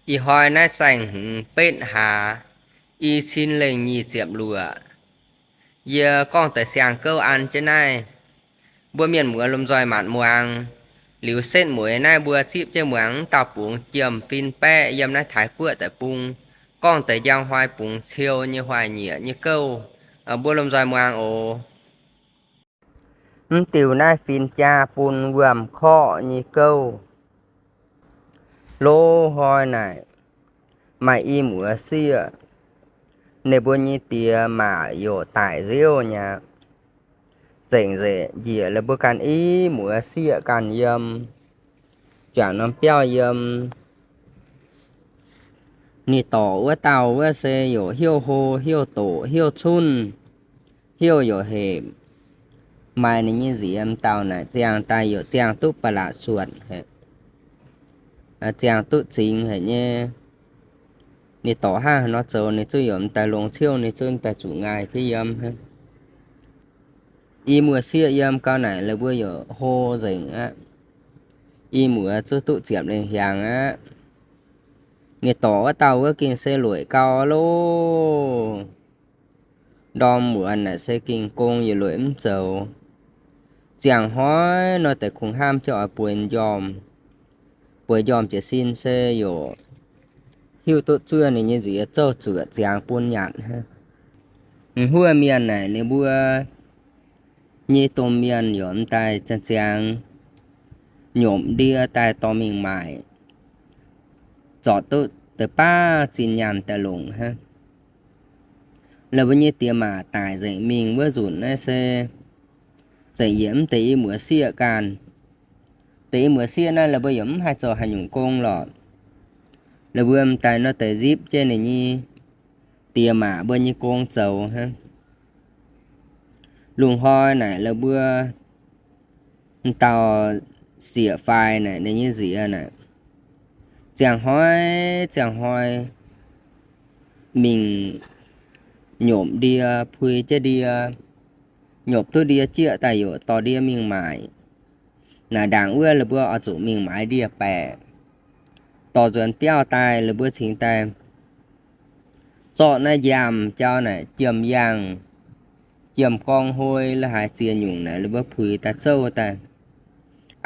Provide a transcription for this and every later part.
Ih hnoi naaiv saeng-hmz betv hlaax, i cin lengh nyic ziepc luoqc. Yie gorngv deix siang-gouv an jienv naaiv, mbuo mienh muoz lomh nzoih manc muangx. Liuz setv mueiz naaiv mbuo zipv jienv muangx wuov dauh bungx jiem-fin baeqv yiem naaiv Taiv-Guoqv deic-bung gorngv deix njang hnoi bungx ciou nyei hoic nyieqc nyei gouv. Mbuo lomh nzoih muangx oc. Mv diuh naaiv fin-jaa bun wuom-korqv nyei gouv. Loz hnoi naaic, maaih i muoz sieqv, ninh mbuo nyei diex maac youc daic nziouv nyei aqv. Zengc nzengc njiec la'buo ganh i muoz sieqv ganh yiem, juangc norm biauv yiem. Ninh dorc wuov dauh wuov se youc heuc hlo, heuc doqc, heuc cunv, heuc youc hepc. Maaih ninh nyei nziez m'dauh naaic ziangh daaih youc ziangh duqv ba'laqc suotc, ziangh duqv zingx haic nyei. Ninh dorc hnangv haaix nor zoux ninh zungv youc m'daaih longx ciouv, ninh zungv m'daaih zuqc ngaih jienv yiem. I muoz sieqv yiem gau naaic la'buo youc hlo nzengc aqv. I muoz zungv duqv ziepc lengh hiaangx aqv. Ninh dorc wuov dauh wuov gengh se lueic gau loh. Ndorm muonz naaic se gengh gong yietc lueic mv zoux. Ziangh hnoi nor deix kungx hnamv jienv oix bueix njormh. Bueix njormh jiez sin se youc hiuv duqv zuov ninh nyei nziez zouv zuoqc ziangx bun nyanc hnangv. M'huov mienh naaic ninh mbuo nyei domh mienh youc m'daaih ziangh nyopc ndie daaih dorh mingh maaic, zorc duqv deix baav zinh nyaanh daaih longc hnangv. La'buo nyei diex maac daic nzengc mingh wuov nzunc naaiv se zengc yietc mv deix i muoz sieqv ganh. Deix i muoz sieqv naaiv la'buo yaac mv haih zoux haaix nyungc gong lorqc. La'buo m'daaih nor deix nzipv jienv ninh nyei diex maac mbuo nyei gong zoux hnangv. Lungh hnoi naaic la'buo m'dauh sieqv-faix naaic ninh nyei nziez naaic ziangh hnoi ziangh hnoi mingh nyopc ndie, pui jienv ndie, nyopc duqv ndie jieqv daaih youc dorh ndie mingh maaic. Naaic ndaangc wuov la'buo oix zuqc mingh maaiz ndie-baeqc, dorh nzuonx biauv daaih la'buo cingx daaih zorqv naaiv njaamv jauv naaic jiem yangh, jiem gorng hoi la'haaix ziex nyungc naaic la'buo puix daaih zouv daaih,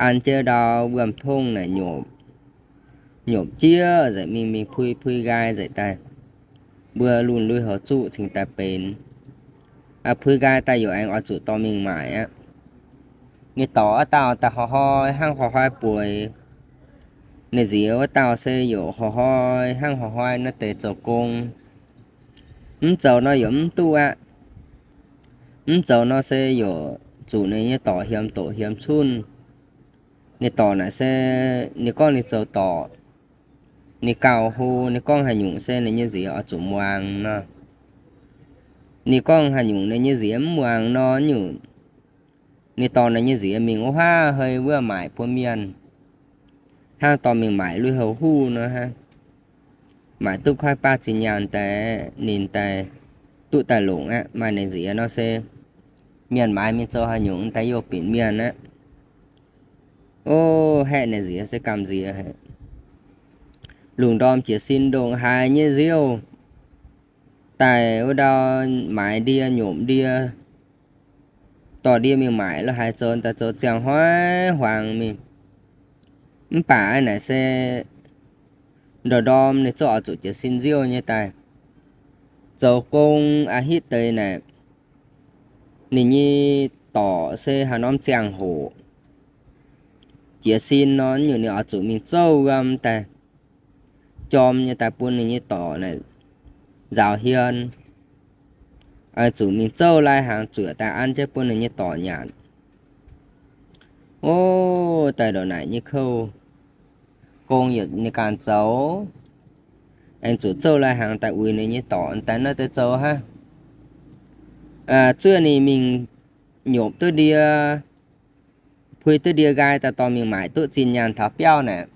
an jienv ndau wuom-tongv naaic nyopc, nyopc jieqv nzengc mingh, mingh pui, pui nqaai nzengc daaih, mbuo lunx lui-houx zuqv cingx daaih benx. Pui nqaai daaih youc aengx oix zuqc dorh mingh maaic aqv. Ninh dorc wuov dauh daaih hoi hoi hnangv hoi hoi bueix. Ninh nziez wuov dauh se youc hoi hoi hnangv hoi hoi nor deix zoux gong. Mv zoux nor youc mv duqv aqv. Mv zoux nor se youc zuqc ninh nyei dorc hiemx doqc hiemx cunv. Ninh dorc naaic se ninh gorngv ninh zoux dorc, ninh gauh hlo, ninh gorngv haaix nyungc se ninh nyei nziez oix zuqc muangx nor. Ninh gorngv haaix nyungc ninh nyei nziez mv muangx nor, nyungc ninh dorh ninh nyei nziez mingh wuov haav hei wuov maaic bun mienh, hnangv dorh mingh maaic lui-houx huv nor hnangv. Maaic duqv koiv baav zinh nyaanh daaih, ninh daaih duqv daaih longc aqv. Maaih ninh nziez nor se mienh maaiz mingh zoux haaix nyungc daaih youh binc mienh aqv. O, haeqv ninh nziez se gamh nziex haic. Lungh ndorm jiez sin ndongc haaix nyei nziouv daaih wuov ndau maaiz ndie nyopc ndie, dorh ndie mingh maaic lo haaix zoux daaih zoux ziangh hnoi huaangx mingh. Mv baac naaic se ndorm ndorm ninh zungv oix zuqc jiez sin nziouv nyei daaih zoux gong. A'hitv deix naaic ninh nyei dorc se haaix norm ziangh hoc jiez sin nor, nyungc ninh oix zuqc mingh zouv wuom daaih jorm nyei daaih bun ninh nyei dorc naaic nzaaux hien. Oix zuqc mingh zouv lai hnaangx zuoqc daaih an jienv bun ninh nyei dorc nyanc. O, daaih ndongc naaic nyei kouv, gong yietc ninh ganh zoux, aengx zuqc zouv lai hnaangx daaih uix ninh nyei dorc daaih naaiv deix zoux hnangv. Zuov ninh mingh nyopc duqv ndie, pui duqv ndie nqaai daaih dorh mingh maaic duqv zinh nyaanh taux biauv naaic,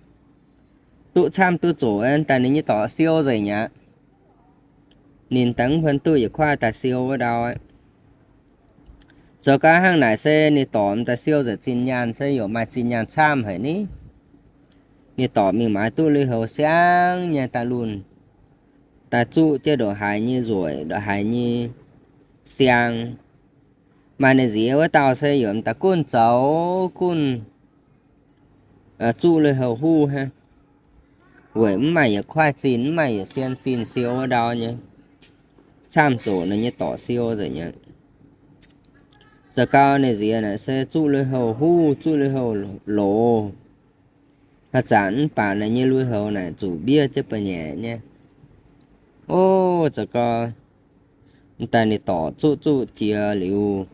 duqv camv duqv zoqc daaih ninh nyei dorc siou nzengc aqv. Ninh daaih mv huon duqv yietc kuaaiv daaih siou wuov ndau. Zoux gau hnangv naaic se ninh dorc m'daaih siou nzengc zinh nyaanh se yaac maaih zinh nyaanh camv haic ni. Ninh dorc mingh maaiz duqv lui-houx siang nyei daaih lunh, daaih zuqv jienv ndongc haaix nyei nzueic, ndongc haaix nyei siang. Maaih ninh nziez wuov dauh se yaac m'daaih gunv zoux gunv zuqv lui-houx huv hnangv. Weic mv maaih yietc kuaaiv zinh, mv maaih yietc sien zinh siou wuov ndau nyei, camv zoqc ninh nyei dorc siou nzengc nyei. Zoux gau ninh nziez naaic se zuqv lui-houx huv, zuqv lui-houx loz. Haaix zanc mv baac ninh nyei lui-houx naaic zuqc mbiev jienv ba'nyiec nyei. O, zoux gau, m'daaih ninh dorc zuqv zuqv jiex liuz,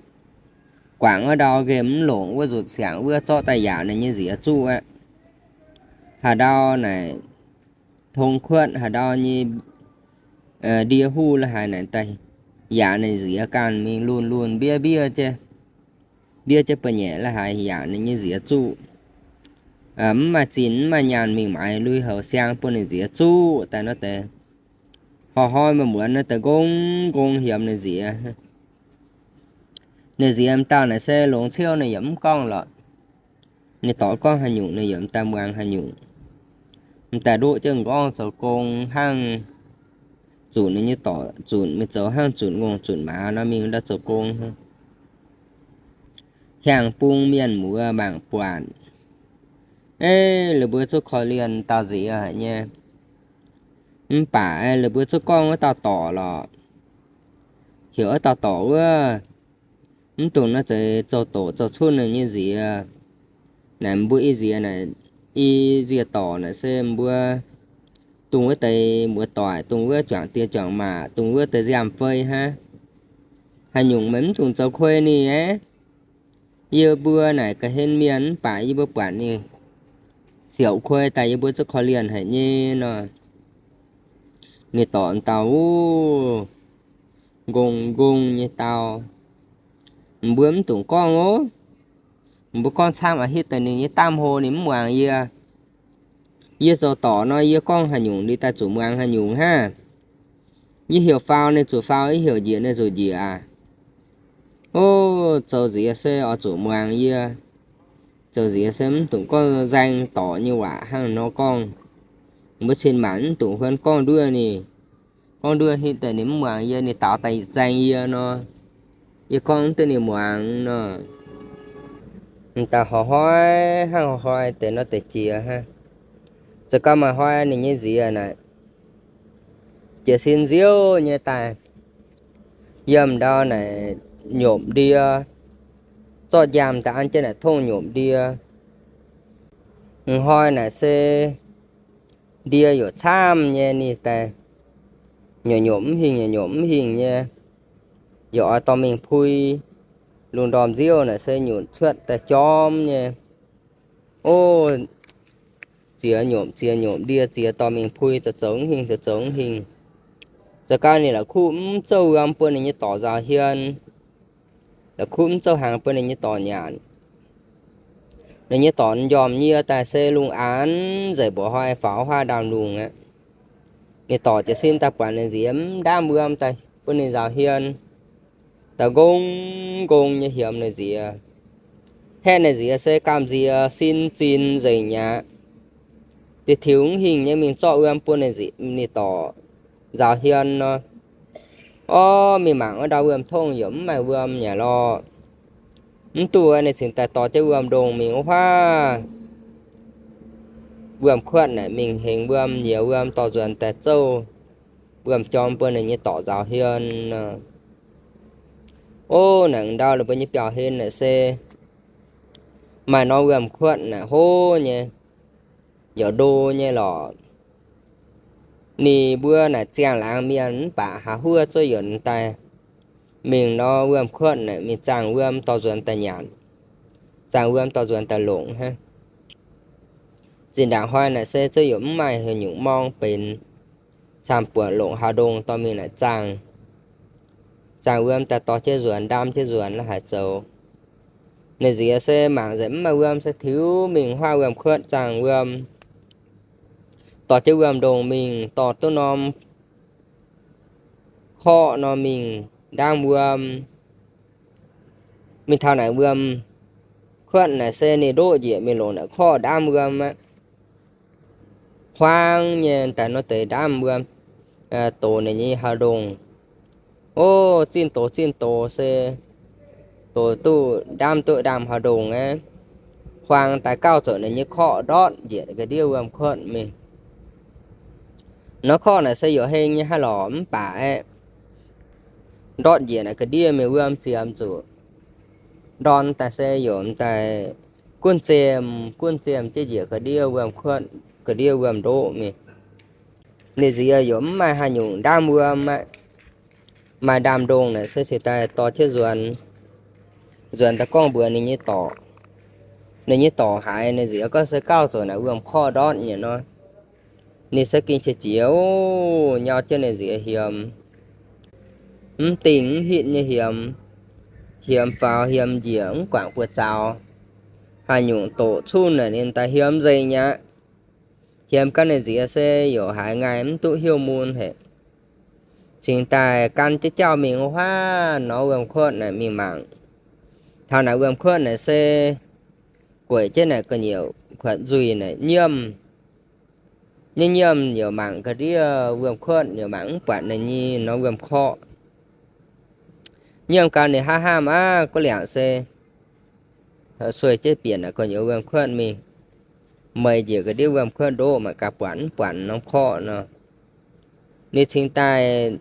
guangc wuov ndau nqemh mv longc wuov nzutc siangx wuov zorqv daaih yaac ninh nyei nziez zuqv aqv. Haaix ndau naaic tong kuotv haaix ndau nyei ndie huv la'haaix naaic daaih yaac ninh nziez ganh mingh lunh lunh mbiev mbiev jienv, mbiev jienv ba'nyiec la'haaix yaac ninh nyei nziez zuqv. Mv maaih zinh mv maaih nyaanh mingh maaiz lui-houx siang bun ninh nziez zuqv daaih nor deix. Hnoi-hnoi maaih muonz nor deix nqong nqong hiemx ninh nziez. Ninh nziez m'dauh naaic se longx ciouv ninh yaac mv gorngv lorqc. Ninh dorc gorngv haaix nyungc ninh yaac m'daaih muangx haaix nyungc. M'daaih ndoqv jienv m'nqorngv zoux gong hnangv, zunc ninh nyei dorc zunc mingh zoux hnangv zunc ngongh zunc maaz nor mingh ndau zoux gong hnangv. Hiaang-bung mienh muoz mangc buatc, ei, lih mbuo zuqc korv-lienh dauh nziez haic nyei. Mv baac lih mbuo zuqc gorngv wuov dauh dorc lorqc, heuc wuov dauh dorc wuov, mv dungx naaiv zeiz zoux doqc zoux cuotv ninh nyei nziez. Naaic mbuo i nziez naaic, i nziez dorc naaic se mbuo dongh wuov deix muoz-doic, dongh wuov juangc die juangc maac, dongh wuov deix nziaamv-fei hnangv. Haaix nyungc meih mv dungx zoux kuei ninh aqv. Yie mbuo naaic ga'hlen mienh mv baac yie mbuo buatc ninh siouc kuei daaih yie mbuo zuqc korv-lienh haic nyei nor. Ninh dorc dau wuov nqong nqong nyei dau, mbuo mv dungx gorngv oc. Mbuo gorngv camv aqv, hitv deix ninh nyei daamv hlo ninh mv muangx yie. Yie zoux dorc nor yie gorngv haaix nyungc ninh daaih zuqc muangx haaix nyungc hnangv. Yie heuc faaux ninh zuqc faaux, yie heuc njiec ninh zuqc njiec aqv. O, zoux nziez se oix zuqc muangx yie. Zoux nziez se mv dungx gorngv nzaeng dorc nyei waac hnangv nor gorngv. Mbuo cin-maanc mv dungx huon gorngv nduov ninh. Gorngv nduov hitv deix ninh mv muangx yie, ninh daaux daaih nzaeng yie nor, yie gorngv mv duqv ninh muangx nor. M'daaih hnoi-hnoi hnangv hnoi-hnoi deix nor deix jiex hnangv. Zoux gau maaih hnoi ninh nyei nziez naaic jiez sin nziouv nyei daaih, yiem ndau naaic nyopc ndie, zorqv njaamv daaih an jienv naaic tongv nyopc ndie. Hnoi naaic se ndie yaac camv nyei, ninh daaih nyopc nyopc mv hingh, nyopc nyopc mv hingh nyei, yaac oix dorh mingh pui. Lungh ndorm nziouv naaic se nyutc cuotv daaih jorm nyei. O, ziex nyopc ziex nyopc ndie ziex dorh mingh pui, zoux zoux mv hingh, zoux zoux mv hingh. Zoux gau ninh la'kuqv mv zouv wuom bun ninh nyei dorc nzaaux hmien, la'kuqv mv zouv hnaangx bun ninh nyei dorc nyanc. Ninh nyei dorc njormh nyie daaih se lungh aanx nzengc, mbuoqc hnoi faaux huaav ndaamv-lungh aqv. Ninh dorc jiez sin daaih buatc ninh nziez mv ndaamv wuom daaih bun ninh nzaaux hmien, daaih nqong nqong nyei hiemx ninh nziez. Haeqv ninh nziez se gamh nziex sin zinh nzengc aqv. Diuh tiux mv hingh nyei mingh zorqv wuom bun ninh dorc nzaaux hmien nor. Orv, mingh mangc wuov ndau wuom-tongv yaac mv maaih wuom nyei lorqc. Mv duqv ninh cingx daaih dorh jienv wuom-ndongh mingh wuov huaav wuom-kuotv naaic mingh hengx wuom, nyiex wuom dorh nzuonx daaih zouv wuom-jorm bun ninh nyei dorc nzaaux hmien nor. O, naaic ndau lih mbuo nyei biauv hlen naaic se maaih norm wuom-kuotv naaic hlo nyei, yaac ndo nyei lorqc. Ninh mbuo naaic ziangh laangz mienh mv baac haaix huov zuov yienx daaih mingh norm wuom-kuotv naaic mingh zaangh wuom dorh nzuonx daaih nyanc, zaangh wuom dorh nzuonx daaih longc hnangv. Zinh ndaangc hnoi naaic se zuov yienx mv maaih haaix nyungc morng benx, camv-buonc longc haaix ndongh dorh mingh naaic zaangh, zaangh wuom daaih dorh jienv nzuonx, ndaamv jienv nzuonx la'haaix zoux. Ninh nziez se mangc nzengc mv maaih wuom se tiux mingh huaav wuom-kuotv zaangh wuom, dorh jienv wuom-ndongh mingh, dorh duqv norm korqv nor mingh ndaamv wuom. Mingh taux naaic wuom-kuotv naaic se ninh ndoqv njiec mingh longc naaic korqv ndaamv wuom aqv. huaang nyei daaih nor deix ndaamv wuom, dox ninh nyei haaix ndongh. O, zinh dox zinh dox se dox duqv ndaamv duqv ndaamv haaix ndongh aqv, huaang daaih gauh zoux ninh nyei korqv ndortv njiec ga'ndiev wuom-kuotv mingh. Nor korqv naaic se youc heng nyei hnangv lorqc mv baac aeqv, ndortv njiec naaic ga'ndiev mingh wuom ziemx zuqc ndorn daaih se youc daaih gunv ziemx gunv ziemx jienv njiec ga'ndiev wuom-kuotv, ga'ndiev wuom-ndoqv mingh. Ninh nziex youc mv maaih haaix nyungc ndaamv wuom aqv. Maaih ndaamv-ndongh naaic se cingx daaih dorh jienv nzuonx, nzuonx daaih gorngv mbuox ninh nyei dorc. Ninh nyei dorc haiz ninh nziex gorngv se gauh zoux naaic wuom-korqv ndortv nyei nor, ninh se gengh qiex jiez, o, nyau jienv ninh nziex hiemx, mv dingh mv hitv nyei hiemx, hiemx faaux hiemx njiec mv guangc buoz zaux, haaix nyungc doqc cunh naaic ninh daaih hiemx nzengc aqv. Hiemx gan ninh nziex se youc haiz ngaih mv duqv heuc mun haic. Cingx daaih gan jienv jauv mingh wuov huaav norm wuom-kuotv naaic mingh mangc. Taux naaic wuom-kuotv naaic se gueic jienv naaic ga'nyiec kuotv nzuih naaic nyiemv. Nyiemv nyiemv youc mangc ga'ndiev wuom-kuotv youc mangc mv buatc ninh nyei norm wuom-korqv. Nyiemv gau ninh hnamv hnamv aqv, guv liangc se sueih jienv bieqc naaic gu'nyuoz wuom-kuotv mingh, meih njiec ga'ndiev wuom-kuotv ndoqv mangc gaax buatc mv buatc norm korqv nor. Ninh cingx daaih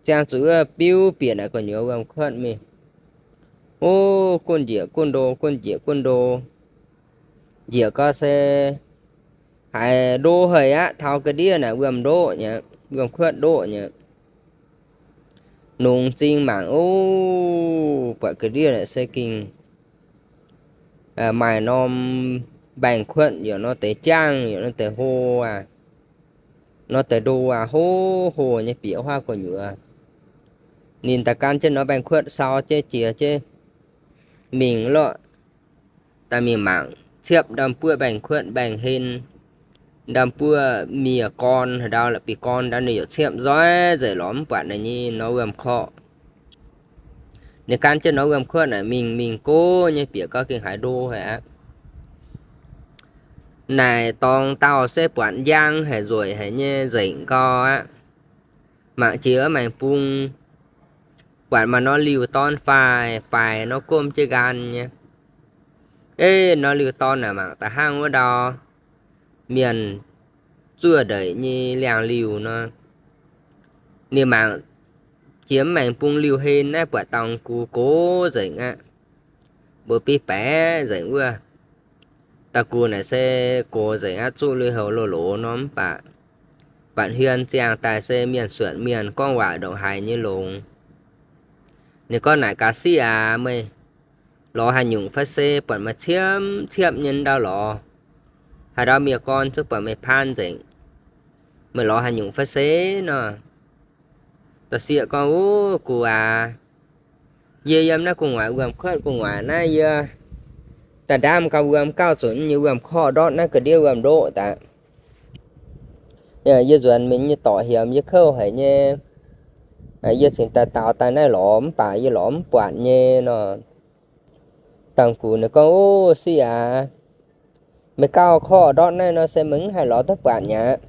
ziangh zuqc wuov biuv bieqc naaic gu'nyuoz wuom-kuotv mingh. O, gunv njiec gunv ndo, gunv njiec gunv ndo. Njiec gau se haiz ndo haic aqv, taux ga'ndiev naaic wuom-ndoqv nyei, wuom-kuotv ndoqv nyei. Nungx m'zing mangc, o, buatc ga'ndiev naaic se gengh maaih norm mbaengx-kuotv, yaac nor deix jangv, yaac nor deix hlo aqv, nor deix ndo aqv, hlo hlo nyei bieqc huaav gu'nyuoz. Ninh daaih gan jienv norm mbaengx-kuotv sau jienv jiex jienv mingh lorqc. Daaih mingh mangc ciepv ndamv-buoqv mbaengx-kuotv mbaengx-hlen, ndamv-buoqv miev-gorn haaix ndau, la'bieiv-gorn ndau, ninh youc ciepv nzoih nzengc lorz mv buatc ninh nyei norm wuom-korqv. Ninh gan jienv norm wuom-kuotv naaic mingh mingh gox nyei bieqc gau gengh haiz ndo haic aqv. Naaic dorngx dauh se buatc njang haic nzueic haic nyei nzengc gau aqv. Mangc jiex wuov maengx bung, buatc maaih norm liuh dorn faix faix nor gomv jienv nqaang nyei. Ei, norm liuh dorn naaic mangc daaih hnangv wuov ndau mienh zuov ndeic nyei liangx-liuh nor. Ninh mangc jiex maengx bung liuh-hlen naaiv buatc dangh gux gox nzengc aqv, mbuo biv baeqc nzengc wuov. Da'gux naaic se gox nzengc aqv, zuqv lui-houx loz-loz nor mv baac, buatc hmien ziangh daaih se mienh suonc mienh, gorngv waac ndongc haaix nyei longx. Ninh gorngv naaic gaax, Sieqv aac, meih lorz haaix nyungc fai se buatc maaih ciepv ciepv nyei ndau lorz, haaix ndau miev-gorn zuqc buatc meih paan nzengc. Meih lorz haaix nyungc fai se nor? Dauh sieqv gorngv, Uv, gux aac, yie yiem naaiv gu'nguaaic wuom-kuotv gu'nguaaic naaiv, yie daaih ndaamv gauh wuom gauh zunc nyei wuom-korqv ndortv naaiv ga'ndiev wuom-ndoqv daaih. Yie nzuonx mingh nyei dorc hiemx yie kouv haic nyei. Yie cingx daaih daaux daaih naaiv lorz mv baac yie lorz mv buatc nyei nor. Dangh gux ninh gorngv, Uv, sieqv aac, meih gauh korqv ndortv naaiv nor se meih mv haih lorz duqv buatc mi'aqv.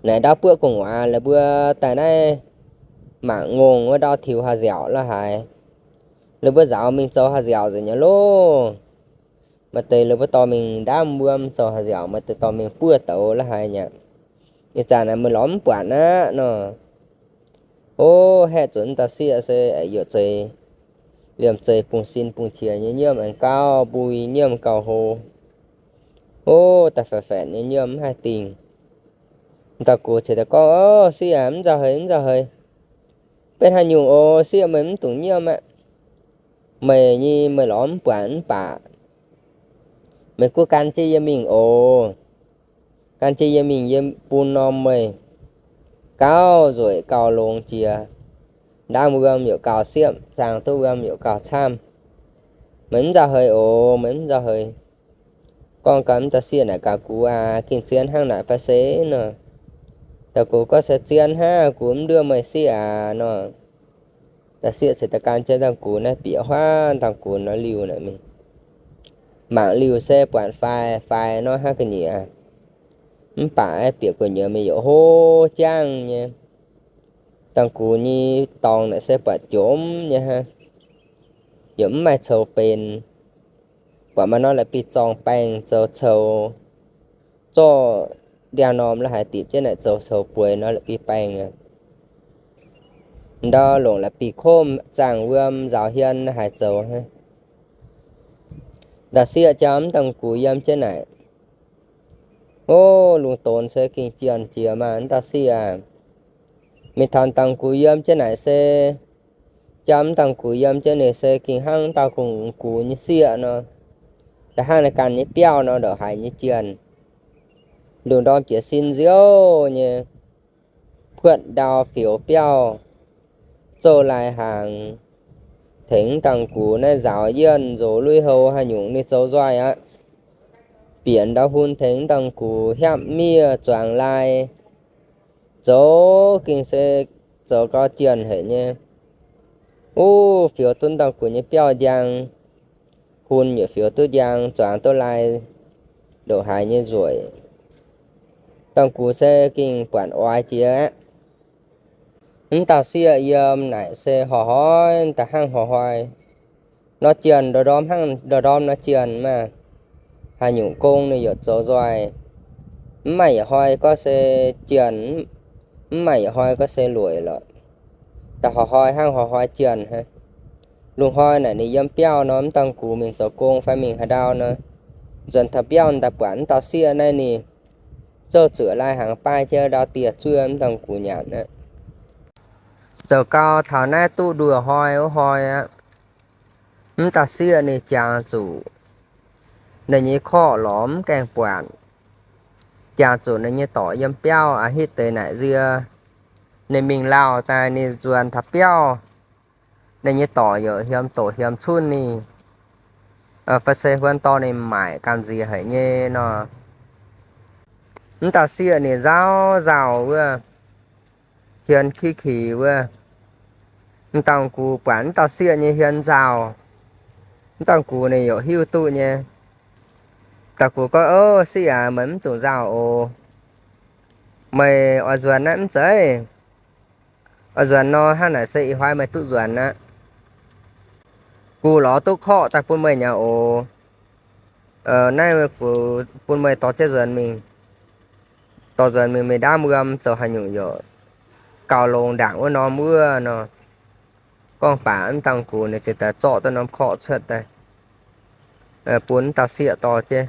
Naaic ndau buoqv gu'nguaaic la'buo daaih naaiv mangc ngongh wuov ndau tiux haah nziaauc la'haaix. La'buo nzaaux mingh zoux haah nziaauc nzengc nyei loh. Maaih deix la'buo dorh mingh ndaamv wuom zoux haah nziaauc, maaih deix dorh mingh buov douz la'haaix mi'aqv. Ih zanc naaic meih lorz mv buatc aqv nor. O, haeqv zuqc dauh sieqv se aengx youc zeiz, liemh zeih bungx sin bungx qiex nyei nyiemv aengx gauh mbui, nyiemv gauh hlo. O, da'faetv-faetv nyei nyiemv mv haih dingh. Dauh gux ceix daaih gorngv, O, sieqv aac, mv nzauh heix, mv nzauh heix. Benx haaix nyungc oc, sieqv, meih mv dungx nyiemv aqv. Meih nyei meih lorz mv buatc mv baac meih gunv gan jienv yie mingh oc. Gan jienv yie mingh, yie bun norm meih gauh nzueic gauh longx jiex. Ndaamv wuom yaac gauh siepv, zaangh duqv wuom yaac gauh camv. Meih mv nzauh heix oc, meih mv nzauh heix. Gorngv gau, mv dauh sieqv naaic gaax gux aac, gengh zien hnangv naaic fai se nor? Dauh gux gorngv se zien hnangv, gux mv nduov meih sieqv aac nor. Dauh sieqv ceix daaih gan jienv dangh gux naaiv bieqc huaav dangh gux nor liuh naaic mingh. Mangc liuh se buatc faix faix nor hnangv ga'nyiec. Mv baac bieqc gu'nyuoz mingh yaac hlo jangv nyei. Dangh gux nyei dorngx naaic se buatc jomv nyei hnangv, yaac mv maaih coux benx. Buatc maaih norm la'bieiv-zorng baengh zoux coux, zorqv ndiangx-normh la'haaix dipc jienv naaic zoux coux bueix norm la'bieiv-baengh aqv. Ndau longc la'bieiv-komv zaangh wuom nzaaux hmien la'haaix zoux hnangv. Dauh sieqv jaa mv dangh gux yiem jienv naaic, o, lungh donx se gengh jienh jiex maah, mv dauh sieqv aac. Mingh taux dangh gux yiem jienv naaic se, jaa mv dangh gux yiem jienv ninh se gengh hnangv dauh gux nyei sieqv nor, da'hnangv naaiv ganh nyei biauv nor, ndongc haaix nyei jienh. Lungh ndorm jiez sin nziouv nyei, puotv ndau fioux biauv, zouv lai hnaangx, tengx mv dangh gux naaiv nzaaux yienh nzox lui-houx haaix nyungc ninh zoux nzoih aqv. Bieqc ndau hun tengx mv dangh gux hiaapv miev zuangx lai, zoux gengh se zoux gau jienh haic nyei. Wuov fioux duqv mv dangh gux nyei biauv njang, hun yaac fioux duqv njang, zuangx duqv lai, ndongc haaix nyei nzueic. Dangh gux se gengh buatc oix jiex aqv. Mv dauh sieqv yiem naaic se horc hnoi da'hnangv horc hnoi nor jienh, ndorm ndorm hnangv ndorm ndorm nor jienh maah. Haaix nyungc gong ninh yaac zoux nzoih. Mv maaih yietc hnoi gorngv se jienh, mv maaih yietc hnoi gorngv se lueic lorqc. Da'horc hnoi hnangv horc hnoi jienh hnangv. Lungh hnoi naaic ninh yiem biauv nor, mv dangh gux mingh zoux gong fai mingh haaix ndau nor, nzuonx taux biauv daaih buatc mv dauh sieqv naaiv ninh zouv zuoqc lai hnaangx baaih jienv ndau dieh zuov mv dangh gux nyanc aqv. Zoux gau taux naaiv duqv nduoh hnoi wuov hnoi aqv, mv dauh sieqv ninh jangx zuqc ninh nyei korqv lorz mv gaengh buatc, jangx zuqc ninh nyei dorc yiem biauv aqv, hitv deix naaic nzie. Ninh mingh lauh daaih ninh nzuonx taux biauv, ninh nyei dorc yaac hiam doqc hiam cunv ninh, fai se huon dorh ninh maaic gamh nziex haic nyei nor. Mv dauh sieqv ninh nzauh nzauh wuov, hmien kiv kix wuov. Mv dangh gux buatc mv dauh sieqv nyei hmien nzauh, mv dangh gux ninh yaac hiuv duqv nyei. Dangh gux gorngv, O, sieqv aac, meih mv dungx nzauh oc. Meih oix nzuonx naaiv mv zeiz? Oix nzuonx nor, hnangv naaic se ih hnoi meih duqv nzuonx aqv. Gux lorz duqv korqv daaih bun meih nyei oc. Naaiv bun meih dorh jienv nzuonx mingh. Dorh nzuonx mingh meih ndaamv wuom zoux haaix nyungc yaac gauh longx ndaangc wuov norm wuov nor. Gorngv baac mv dangh gux ninh ziouc daaih zorqv duqv norm korqv cuotv daaih, bun mv dauh sieqv dorh jienv.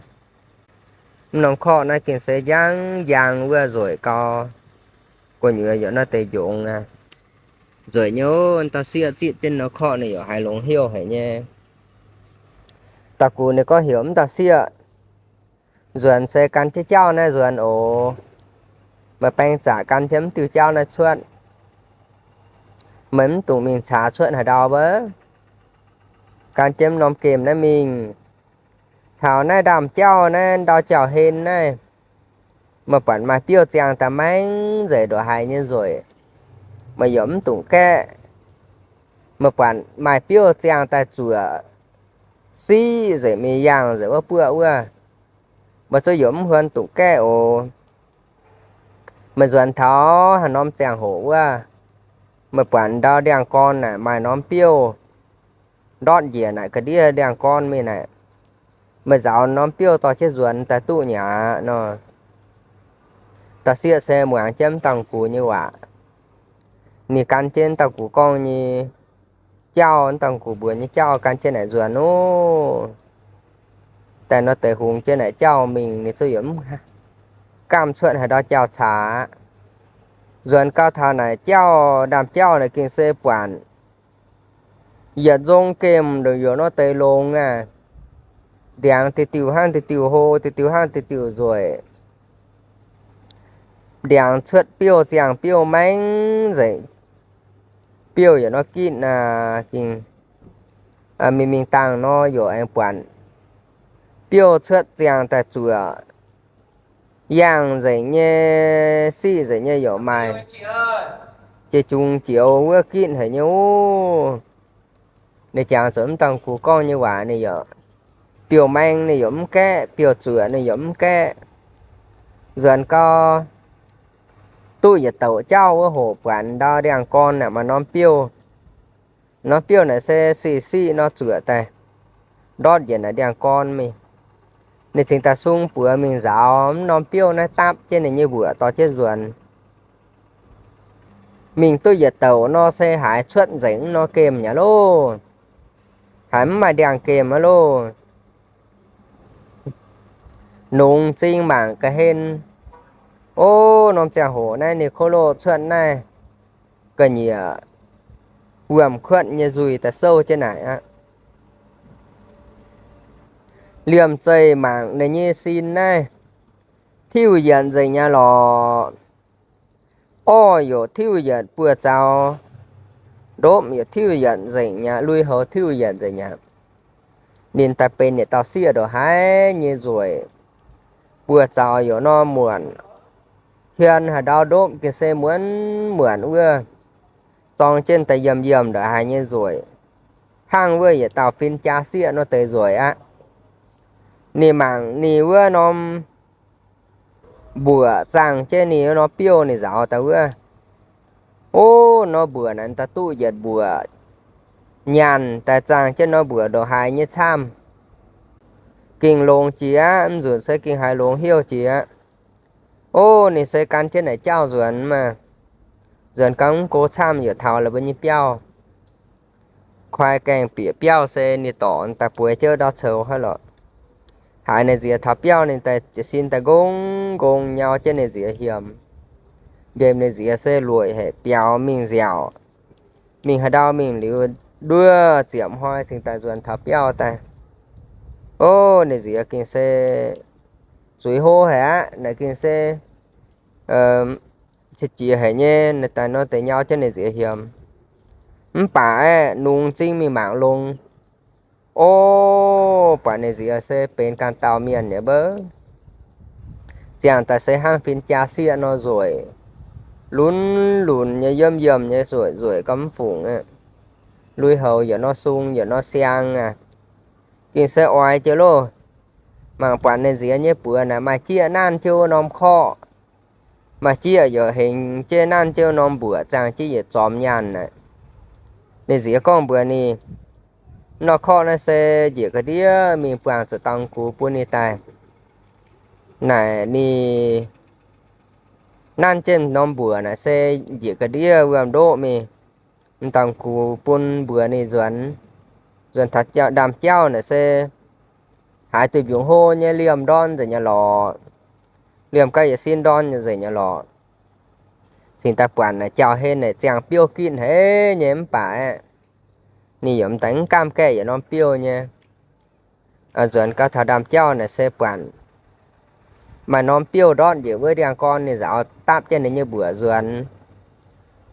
Mv norm korqv naaiv gengh se njang njang wuov, nzueic gau. Gu'nyuoz yaac nor deix njongx aqv. Nzueic nyei, mv dauh sieqv zipv jienv norm korqv ninh yaac haiz longx heuc haic nyei. Da'gux ninh gorngv heuc mv dauh sieqv, Nzuonx se gan jienv jauv naaiv nzuonx oc. Meih baeng zaqc gan jienv mv diuh jauv naaiv cuotv. Meih mv dungx mingh caax cuotv haaix ndau wuov. Gan jienv norm gemh naaiv mingh. Taux naaiv ndaamv-jauv naaiv ndau jauv-hlen naaiv, meih buatc maaih biouv ziangh daaih maengx nzengc ndongc haaix nyei nzueic, meih yaac mv dungx gaeqv. Meih buatc maaih biouv ziangh daaih zuoqc siqv nzengc mingh yangh nzengc wuov buoqv wuov, meih zungv yaac mv huon dungx gaeqv oc. Meih nzuonx taux haaix norm ziangh hoc wuov, meih buatc ndau ndiangx-gorn naaic maaih norm biouv ndortv njiec naaic ga'ndiev ndiangx-gorn mingh naaic, meih nzaaux norm biouv dorh jienv nzuonx daaih duqv nyei aqv nor. Dauh sieqv se muangx jienv mv dangh gux nyei waac. Ninh gan jienv mv dangh gux gorngv nyei jauv, mv dangh gux mbuox nyei jauv gan jienv naaic nzuonx ov. Daaih nor deix hungx jienv naaic jauv mingh, ninh zungv yaac mv gamh cuotv haaix ndau jauv caax aqv. Nzuonx gau taux naaic jauv, ndaamv-jauv naaic gengh se buatc yietc nzong gemh ndongc yuoqc nor deix longx aqv. Ndiangx diuh diuh hnangv diuh diuh hlo, diuh diuh hnangv diuh diuh nzueic. Ndiangx cuotv biouv ziangh biouv maengx nzengc. Biouv yaac nor gitv aqv, gengh mingh mingh dangh nor yaac aengx buatc biouv cuotv ziangh daaih zuoqc, yangh nzengc nyei, siqv nzengc nyei yaac maaih. Jiex jungx jiex wuov gitv haic nyei ov. Ninh jangx zuqc mv dangh gux gorngv nyei waac, ninh yaac biouv maeng ninh yaac mv gaeqv, biouv zuoqc ninh yaac mv gaeqv. Nzuonx gau, duqv yietc douc jauv wuov hoc buatc ndau ndiangx-gorn naaic maaih norm biouv. Norm biouv naaic se siqv-siqv nor zuoqc daaih, ndortv njiec naaic ndiangx-gorn mingh. Ninh cingx daaih sung buoz mingh nzaaux mv norm biouv naaiv dapv jienv ninh nyei mbuoqc dorh jienv nzuonx. Mingh duqv yietc douc nor se haiz cuotv nzengc mv norm gemh nyei loh. Haiz mv maaih ndiangx-gemh aqv loh. Nungx m'zing mangc ga'hlen, o, norm ziangh hoc naaiv ninh ko loh cuotv naaiv ga'nyiec wuom-kuotv nyei nzuih daaih souv jienv naaic aqv. Liemh zeih mangc ninh nyei sin naaiv tiuv yietc nzengc nyei lorqc. Orv yaac tiuv yietc buoz zaux, ndopv yaac tiuv yietc nzengc nyei, lui-houx tiuv yietc nzengc nyei. Ninh daaih benx yietc dauh sieqv ndongc haaix nyei nzueic. Buoz zaux yaac nor muonc, hmien haaix ndau ndopv gengh se muonc muonc wuov, zorng jienv daaih yiem yiem ndongc haaix nyei nzueic, hnangv wuov yietc dauh fin-jaa sieqv nor deix nzueic aqv. Ninh mangc ninh wuov norm mbuoqc zaangh jienv ninh wuov norm biouv ninh nzaaux daaih wuov. O, norm mbuoqc naaic daaih duqv yietc mbuoqc nyaanh daaih zaangh jienv norm mbuoqc ndongc haaix nyei camv. Gengh longx jiex aqv, mv nzunc se gengh haiz longx heuc jiex aqv. O, ninh se gan jienv naaic jauv nzuonx maah. Nzuonx gau mv go camv yaac taux la'buo nyei biauv. Kuaai gaengh bieqc biauv se ninh dorc daaih bueix jienv ndau coux hnangv lorqc. Haiz ninh nziez taux biauv ninh daaih jiez sin daaih nqong nqong nyau jienv ninh nziez hiemx. Nqemh ninh nziez se lueic haic biaux mingh nziaauc. Mingh haaix ndau mingh liuz nduov ziepc hnoi cingx daaih nzuonx taux biauv daaih. O, ninh nziez gengh se zuiz hlo haic aqv, naaic gengh se qiex jiez haic nyei, naaic daaih nor deix nyau jienv ninh nziez hiemx. Mv baac aeqv, nungx m'zing mingh mangc longx. O, buatc ninh nziez se benx ganh dauh mienh nyei mbouv. Ziangh daaih se hnangv fin-jaa sieqv nor nzueic, lunx lunx nyei, yiem yiem nyei, nzueic nzueic gau mv fungc aqv. Lui-houx yaac nor sung yaac nor siang aqv. Gengh se oix jiex loh. Mangc buatc ninh nziez nyei buoz naaic maaih jieqv nanv jienv wuov norm korqv. Maaih jieqv yaac hengx jienv nanv jienv wuov norm mbuoqc zaangh jienv yietc zormx nyaanh naaic. Ninh nziez gorngv mbuox ninh, norm korqv naaiv se njiec ga'ndiev mingh buangh zuqc dangx gux bun ninh daaih. Naaic ninh nanv jienv norm mbuoqc naaic se njiec ga'ndiev wuom-ndoqv mingh, m'dangx gux bun mbuox ninh nzuonx. Nzuonx taux ndaamv-jauv naaic se haaix diuh mbiungc hlo nyei liemh ndorn nzengc nyei lorqc. Liemh gau yietc sin ndorn nzengc nyei lorqc. Cingx daaih buatc naaic jauv-hlen naaic ziangh biouv gitv haic nyei mv baac aeqv, ninh yaac m'daaih mv gaamv gaeqv yietc norm biouv nyei. Nzuonx gau taux ndaamv-jauv naaic se buatc maaih norm biouv ndortv njiec wuov ndiangx-gorn ninh nzaaux dapv jienv ninh nyei mbuoqc nzuonx.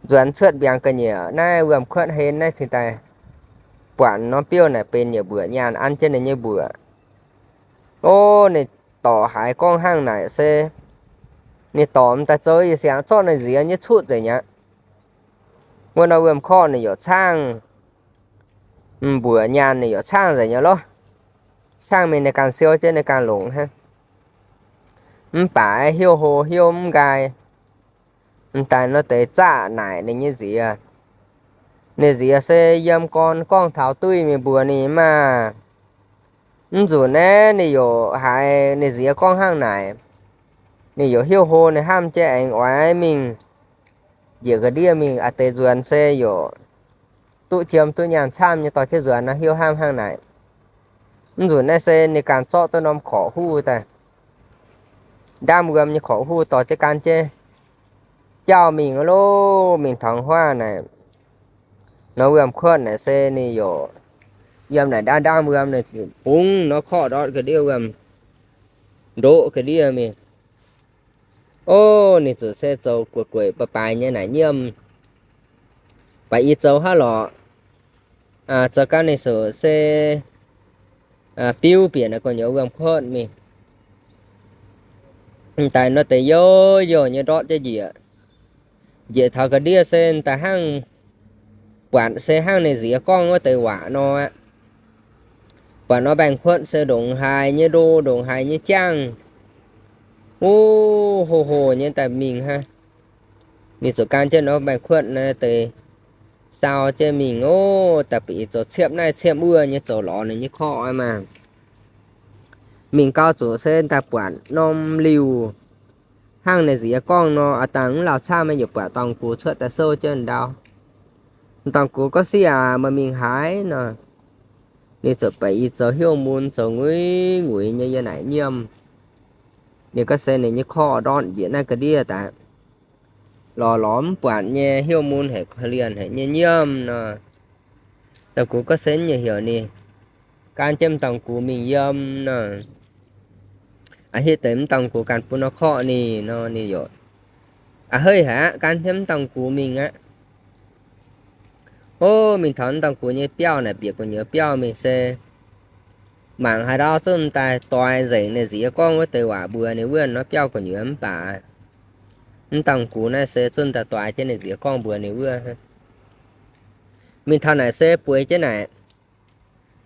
Nzuonx cuotv mbiaangx ga'nyiec naaiv wuom-kuotv hlen naaiv cingx daaih buatc norm biouv naaic benx yietc mbuoqc nyaanh an jienv ninh nyei mbuoqc. O, ninh dorc haiz gorngv hnangv naaic se, ninh dorc m'daaih zoux yietc siangx zorqv ninh nziez nyei cutv nzengc aqv. Wuov norm wuom-korqv ninh yaac caangh, m'mbuoqc nyaanh ninh yaac caangh nzengc nyei lorqc. Caangh mingh ninh ganh siou jienv ninh ganh longc hnangv. Mv baac hiuv hlo hiuv mv nqaai. M'daaih nor deix zaqv naaic ninh nyei nziez. Ninh nziez se yiem gorn gorngv taux duih mingh mbuox ninh maah. Mv nzunc naaiv ninh yaac haiz ninh nziez gorngv hnangv naaic, ninh yaac hiuv hlo ninh hnamv jienv aengx oix mingh njiec ga'ndiev mingh a'deix nzuonx se yaac duqv jiem duqv nyaanh camv nyei dorh jienv nzuonx nor hiuv hnamv hnangv naaic. Mv nzunc naaiv se ninh ganh zorqv duqv norm korqc huv daaih, ndaamv wuom nyei korqc huv dorh jienv gan jienv jauv mingh loh, mingh tongx huaav naaic. Nor wuom-kuotv naaic se ninh yaac yiem naaic ndaamv ndaamv wuom naaic bungx nor korqv ndortv ga'ndiev wuom, ndoqv ga'ndiev mingh. O, ninh zuqc se zoux gueic gueic baaix baaix nyei naaic nyiemv. Baac yie zoux haaix lorqc, zoux gau ninh zuqc se biuv bieqc naaic gu'nyuoz wuom-kuotv mingh. M'daaih nor deix youh youh nyei ndortv jienv njiec. Njiec taux ga'ndiev se m'daaih hnangv, buatc se hnangv ninh nziez gorngv wuov deix waac nor aqv. Buatc nor mbaengx-kuotv se ndongc haaix nyei ndo, ndongc haaix nyei jangv. Ov, hoh hoh nyei daaih mingh hnangv. Ninh ziouc gan jienv norm maengx kuotv naaiv deix sau jienv mingh ov, daaih ba'gi zoux ciepv naaiv ciepv wuov nyei zoux lorz ninh nyei korqv maah. Mingh gau zuqc se daaih buatc norm liuh hnangv ninh nziex gorngv nor, a'dangh mv lauh camv, yaac buatc dorngx gux cuotv daaih souv jienv ndau. Dorngx gux gorngv, Sieqv aac, meih mingh haaix nor? Ninh ziouc ba'gi zoux hiuv mun zoux nguiz nguiz nyei yiem naaic nyiemv. Ninh gorngv se ninh nyei korqv ndortv njiec naaiv ga'ndiev daaih, lorz lorz mv buatc nyei, hiuv mun haic, korv-lienh haic nyei nyiemv nor. Dorngx gux gorngv se nyei heuc ninh gan jienv m'dorngx gux mingh yiem nor. A'hitv deix m'dorngx gux ganh bun norm korqv ninh nor, ninh yaac a'heiv haic aqv, gan jienv m'dorngx gux mingh aqv. Ov, mingh taux m'dorngx gux nyei biauv naaic, bieqc gu'nyuoz biauv mingh se mangc haaix ndau zungv daaih doix nzengc ninh nziex gorngv wuov deix waac mbuox ninh wuov norm biauv gu'nyuoz mv baac m'dorngx gux naaiv se zungv daaih doix jienv ninh nziex gorngv mbuox ninh wuov. Mingh taux naaic se bueix jienv naaic,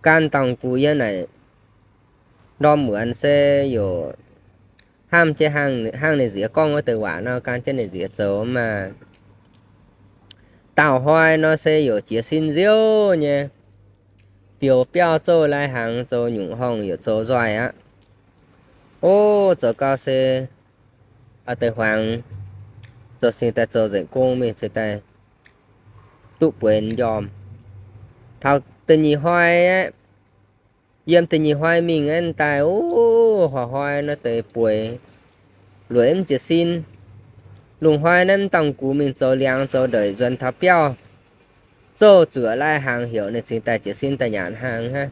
gan dorngx gux yiem naaic ndorm muonz se yaac hnamv jienv hnangv ninh nziex gorngv wuov deix waac nor, gan jienv ninh nziex zoux maah. Dauh hnoi nor se yaac jiez sin nziouv nyei, bioux biauv zouv lai hnaangx, zoux nyungc horngh yaac zoux nzoih aqv. Ov, zoux gau se deix hmuangx zoux cingx daaih zoux nzengc gong mingh cingx daaih duqv bueix njormh. Taux da'nyeic hnoi aeqv, yiem da'nyeic hnoi mingh aeqv daaih, ov, horpc hnoi nor deix bueix lueic mv jiez sin. Lungh hnoi naaiv m'dorngx gux mingh zoux liangx zoux ndeic nzuonx taux biauv, zouv zuoqc lai hnaangx heuc ninh cingx daaih jiez sin daaih nyanc hnaangx hnangv.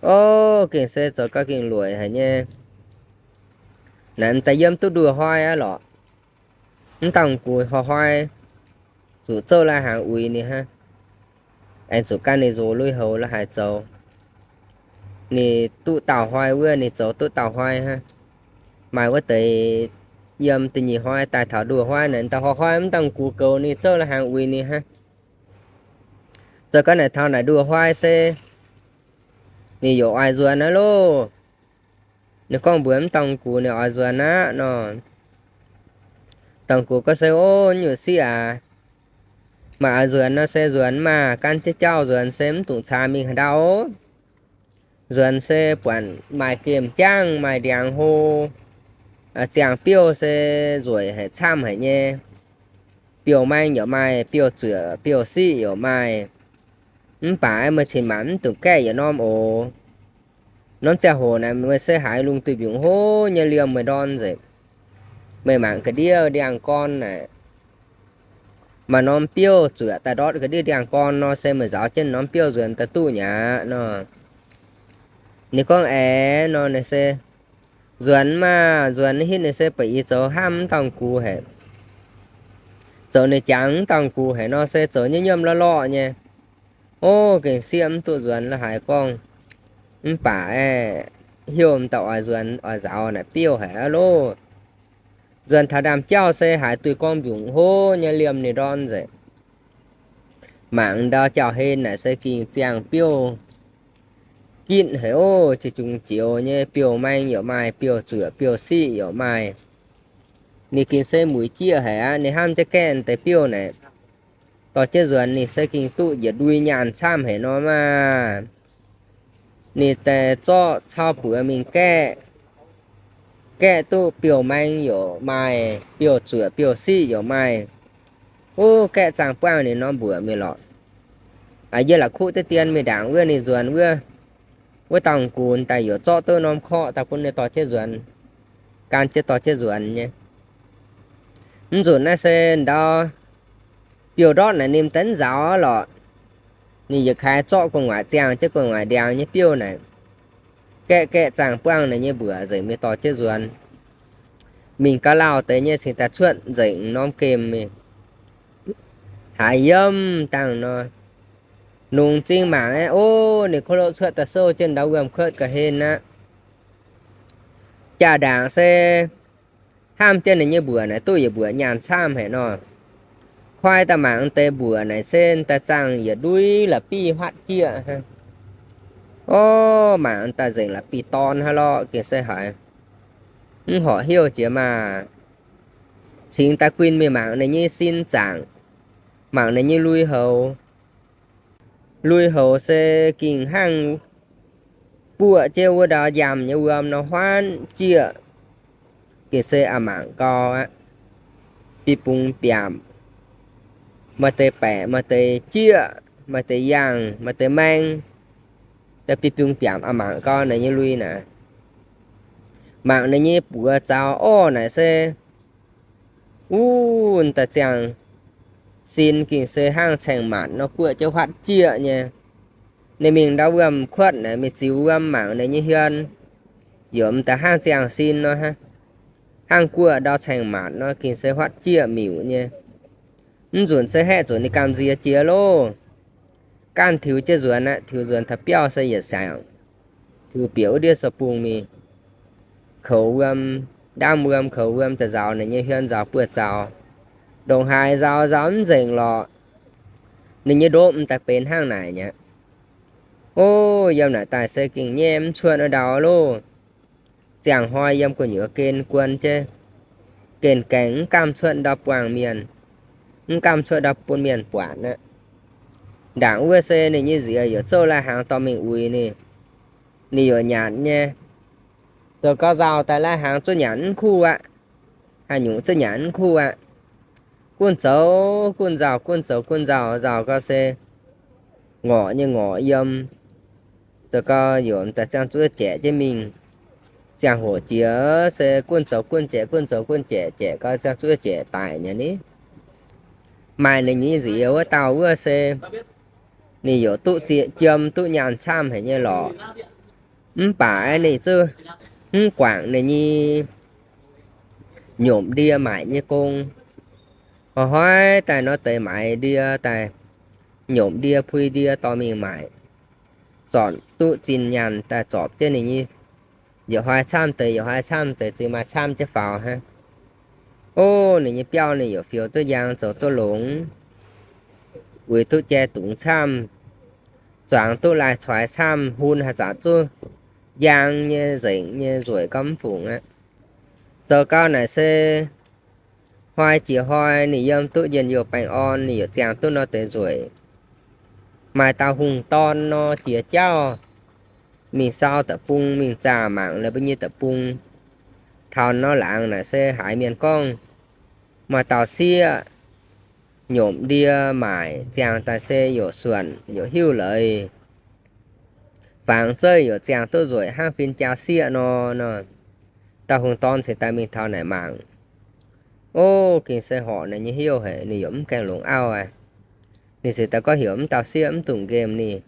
Ov, gengh se zoux gau gengh lueic haic nyei. Naaiv daaih yiem duqv nduoh hnoi aqv lorqc. M'dorngx gux horpc hnoi zuqc zouv lai hnaangx uix ninh hnangv. Aengx zuqc gan ninh nzox lui-houx la'haaix zoux. Ninh duqv dauh hnoi wuov, ninh zoux duqv dauh hnoi hnangv. Maaih wuov deix yiem da'nyeic hnoi daaih taux nduoh hnoi naaic, daaih horpc hnoi m'dorngx gux goux ninh, zouv lai hnaangx uix ninh hnangv. Zoux gau naaic taux naaic nduoh hnoi se ninh yaac oix nzuonx aqv loh. Ninh gorngv mbuox m'dorngx gux ninh oix nzuonx aqv nor. Dorngx gux gorngv se, Ov, nyungc sieqv aac, meih oix nzuonx nor se nzuonx maah, gan jienv jauv nzuonx se mv dungx caax mingh haaix ndau. Nzuonx se buatc maaih gemh jangv, maaih ndiangx hlo, ziangh biouv se nzueic haic, camv haic nyei. Biouv maeng yaac maaih, biouv zuoqc biouv siqv yaac maaih. Mv baac meih cin-maanc mv dungx gaeqv yietc norm oc. Norm ziangh hoc naaic meih se haiz lungh duih mbiungc hlo nyei liemh meih ndorn nzengc. Meih mangc ga'ndiev ndiangx-gorn naaic, maaih norm biouv zuoqc daaih ndortv ga'ndiev ndiangx-gorn nor se meih nzaaux jienv norm biouv nzuonx daaih duqv mi'aqv nor. Ninh gorngv, Aeqv, nor ninh se nzuonx maah, nzuonx hitv ninh se ba'gi zoux hnamv m'dorngx gux haic. Zoux ninh jangx m'dorngx gux haic nor se zoux nyiemv nyiemv lorqc lorqc nyei. Ov, gengh sieqv mv duqv nzuonx la'haaix gorngv. Mv baac aeqv, heuc m'daaih oix nzuonx oix nzaaux naaic biouv haic aqv loh. Nzuonx taux ndaamv-jauv se haiz duih gorngv mbiungc hlo nyei liemh ninh ndorn nzengc. Mangc ndau jauv-hlen naaic se gengh ziangh biouv gitv haic oc, jiex jungx jioux nyei, biouv maeng yaac maaih, biouv zuoqc biouv siqv yaac maaih. Ninh gengh se mueic jieqv haic aqv. Ninh hnamv jienv gaeqv deix biouv naaic, dorh jienv nzuonx ninh se gengh duqv yietc ndui nyaanh camv haic nor maah. Ninh daaih zorqv cau buoz mingh gaeqv, gaeqv duqv biouv maeng yaac maaih, biouv zuoqc biouv siqv yaac maaih. Ov, gaeqv zaangh buangh ninh norm mbuoqc mingh lorqc. Aa, yie la'kuqv deix dien mingh ndaangc wuov ninh nzuonx wuov, wuov dauh gux daaih yaac zorqv duqv norm korqv daaih bun ninh dorh jienv nzuonx, gan jienv dorh jienv nzuonx nyei. Mv nzunc naaiv se ndau biouv ndortv naaic ninh daaih mv nzaaux lorqc. Ninh yietc kaaix zorqv gu'nguaaic ziangh jienv gu'nguaaic ndiangx nyei biouv naaic, gaeqv gaeqv zaangh buangh ninh nyei mbuoqc nzengc mingh dorh jienv nzuonx. Mingh gauh lauh deix nyei cingx daaih cuotv nzengc norm gemh mingh. Haiz yiem dangh nor, lungh m'zing mangc aeqv, ov, ninh kuv loqv cuotv daaih souv jienv ndau wuom-kuotv ga'hlen aqv. Jaa-ndaangc se hnamv jienv ninh nyei mbuoqc naaic duqv yietc mbuoqc nyaanh camv haic nor. Koi daaih mangc deix mbuoqc naaic se daaih zaangh yietc ndui la'bieiv huaatv jieqv hnangv. Ov, mangc daaih nzengc la'bieiv dorn hnangv lorqc, gengh se haiz. mv horpc heuc jiex maah! Cingx daaih guinh mingh mangc ninh nyei sin zaangc, mangc ninh nyei lui-houx. Lui-houx se gengh hnangv buoqv jienv wuov ndau njaamv nyei wuom nor huaanv jieqv, gengh se a'mangc gau aqv. Bi bungx biaamc, maaih deix baeqc, maaih deix jieqv, maaih deix yangh, maaih deix maeng, daaih bi bungx biaamc a'mangc gau ninh nyei lui naaic. Mangc ninh nyei buoz zaux orv naaic se, wuov daaih ziangh sin gengh se hnangv caeng-maatc nor buoqv jienv huaatv jieqv nyei. Ninh mingh ndau wuom-kuotv naaic mingh ziux wuom mangc ninh nyei hmien, yaac m'daaih hnangv ziangh sin nor hnangv, hnangv guoqv ndau caeng-maatc nor gengh se huaatv jieqv miuc nyei. Mv nzunc se haeqv zuqc ninh gamh nziex jiex loh. Gaanv tiux jienv nzuonx aqv. Tiux nzuonx taux biauv se yietc saangc, tiux bieqc wuov ndiev sou bung mingh, koux wuom, ndaamv wuom, koux wuom daaih nzaaux ninh nyei hmien, nzaaux buoz zaux, ndongc haaix nzaaux nzaaux mv nzengc lorqc. Ninh nyei ndopv m'daaih benx hnangv naaic nyei. O, yiem naaic daaih se gengh nyei mv cuotv ndau loh. Ziangh hnoi yiem gu'nyuoz gen guon jienv, gen gaengh mv gamh cuotv ndau buangh mienh, mv gamh cuotv ndau bun mienh buatc aqv. Ndaangc wuov se ninh nyei nziex yaac zouv lai-hnaangx dorh mingh uix ninh, ninh yaac nyanc nyei. Zoux gau nzauh daaih lai-hnaangx zuqc nyanc mv kuv aqv. Haaix nyungc zuqc nyanc mv kuv aqv. Gunv zoux gunv nzauh, gunv zoux gunv nzauh, nzauh gau se ngorc nyei ngorc yiem. Zoux gau yaac m'daaih ziangh zuov jaeqc jienv mingh. Ziangh hoc jiex se gunv zoux gunv jaeqc, gunv zoux gunv jaeqc, jaeqc gau ziangh zuov jaeqc daic nyei ni. Maaih ninh nyei nziex wuov dauh wuov se ninh yaac duqv zieqv jiem duqv nyaanh camv haic nyei lorqc. Mv baac ninh zuqc mv guangc ninh nyei nyomc ndie maaic nyei gong. Hnoi-hnoi daaih nor deix maaiz ndie daaih, nyomc ndie pui ndie dorh mingh maaic, zornc duqv zinh nyaanh daaih zorpc jienv ninh nyei, yietc hnoi camv deix, yietc hnoi camv deix, zinh maaih camv jienv faaux hnangv. O, ninh nyei biauv ninh yaac fioux duqv njang, zoux duqv longx, uix duqv jai dungz camv, zuangx duqv lai-coix camv, hun haaix zanc zuqc njang nyei, nzengc nyei, nzueic gau mv fungc aqv. Zoux gau naaic se hnoi jiex hnoi ninh yiem duqv njien-youh baengh orn, ninh yaac ziangh duqv nor deix nzueic. Maaih dauh hungh dorn nor jiex jauv mingh sau deic-bung, mingh zaah mangc ninh mbuo nyei deic-bung. Taux norm laangz naaic se haiz mienh gorngv maaih dauh sieqv nyomc ndie maaic, ziangh daaih se yaac suonc yaac hiuv leiz, fangx zeiv yaac ziangh duqv nzueic hnangv fin-jaa sieqv nor. Nor dauh hungh dorn cingx daaih mingh taux naaic mangc. O, gengh se horpc ninh nyei hnyouv haic, ninh yaac mv gaengh longc auv aqv. Ninh cingx daaih gorngv heuc mv dauh sieqv mv dungx nqemh ninh,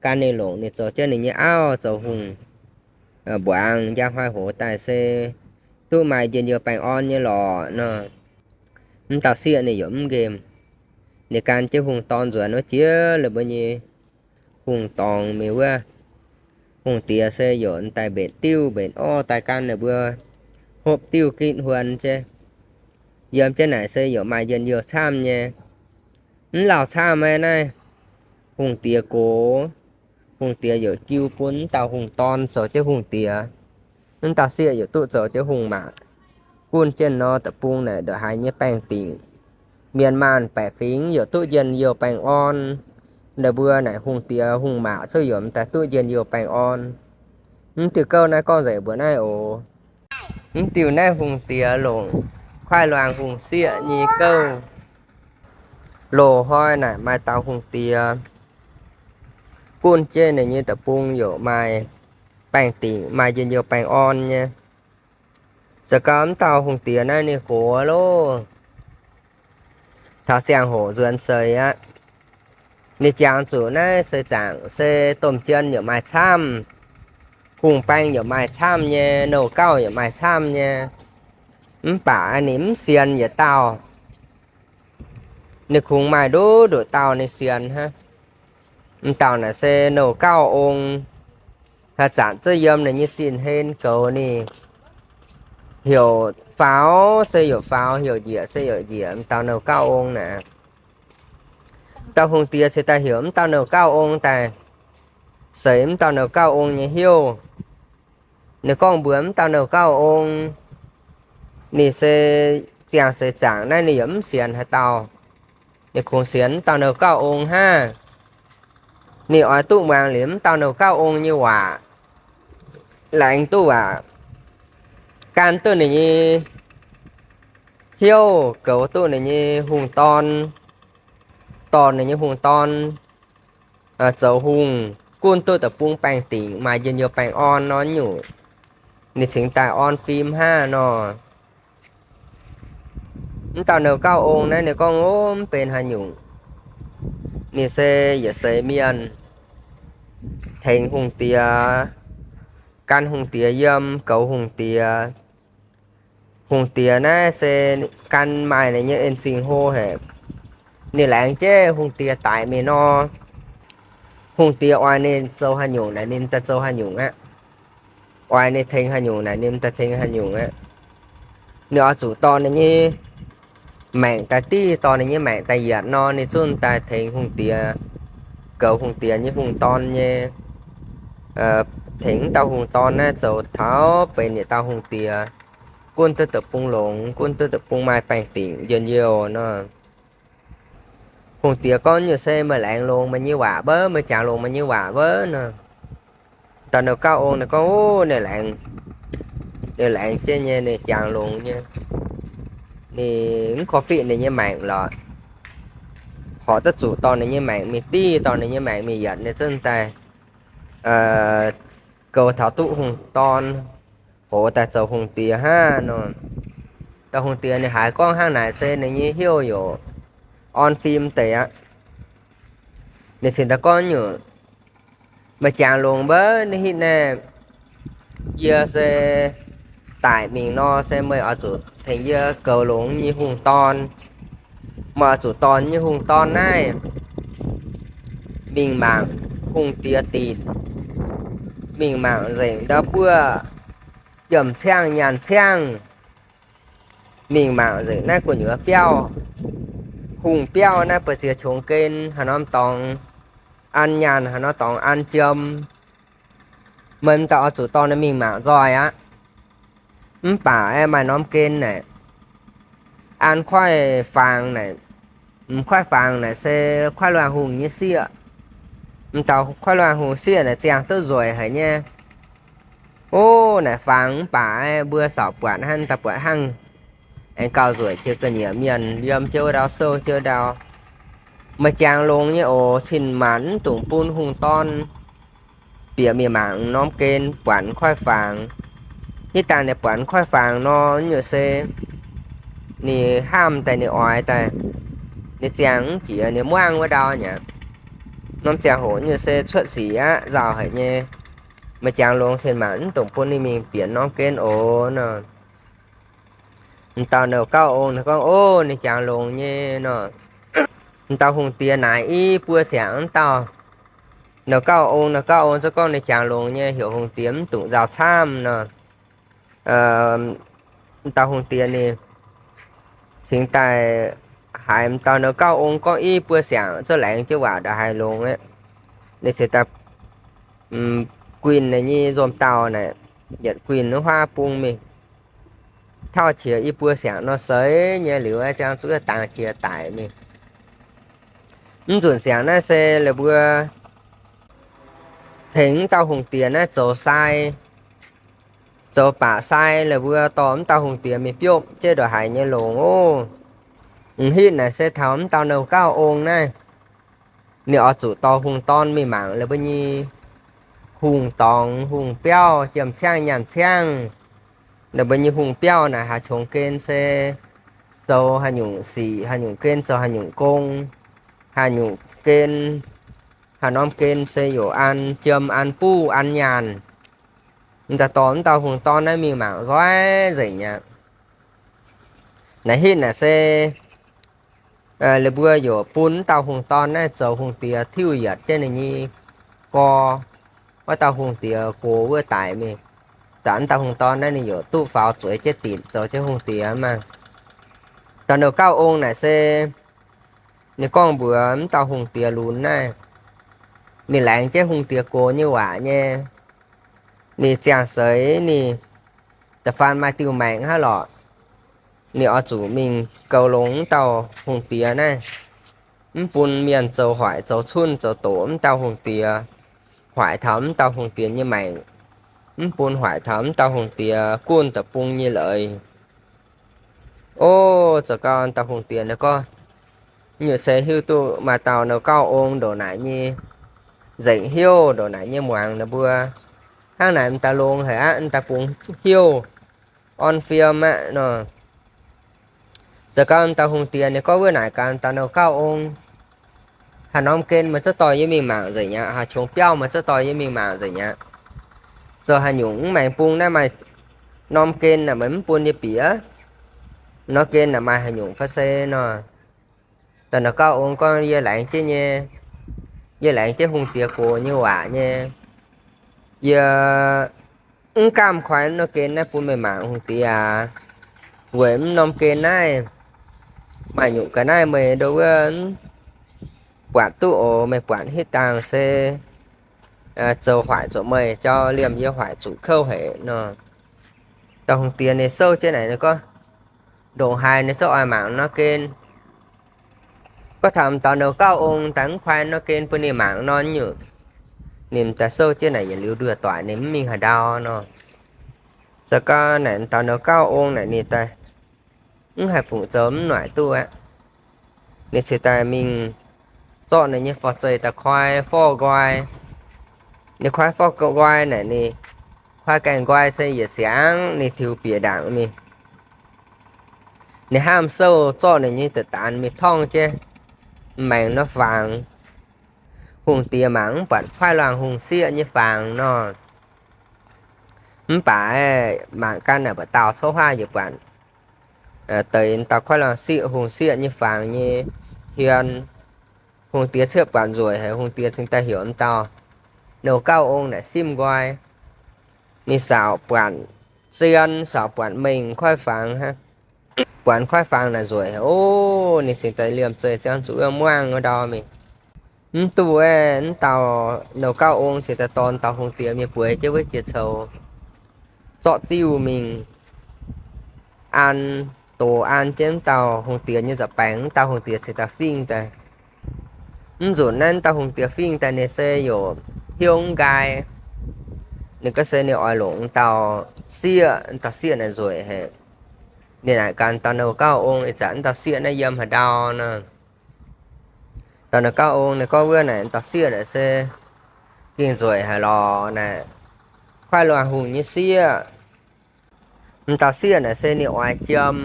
gan ninh longc ninh zoux jienv ninh nyei auv zoux hungh, mbuangz njang hnoi hoz daaih se duqv maaih njien-youh baengh orn nyei lorqc nor. Mv dauh sieqv ninh yaac mv nqemh. Ninh gan jienv hungh dorn nzuonx wuov jiex ninh mbuo nyei hungh dorngx mingh wuov. Hungh diex se yaac daaih mbenc diuv mbenc orv daaih gan ninh mbuo hopv diuv gitv huon jienv. Yiem jienv naaic se yaac maaih njien-youh camv nyei. Mv lauh camv maah naaiv, hungh diex gox. Hungh diex yaac jiu bun mv dauh hungh dorn zoux jienv hungh diex. Mv dauh sieqv yaac duqv zoux jienv hungh maac. Gunv jienv nor deic-bung naaic ndongc haaix nyei baengh dingc, mienh maanh baeqc fingx yaac duqv njien-youh baengh orn. Ninh mbuo naaic hungh diex hungh maac cuotv yaac m'daaih duqv njien-youh baengh orn. Mv diuh gouv naaiv gorngv nzengc mbuox naaiv oc. Mv diuh naaiv hungh diex longc kuaaiv luangh hungh sieqv nyei gouv. Loz-hnoi naaic maaih dauh hungh diex gunv jienv ninh nyei deic-bung yaac maaih baengh dingc, maaih njien-youh baengh orn nyei. Zoux gau mv dauh hungh diex naaiv ninh gox loh. Taux ziangh hoc nzuonx seix aqv. Ninh jangx zuqc naaiv seix zaangc se domh jien yaac maaih camv, hungh baeng yaac maaih camv nyei, nouh gauv yaac maaih camv nyei. Mv baac ninh mv sienx yietc dauh. Ninh kungx maaih nduqc nduqc dauh ninh sienx hnangv. M'dauh naaic se nouh gauv ong. Haaix zanc zuqc yiem ninh nyei sin-hlen goux ninh. Heuc faaux se youc faaux, heuc njiec se youc njiec, m'dauh nouh gauv ong naaic. Dauh hungh diex cingx daaih heuc m'dauh nouh gauv ong daaih seix m'dauh nouh gauv ong nyei hnyouv. Ninh gorngv mbuox m'dauh nouh gauh ong, ninh se ziangh seix zaangc naaiv ninh yaac mv sienx haaix dauh. Ninh kungx sienx m'dauh nouh gauh ong hnangv. Ninh oix duqv muangx liuz m'dauh nouh gauh ong nyei waac, laengz duqv waac, gan duqv ninh nyei hnyouv, goux duqv ninh nyei hungh dorn, dorh ninh nyei hungh dorn zoux hungh, gunv duqv deic-bung baengh dingc, maaih njien-youh baengh orn nor nyungc, ninh cingx daaih orn fim hnangv nor. M'dauh nouh gauh ong naaiv ninh gorngv, Ov, mv benx haaix nyungc. Ninh se yietc seix mienh, tengx hungh diex, gan hungh diex yiem, goux hungh diex. Hungh diex naaiv se gan maaih ninh nyei en-zingh hlo haic. Ninh laengz jienv hungh diex daic mingh nor, hungh diex oix ninh zoux haaix nyungc naaic ninh daaih zoux haaix nyungc aqv. Oix ninh tengx haaix nyungc naaic ninh daaih tengx haaix nyungc aqv. Ninh oix zuqc dorh ninh nyei maengc daaih div, dorh ninh nyei maengc daaih yietc nor, ninh zungv daaih tengx hungh diex, goux hungh diex nyei hungh dorn nyei, tengx m'dauh hungh dorn naaiv zoux taux benx yietc dauh hungh diex, gunv duqv deic-bung longx, gunv duqv deic-bung maaih baengh dingc njien-youh nor. Hungh diex gorngv, Nyungc se meih laengz longx meih nyei waac wuov, meih jangx longx meih nyei waac wuov nor. Dauh nouh gauh ong naaic gorngv, Ov, ninh laengz, ninh laengz jienv nyei, ninh jangx longx nyei. Ninh mv korv-fiqv ninh nyei maengc lorqc. Horpc duqv zuqc dorh ninh nyei maengc mingh div, dorh ninh nyei maengc mingh yietc, ninh zungv daaih goux taux duqv hungh dorn, hoz daaih zoux hungh diex hnangv nor. Dauh hungh diex ninh haiz gorngv hnangv naaic se ninh nyei hnyouv yaac orn fim deix aqv. Ninh cingx daaih gorngv, Nyungc, meih jangx longx wuov, naaiv hitv naaiv yie se daic mingh nor, se meih oix zuqc tengx yie goux longx nyei hungh dorn. Meih oix zuqc dorh nyei hungh dorn naaiv mingh mangc hungh diex dinc, mingh mangc nzengc ndau buov jiem-ciangv nyaanh ciangv, mingh mangc nzengc naaiv gu'nyuoz biauv, hungh biauv naaiv ba'ziex qongx gen, haaix norm dorngx an nyaanh, haaix norm dorngx an jiem. Meih m'daaih oix zuqc dorh ninh mingh mangc nzoih aqv. Mv baac aeqv, maaih norm gen naaic, an kuaaiv fangx naaic, m'kuaaiv fangx naaic se kuaaiv luangh hungh nyei sieqv. M'daaih kuaaiv luangh hungh sieqv naaic ziangh duqv nzueic haic nyei. Ov, naaic fangx mv baac aeqv, mbuo saauc buatc hnangv, daaih buatc hnangv, aengx gauh nzueic jiex ga'nyiec mienh yiem jienv wuov ndau sou jienv ndau. Meih jangx longx nyei oc, cin-maanc mv dungx bun hungh dorn bieqc mingh mangc norm gen buatc kuaaiv fangx. Hitv dangh ninh buatc kuaaiv fangx nor, nyungc se ninh hnamv daaih, ninh oix daaih, ninh ziangh mv jiex, ninh muangv wuov ndau nyei aqv. Norm ziangh hoc nyungc se cuotv sic aqv, nzauh haic nyei. Meih jangx longx cin-maanc mv dungx bun ninh mingh bieqc norm gen oc nor. M'dauh nouh gauh ong naaic gorngv, Ov, ninh jangx longx nyei nor. M'dauh hungh diex naaic i buo siangx m'dauh nouh gauh ong, nouh gauh ong zungv gorngv ninh jangx longx nyei, heuc hungh diex mv dungx nzauh camv nor. M'dauh hungh diex ninh cingx daaih haiz m'dauh nouh gauh ong gorngv i buo siangx zungv laengz jienv waac ndongc haaix longx aqv. Ninh cingx daaih guinh ninh nyei nzomh dauh naaic, yietc guinh wuov huaav bung mingh, tauv qiex i buo siangx nor seix nyei liuz, ziangh zuqc dangx qiex daic mingh. Mv nzunc siangx naaiv se la'buo tengx m'dauh hungh diex naaiv zoux sai, zoux baac sai, la'buo dorh m'dauh hungh diex mingh biopv jienv ndongc haaix nyei longx oc. M'hitv naaic se taux m'dauh nouh gauh ong naaiv, ninh oix zuqc dorh hungh dorn mingh mangc la'buo nyei hungh dorngx hungh biauv, jiem-ciangv nyaanh ciangv. La'buo nyei hungh biauv naaic haaix qongx gen se zoux haaix nyungc sic, haaix nyungc gen zoux haaix nyungc gong, haaix nyungc gen, haaix norm gen se yaac an jiem, an buv, an nyaanh. M'daaih dorh m'dauh hungh dorn naaiv mingh mangc nzoih nzengc aqv. Naaiv hitv naaic se la'buo yaac bun m'dauh hungh dorn naaiv zoux hungh diex tiuv yietc jienv ninh nyei gorx. Wuov dauh hungh diex gox wuov daic mingh, zanc m'dauh hungh dorn naaiv ninh yaac duqv faaux zueiz jienv dinc zoux jienv hungh diex maah. Dauh nouh gauh ong naaic se ninh gorngv mbuox m'dauh hungh diex lunx naaiv, ninh laengz jienv hungh diex gox nyei waac nyei. Ninh ziangh seix ninh da'faanh maaih diuh maengc hnangv lorqc, ninh oix zuqc mingh goux longx wuov dauh hungh diex naaiv, mv bun mienh zoux hoic zoux cunh zoux doqc wuov dauh hungh diex, hoic taux wuov dauh hungh diex nyei maengc, mv bun hoic taux wuov dauh hungh diex gunh da'bung nyei leiz. O, zoux gau dauh hungh diex naaic gorngv, nyutc seix hiuv duqv maaih dauh nouh gauh ong ndongc naaic nyei nzengc hnyouv, ndongc naaic nyei muangx ninh mbuo. Hnangv naaic m'daaih longx haic aqv, m'daaih bungx hnyouv orn fiem aqv nor. Zoux gau dauh hungh diex ninh gorngv wuov naaic gaax dauh nouh gauh ong, haaix norm gen meih zorqv dorh yie mingh mangc nzengc aqv, haaix qongx biauv meih zorqv dorh yie mingh mangc nzengc aqv. Zoux haaix nyungc mv maengx bung naaiv maaih norm gen naaic meih mv bun yie bieqc, norm gen naaic maaih haaix nyungc fai se nor. Dauh nouh gauh ong gorngv, yie laengz jienv nyei, yie laengz jienv hungh diex gox nyei waac nyei. Yie mv gamh koi norm gen naaiv bun meih mangc hungh diex aac. Weic mv norm gen naaiv maaih nyungc ga'naaiv meih ndo wuov buatc duqv oc. Meih buatc hitv dangh se zoux hoic zuqc meih, jauv liemh yie hoic zuqc kouv haic nor. Dauh hungh diex ninh souv jienv naaic ninh gorngv, ndongc haaix ninh zungv oix mangc norm gen. Gorngv taux m'dauh nouh gauh ong daaih mv koi norm gen bun ninh mangc nor nyungc, ninh m'daaih souv jienv naaic yietc liuz nduoh doic, ninh mv mingh haaix ndau nor. Zoux gau naaic m'dauh nouh gauh ong naaic ninh daaih mv haih fungc zoux mv noic duqv aqv. Ninh cingx daaih mingh zorqv ninh nyei forv-zeih daaih koi forv nqoi. Ninh koi forv nqoi naaic ninh koi gaengh nqoi se yietc siangx ninh tiux bieqc ndaangc mingh. Ninh hnamv souv zorqv ninh nyei deix daanx mingh torngv jienv maengx nor faangx. Hungh diex mangc mv buatc kuaaiv luangh hungh sieqv nyei faangx nor. Mv baac mangc gaax naaic mbu'dauh cov huaav yaac buatc deix dauh kuaaiv luangh sieqv, hungh sieqv nyei faangx nyei hmien. Hungh diex ciepv buatc nzueic haic, hungh diex cingx daaih heuc m'dauh nouh gauh ong naaic simv nqoi. Ninh saauc buatc zien, saauc buatc mengh kuaaiv faangx hnangv. Buatc kuaaiv faangx naaic nzueic haic, o, ninh cingx daaih liemh zeih ziangv zuqc wuov muangh wuov ndau mingh. Mv duqv wuov, m'dauh nouh gauh ong cingx daaih dorh dauh hungh diex mingh bueix jienv wuov jiex coux, zorqv diuh mingh an, dox an jienv m'dauh hungh diex nyei nza'baengx. M'dauh hungh diex cingx daaih fingx daaih. Mv nzunc naaiv m'dauh hungh diex fingx daaih ninh se yaac hnyouv mv nqaai. Ninh gorngv se ninh oix longc m'dauh sieqv, m'dauh sieqv naaic nzueic haic. Ninh naaic gaax dauh nouh gauh ong, ih zanc m'dauh sieqv naaiv yiem haaix ndau nor. Dauh nouh gauh ong ninh gorngv wuov naaic m'dauh sieqv naaic se gengh nzueic haic lorqc naaic, kuaaiv luangh hungh nyei sieqv. M'dauh sieqv naaic se ninh oix jiem.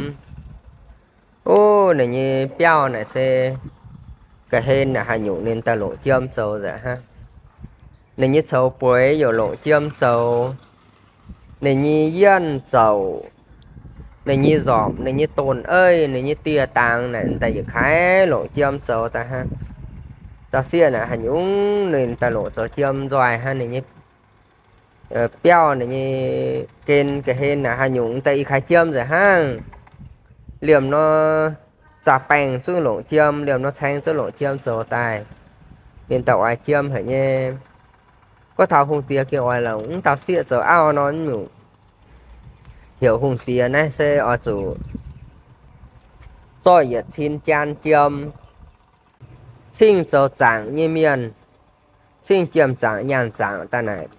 O, ninh nyei biauv naaic se ga'hlen naaic haaix nyungc ninh daaih longc jiem zoux nzengc hnangv. Ninh nyei coux bueix yaac longc jiem zoux. Ninh nyei yienh zouc, ninh nyei nzormc, ninh nyei donx eiv, ninh nyei dieh dangx naaic daaih yietc kaaix longc jiem zoux daaih hnangv. Dauh sieqv naaic haaix nyungc ninh daaih longc zoux jiem nzoih hnangv. Ninh nyei biauv, ninh nyei gen ga'hlen naaic haaix nyungc daaih ih kaaix jiem nzengc hnangv. Liemh nor zaah baengh zungv longc jiem, liemh nor caeng zungv longc jiem zoux daaih. Ninh daaih oix jiem haic nyei. Gorngv taux hungh diex gengh oix longc m'dauh sieqv zoux auv nor nyungc, heuc hungh diex naaiv se oix zuqc zorqv yietc cin jaan jiem, cingv zoux zaangc nyei mienh, cingv jiem-zaangc nyaanh zaangc daaih naaic,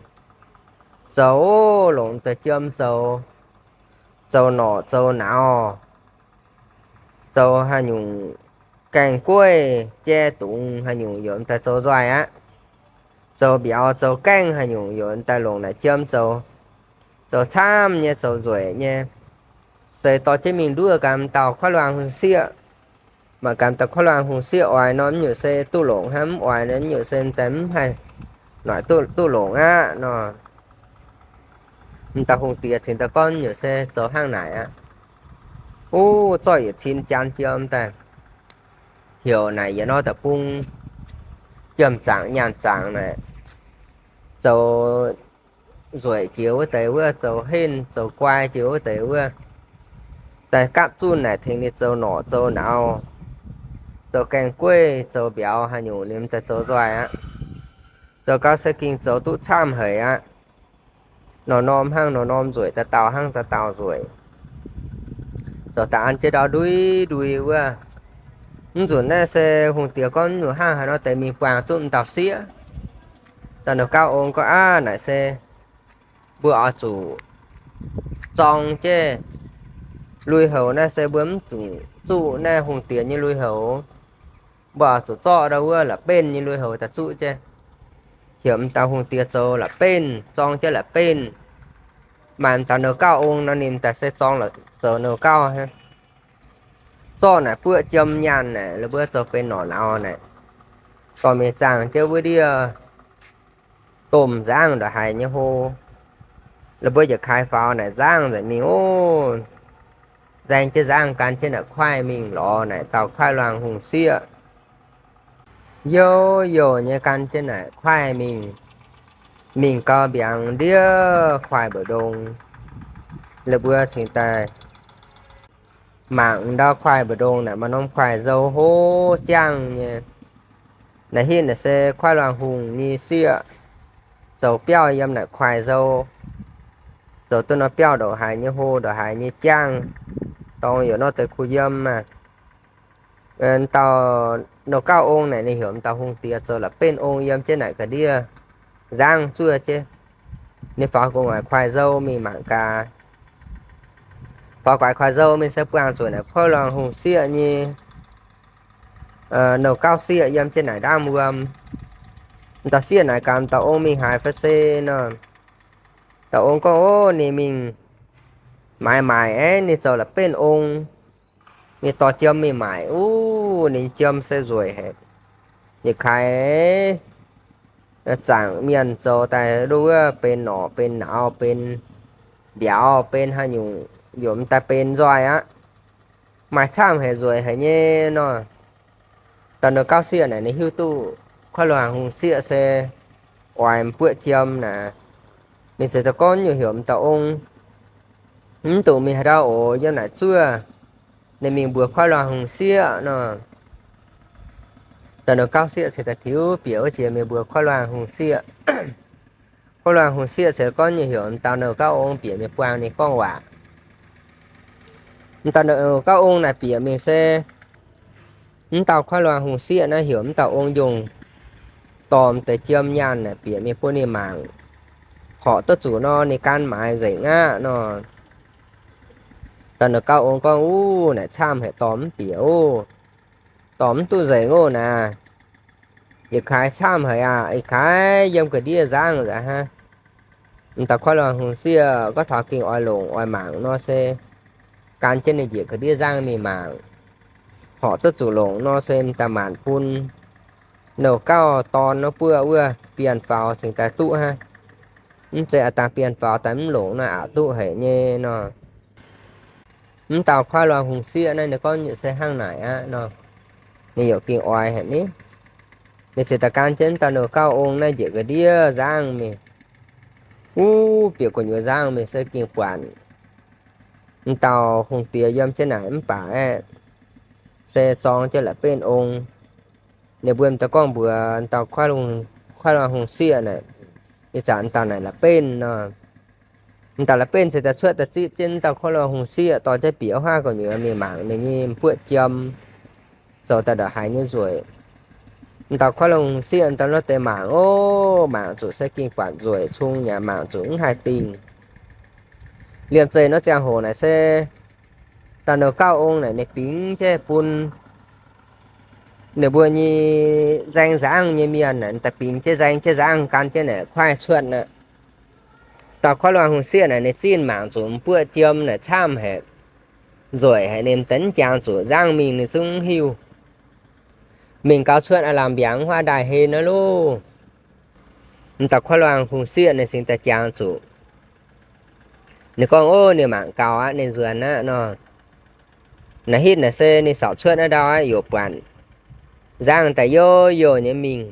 zoux longc deix jiem zoux, zoux norqc zoux nauz, zoux haaix nyungc gaengh gueiv jai dungz haaix nyungc yaac daaih zoux nzoih aqv. Zoux mbiauz zoux gaengh haaix nyungc yaac daaih longc naaic jiem zoux, zoux camv nyei, zoux nzueic nyei. Se dorh jienv mingh nduov gaax m'dauh kuaaiv luangh hungh sieqv. Mangc gaax m'dauh kuaaiv luangh hungh sieqv oix nor, m'nyungc se duqv longc hnangv, mv oix nor, m'nyungc se daaih mv haih noic duqv, duqv longc aqv nor. M'dauh hungh diex cingx daaih gorngv m'nyungc se zoux hnangv naaic aqv. Uv, zorqv yietc cin jaan jiem daaih, heuc naaic yietc norm deic-bung, jiem-zaangc nyaanh zaangc naaic, zoux nzueic jiex wuov deix wuov, zoux henv zoux guai jiex wuov deix wuov, daaih gapv zunh naaic tengx ninh zoux norqc zoux nauz, zoux gaengh gueiv zoux mbiauz haaix nyungc ninh daaih zoux nzoih aqv. Zoux gau se gengh zoux duqv camv haic aqv. norm-norm hnangv norm-norm nzueic, dauh dauh hnangv dauh dauh nzueic. Zoux daaih an jienv ndau ndui ndui wuov. Mv nzunc naaiv se hungh diex gorngv nyungc hnangv haaix nor deix mingh buangh duqv m'dauh sieqv. Dauh nouh gauv ong gorngv, Aav, naaic se mbuo oix zuqc zorng jienv lui-houx naaiv se mbuo mv zuqc zuqv naaiv hungh diex nyei lui-houx. Mbuo oix zuqc zorqv ndau wuov la'benv nyei lui-houx daaih zuqv jienv. Heuc m'dauh hungh diex zoux la'benv, zorng jienv la'benv. Maaih m'dauh nouh gauv ong nor, ninh daaih se zorng zoux nouh gauv hnangv. Zorqv naaic buoqv jiem nyaanh naaic, la'buov zoux benx norqc nauz naaic, dorh mingh zaangh jienv wuov ndiev domh nzangv ndongc haaix nyei hlo. La'buov yietc kaaix faaux naaic nzangv nzengc mingh oc. Nzaeng jienv nzangv gan jienv naaic kuaaiv mingh lorz naaic dauh kuaaiv luangh hungh sieqv. Youh youh nyei gan jienv naaic kuaaiv mingh. Mingh gau mbiaangx ndiev kuaaiv mbu'ndongx. La'buov cingx daaih mangc ndau kuaaiv mbu'ndongx naaic maaih norm kuaaiv nzou hlo jangv nyei. Naaic hitv naaic se kuaaiv luangh hungh nyei sieqv zoux biauv yiem naaic kuaaiv nzou, zoux duqv norm biauv ndongc haaix nyei hlo, ndongc haaix nyei jangv, dorngx youc nor deix kuh yiem aqv. Dauh nouh gauv ong naaic ninh heuc m'dauh hungh diex zoux la'benv ong yiem jienv naaic ga'ndiev nzangv zuov jienv. Ninh faaux gu'nguaaic kuaaiv nzou mingh mangc gaax. Faaux gu'nguaaic kuaaiv nzou mingh se buangh zuqc naaic kuaaiv luangh hungh sieqv nyei nouh gauv sieqv yiem jienv naaic ndaamv wuom. M'dauh sieqv naaic gaax m'dauh ong mingh haaix fai se nor. Dauh ong gorngv, Ov, ninh mingh maaiz maaic aeqv, ninh zoux la'benv ong. Ninh dorh jiem mingh maaic, uv, ninh jiem se nzueic haic. Yietc kaaix zaangc mienh zoux daaih nduov wuov benx norqc benx nauz benx mbiauz benx haaix nyungc, yaac m'daaih benx nzoih aqv. Maaih camv haic nzueic haic nyei nor. Dauh nouh gauv sieqv naaic ninh hiuv duqv kuaaiv luangh hungh sieqv se oix m'buoqv jiem naaic. Ninh ziouc daaih gorngv nyungc heuc m'dauh ong, Mv dungx mingh haaix ndau oc, yiem naaic zuov. Ninh mingh mbuox kuaaiv luangh hungh sieqv nor. Dauh nouh gauv sieqv se daaih tiux bieqc wuov jiex mingh mbuox kuaaiv luangh hungh sieqv. Kuaaiv luangh hungh sieqv se gorngv nyungc heuc m'dauh nouh gauv ong bieqc mingh buangh ninh gorngv waac. M'dauh nouh gauv ong naaic bieqc mingh se mv dauh kuaaiv luangh hungh sieqv naaiv heuc mv dauh ong njongc dorh m'deix jiem nyaanh naaic bieqc mingh bun ninh mangc, horpc duqv zuqc nor ninh gan maaiz nzengc aqv nor. Dauh nouh gauv ong gorngv, Uv, naaic camv haic, dorh mv bieqc oc. Dorh mv duqv nzengc oc naaic. Yietc kaaix camv haic aqv, yietc kaaix yiem ga'ndiev nzangv nzengc hnangv. M'dauh kuaaiv luangh hungh sieqv gorngv taux gengh oix longc oix mangc nor se gan jienv ninh njiec ga'ndiev nzangv mingh mangc. Horpc duqv zuqc longc nor se m'daaih maanc bun nouh gauv dorn nor buoqv wuov bienh faaux cingx daaih duqv hnangv. Mv zeiz a'dangh bienh faaux daaih mv longc nor aqc duqv haic nyei nor. Mv dauh kuaaiv luangh hungh sieqv naaiv ninh gorngv nyungc se hnangv naaic aqv nor. Ninh yaac gengh oix haic ni. Ninh ziouc daaih gan jienv dauh nouh gauv ong naaiv njiec ga'ndiev nzangv mingh. Uv, bieqc gu'nyuoz nzangv mingh se gengh buatc m'dauh hungh diex yiem jienv naaic mv baac aeqv, se zorng jienv la'benv ong. Ninh mbuo m'daaih gorngv mbuox m'dauh kuaaiv luangh hungh sieqv naaic, ih zanc m'dauh naaic la'benv nor. M'dauh la'benv se daaih cuotv daaih zipv jienv m'dauh kuaaiv luangh hungh sieqv dorh jienv bieqc wuov haav gu'nyuoz mingh mangc ninh nyei m'buoqv jiem zoux daaih ndongc haaix nyei nzueic. M'dauh kuaaiv luangh hungh sieqv m'daaih nor deix mangc, ov, mangc zuqc se gengh buatc nzueic cung yaac mangc zuqc mv haih dingh. Liemh zeih nor ziangh hoc naaic se dauh nouh gauv ong naaic ninh bingx jienv bun ninh mbuo nyei nzaeng nzangv nyei mienh naaic daaih bingx jienv nzaeng jienv nzangv gan jienv naaic kuaaiv cuotv aqv. Dauh kuaaiv luangh hungh sieqv naaic ninh zinh mangc zuqc m'buoqv jiem naaic camv haic, nzueic haic, ninh m'daaih mv jangx zuqc nzangv mingh ninh zungv mv hiuv. Mingh gaux cuotv aav lamh mbiaangx huaav ndaaih hlen aqv loh. M'dauh kuaaiv luangh hungh sieqv ninh cingx daaih jangx zuqc. Ninh gorngv, ov, ninh mangc gaux aqv, ninh nzuonx aqv nor. Naaiv hitv naaic se ninh saauc cuotv naaiv ndau aqv, yaac buatc nzangv daaih youh youh nyei mingh.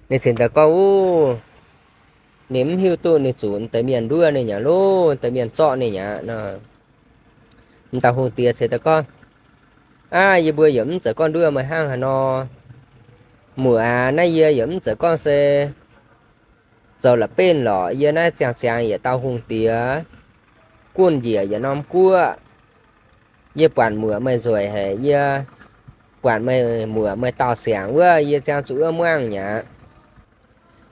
Ninh cingx daaih gorngv, uv, ninh mv hiuv duqv ninh zuqc deix mienh nduov ninh nyei loh, deix mienh zorqv ninh nyei nor. M'dauh hungh diex cingx daaih gorngv, aav, yie mbuo yaac mv zeiz gorngv nduov meih hnangv haaix nor. Muoc aac, naaiv yie yaac mv zeiz gorngv se zoux la'benv lorqc. Yie naaiv ziangh ziangx yietc dauh hungh diex, gunv njiec yietc norm guoqv. Yie buatc muoc meih nzueic haic, yie buatc meih muoc meih dauh siangx wuov, yie ziangh zuqc wuov muangv mi'aqv.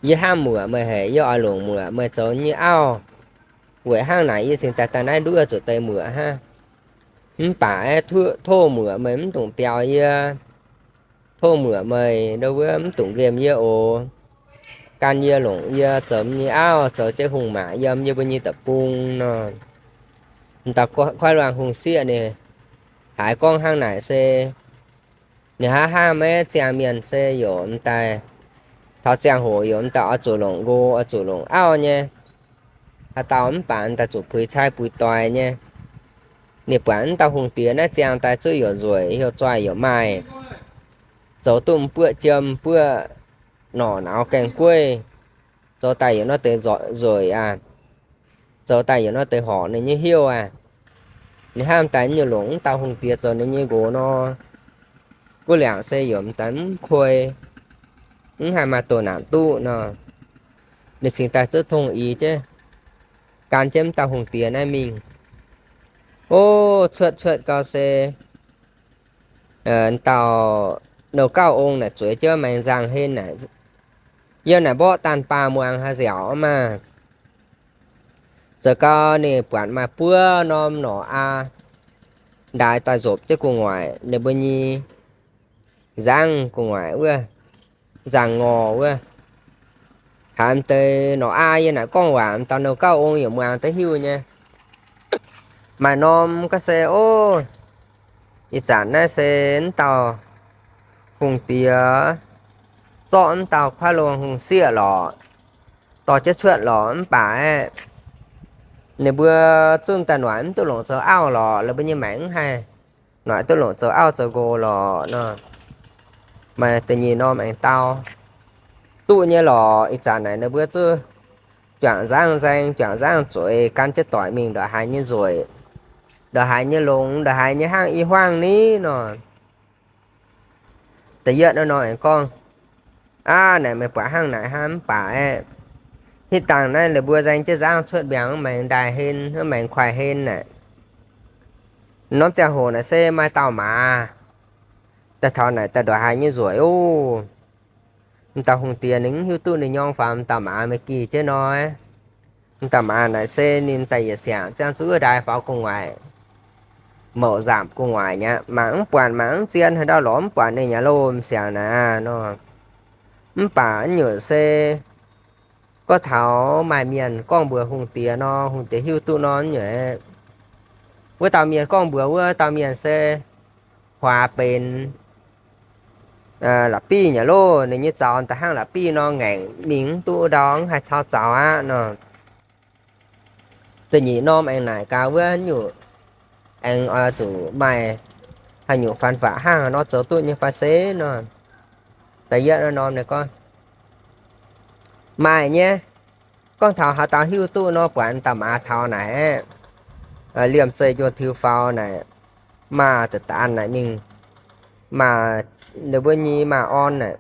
Yie hnamv muoc meih haic, yie oix longc muoc meih zoux nyei auv. Weic hnangv naaic yie cingx daaih daaih naaiv nduov zuqc deix muoc hnangv. Mv baac aeqv, tov muoc meih mv dungx biaux yie. Tov muoc meih ndo wuov mv dungx nqemh yie oc. Gan yie longc yie zoux nyei auv, zoux jienv hungh maac yiem yie mbuo nyei deic-bung nor. M'dauh koiv luangh hungh sieqv ninh haiz gorngv hnangv naaic se ninh hnangv hnangv maiv ziangh mienh se yaac m'daaih taux ziangh hoc yaac m'daaih oix zuqc longc nqox, oix zuqc longc auv nyei. Haaix dauh mv baac m'daaih zuqc puix cai puix doix nyei. Ninh buatc m'dauh hungh diex naaiv ziangh daaih zuqv yaac nzueic, heuc zoih yaac maaih, zoux duqv m'buoqv jiem m'buoqv norqc nauz gaengh gueiv, zoux daaih yaac nor deix nzueic aqv. Zoux daaih yaac nor deix horc ninh nyei heuv aqv. Ninh hnamv daaih nyungc longc m'dauh hungh diex zoux ninh nyei nqox nor, guv liangc se yaac m'daaih mv kuei, mv haih maaih doh naanc duqv nor. Ninh cingx daaih zuqv tongh i jienv, gan jienv m'dauh hungh diex naaiv mingh. O, cuotv cuotv gau se m'dauh nouh gauh ong naaic zueiz jienv maengx nzangc-hlen naaic, yiem naaic mborqv daanh baah muangx haaix nziaauc maah. Zoux gau ninh buatc maaih buov norm norqc aa ndaix daaih nzopc jienv gu'nguaaic ninh mbuo nyei nzangv gu'nguaaic wuov, nzangc-ngorc wuov. Haiz m'deix norqc aa yiem naaic gorngv waac, m'dauh nouh gauh ong yaac muangx daaih hiuv nyei. Maaih norm ga'sie, o, ih zanc naaiv se m'dauh hungh diex zorqv m'dauh kuaaiv luangh hungh sieqv lorqc, dorh jienv cuotv lorqc. Mv baac aeqv, ninh mbuo zungv daaih noic mv duqv longc zoux auv lorqc. La'buo nyei maengc mv haih noic duqv longc zoux auv zoux nqox lorqc nor. Maaih da'nyeic norm aengx dau, duqv nyei lorqc. Ih zanc naaic ninh mbuo zuqc juangc nzangv nzaeng, juangc nzangv zueiz, gan jienv doic mingh ndongc haaix nyei nzueic, ndongc haaix nyei longx, ndongc haaix nyei hnangv i hmuangv ni nor. Da'yietv nor aengx gorngv, aav, naaic meih buatc hnangv naaic hnangv. Mv baac aeqv, hitv dangh naaiv ninh mbuo nzaeng jienv nzangv cuotv mbiaangx, maengx ndaaih hlen, maengx kuaih hlen naaic. Norm ziangh hoc naaic se maaih dauh maaz daaih taux naaic daaih ndongc haaix nyei nzueic oc. M'dauh hungh diex ninh mv hiuv duqv ninh nyorng faaux m'dauh maaz maiv gih jienv nor. M'dauh maaz naaic se ninh daaih yietc siangx ziangh zuqc ndaaih faaux gu'nguaaic, mouc nzamc gu'nguaaic nyei aqv. Mangc mv buatc, mangc mv zien, haaix ndau lorz mv buatc ninh nyei loh m'siangx naaic nor. Mv baac nyungc se gorngv taux maaih mienh gorngv mbuox hungh diex nor, hungh diex hiuv duqv nor nyungc, wuov dauh mienh gorngv mbuox wuov dauh mienh se huaax benx la'bieiv nyei loh. Ninh nyei zaux da'hnangv la'bieiv nor, ngaengc mingh mv duqv ndau, mv haih cau zaux aqv nor. Da'nyeic norm aengx naaic gaax wuov nyungc, aengx oix zuqc maaih haaix nyungc faan faqc hnangv haaix nor zoux duqv nyei fai se nor. Da'yietv norm ninh gorngv, maaih nyei. Gorngv taux haaix dauh hiuv duqv nor, buatc dauh maaz taux naaic, liemh zeih njuov tiux faaux naaic, maaih da'daan naaic mingh, maaih ninh mbuo nyei maaih orn naaic,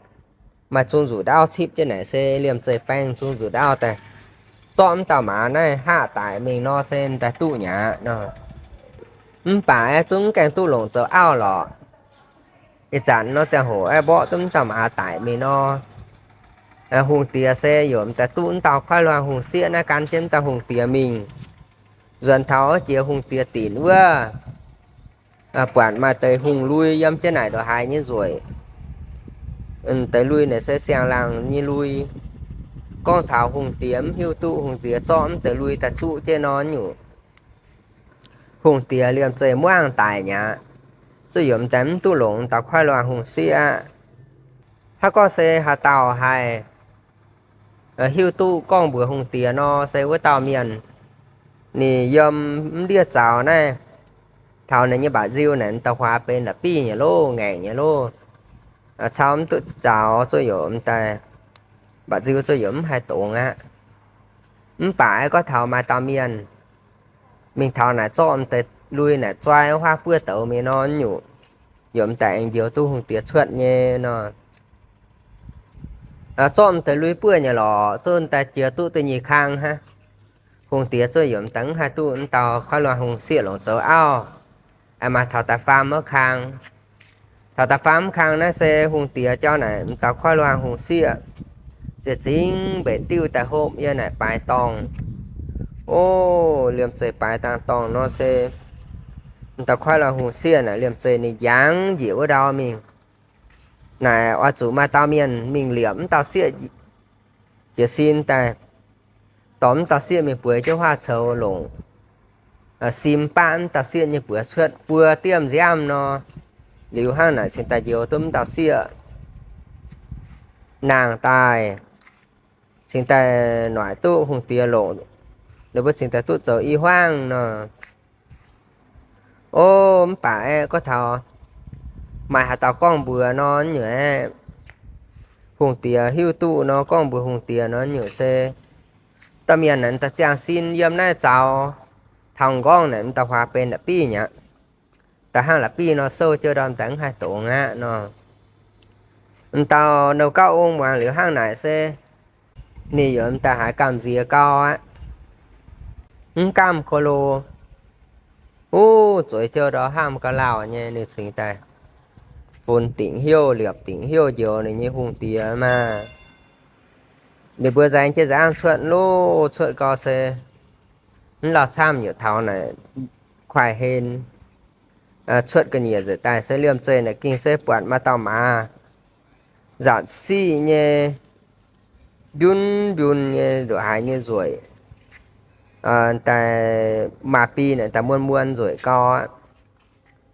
maaih zung nzuqc ndaauv cipv jienv naaic se liemh zeih baeng zung nzuqc ndaauv daaih zorqv m'dauh maaz naaiv haqv daic mingh nor se m'daaih duqv nyei aqv nor. Mv baac aeqv, zungv mv gaengh duqv longc zoux auv lorqc. Ih zanc nor ziangh hoc aeqv, mborqv duqv m'dauh maaz daic mingh nor, hungh diex se yaac m'daaih duqv m'dauh kuaaiv hluangh hungh sieqv naaiv gan jienv m'dauh hungh diex mingh. Nzuonx taux jiex hungh diex dinc wuov, buatc maaih deix hungh lui yiem jienv naaic ndongc haaix nyei nzueic. Deix lui naaic se siang-laangc nyei lui. Gorngv taux hungh diex mv hiuv duqv hungh diex zorqv m'deix lui daaih zuqv jienv nor nyungc, hungh diex liemh zeih muangv daic nyei aqv. Zuqc yaac m'daaih mv duqv longc m'dauh kuaaiv hluangh hungh sieqv aqv. Hnangv gorngv se haaix dauh haih hiuv duqv gorngv mbuox hungh diex nor, se wuov dauh mienh ninh yiem mv ndiev zaux naaiv, taux ninh nyei mba'nziu naaic m'dauh huaax benx la'bieiv nyei loh, ngaengc nyei loh, cau mv duqv zaux, zuqc yaac m'daaih mba'nziu zuqc yaac mv haih dongz aqv. Mv baac aeqv, gorngv taux maaih dauh mienh mingh taux naaic zorqv m'deix lui naaic zoi huaav buov douz mingh nor nyungc, yaac m'daaih aengx njoux duqv hungh diex cuotv nyei nor. zorqv m'deix lui buov nyei lorqc, zuov daaih jiex duqv da'nyeic kang hnangv. Hungh diex zuov yiemc daaih mv haih duqv m'dauh kuaaiv luangh hungh sieqv longc zoux auv, aengx maaih taux da'faam mv kang. Taux da'faam mv kang naaiv se hungh diex jauv naaic m'dauh kuaaiv luangh hungh sieqv ziouc zingx mbeix diuv daaih hopv yiem naaic baaix dorngh. O, liemh zeih baaix dangh dorngh nor se m'dauh kuaaiv luangh hungh sieqv naaic liemh zeih ninh yangh njiec wuov ndau mingh. Naaic oix zuqc maaih dauh mienh mingh liepc m'dauh sieqv jiez sin daaih, dorh m'dauh sieqv mingh bueix jienv huaav coux longc, sim baqv m'dauh sieqv nyei buoz cuotv buo diemv nziaamv nor, liuz hnangv naaic cingx daaih njoux duqv m'dauh sieqv nangh daaih, cingx daaih noic duqv hungh diex longc, ninh mbuo cingx daaih duqv zoux i hmuangv nor. O, mv baac aeqv, gorngv taux maaih haaix dauh gorngv mbuox nor, nyungc aeqv, hungh diex hiuv duqv nor, gorngv mbuox hungh diex nor, nyungc se dauh mienh naaic daaih ziangh sin yiem naaiv zaux taux m'nqorngv naaic m'dauh huaax benx la'bieiv mi'aqv. Da'hnangv la'bieiv nor sou jienv ndorm daaih mv haih dongz aqv nor. M'dauh nouh gauh ong muangx liuz hnangv naaic se ninh yaac m'daaih haiz gamh nziex gau aqv, mv gamh ko lo. Uv, zueiz jienv ndorm hnangv ga'lauh nyei, ninh cingx daaih funx dingc heuv, liepc dingc heuv njoux ninh nyei hungh diex maah. Ninh mbuo nzaeng jienv nzaangv cuotv loh, cuotv gau se mv lauh camv yietc taux naaic kuaaiv hen cuotv ga'nyiec nzengc daaih se liemh zeih naaic gengh se buatc maaih dauh maaz nzatc siqv nyei, mbiunv mbiunv nyei ndoqc haaix nyei nzueic, daaih maaz-bih naaic daaih muonz muonz nzueic gau aqv.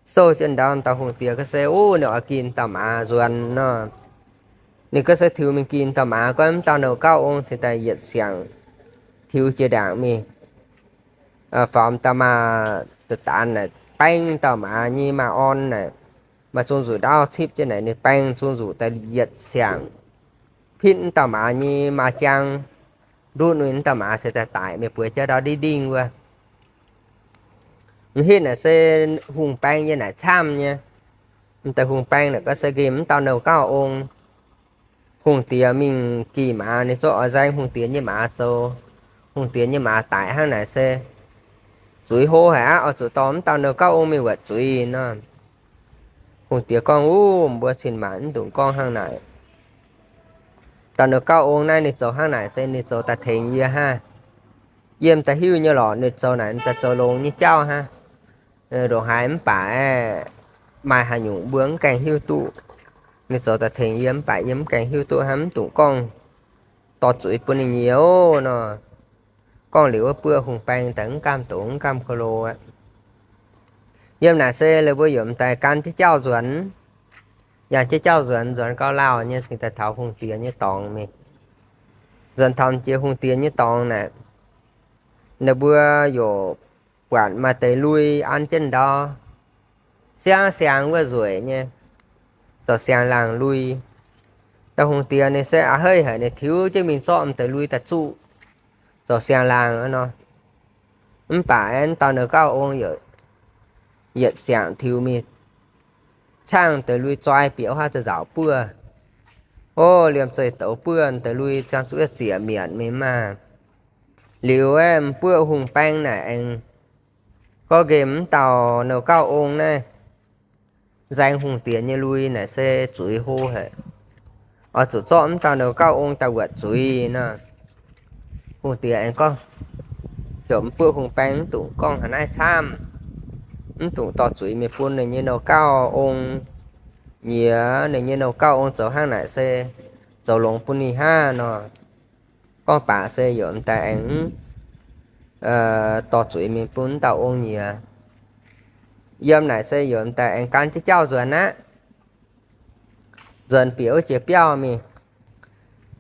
Sou jienv ndau dauh hungh diex ga'se, uv, ninh oix gin dauh maaz nzuonx nor. Ninh ga'se tiux mingh gin dauh maaz, gorngv m'dauh nouh gauh ong cingx daaih yietc siangx tiux jiex ndaangc mingh, faaux m'daaih maaz-daanx naaic baeng dauh maaz nyei maaz orn naaic, maaih zung nzuqc ndaauv cipv jienv naaic ninh baeng zung nzuqc daaih yietc siangx pitv m'dauh maaz nyei maaz-jaang, ndutv ninh m'dauh maaz cingx daaih daic mingh bueix jauv ndau ndingh ndingh wuov. M'hitv naaic se hungh baeng yiem naaic camv nyei. M'daaih hungh baeng naaic ga'se nqemh m'dauh nouh gauh ong. Hungh diex mingh gih maaz, ninh zorqv oix nzaeng hungh diex nyei maaz zoux. Hungh diex nyei maaz daic hnangv naaic se zuiz hlo haic aqv, oix zuqc dorh m'dauh nouh gauh ong mingh wuotc zuiz nor. Hungh diex gorngv, uv, mbuo cin-maanc mv dungx gorngv hnangv naaic. Dauh nouh gauh ong naaiv ninh zoux hnangv naaic se ninh zoux daaih tengx yie hnangv. Yie m'daaih hiuv nyei lorqc, ninh zoux naaic m'daaih zoux longx nyei jauv hnangv. Ndongc haaix mv baac aeqv, maaih haaix nyungc mbuo mv gaengh hiuv duqv. Ninh zoux daaih tengx yie mv baac yie mv gaengh hiuv duqv hnangv, mv dungx gorngv dorh zuiz bun ninh nyei oc nor. Gorngv liuz wuov buoqv hungh baeng daaih mv gamh dongz mv gamh ko lo aqv. Yiem naaic se lih mbuo yaac m'daaih gan jienv jauv nzuonx. Yangh jienv jauv nzuonx, nzuonx gau lauh nyei cingx daaih taux hungh diex nyei dorngx mingh. Nzuonx taux jiex hungh diex nyei dorngx naaic, ninh mbuo yaac buatc maaih deix lui an jienv ndau, siang siang wuov nzueic nyei, zoux siang-laangc lui. Dauh hungh diex ninh se a'heiv haic, ninh tiux jienv mingh zorqv m'deix lui daaih zuqv zoux siang-laangc nor. Mv baac aeqv, dauh nouh gauh ong yaac yietc siangx tiux mingh caangh deix lui zoi bieqc wuov haav zaux buov. O, liemh zeih douz buov deix lui ziangh zuqc ziec mietc mingh maah. Liuz aeqv, m'buoqv hungh baeng naaic aengx gorngv nqemh m'dauh nouh gauh ong naaiv nzaeng hungh diex nyei lui naaic se zuiz hlo haic. Oix zuqc zorqv m'dauh nouh gauh ong daaih wuotc zuiz nor. Hungh diex aengx gorngv, heuc m'buoqv hungh baeng mv dungx gorngv haaix naaiv camv, mv dungx dorh zuiz mingh bun ninh nyei nouh gauh ong nyiex. Ninh nyei nouh gauh ong zoux hnangv naaic se zoux longx bun ninh hnangv nor. Gorngv baac se yaac m'daaih aengx dorh zuiz mingh bun m'dauh ong nyiex. Yiem naaic se yaac m'daaih aengx gan jienv jauv nzuonx aqv. Nzuonx bieqc wuov jiex biauv mingh,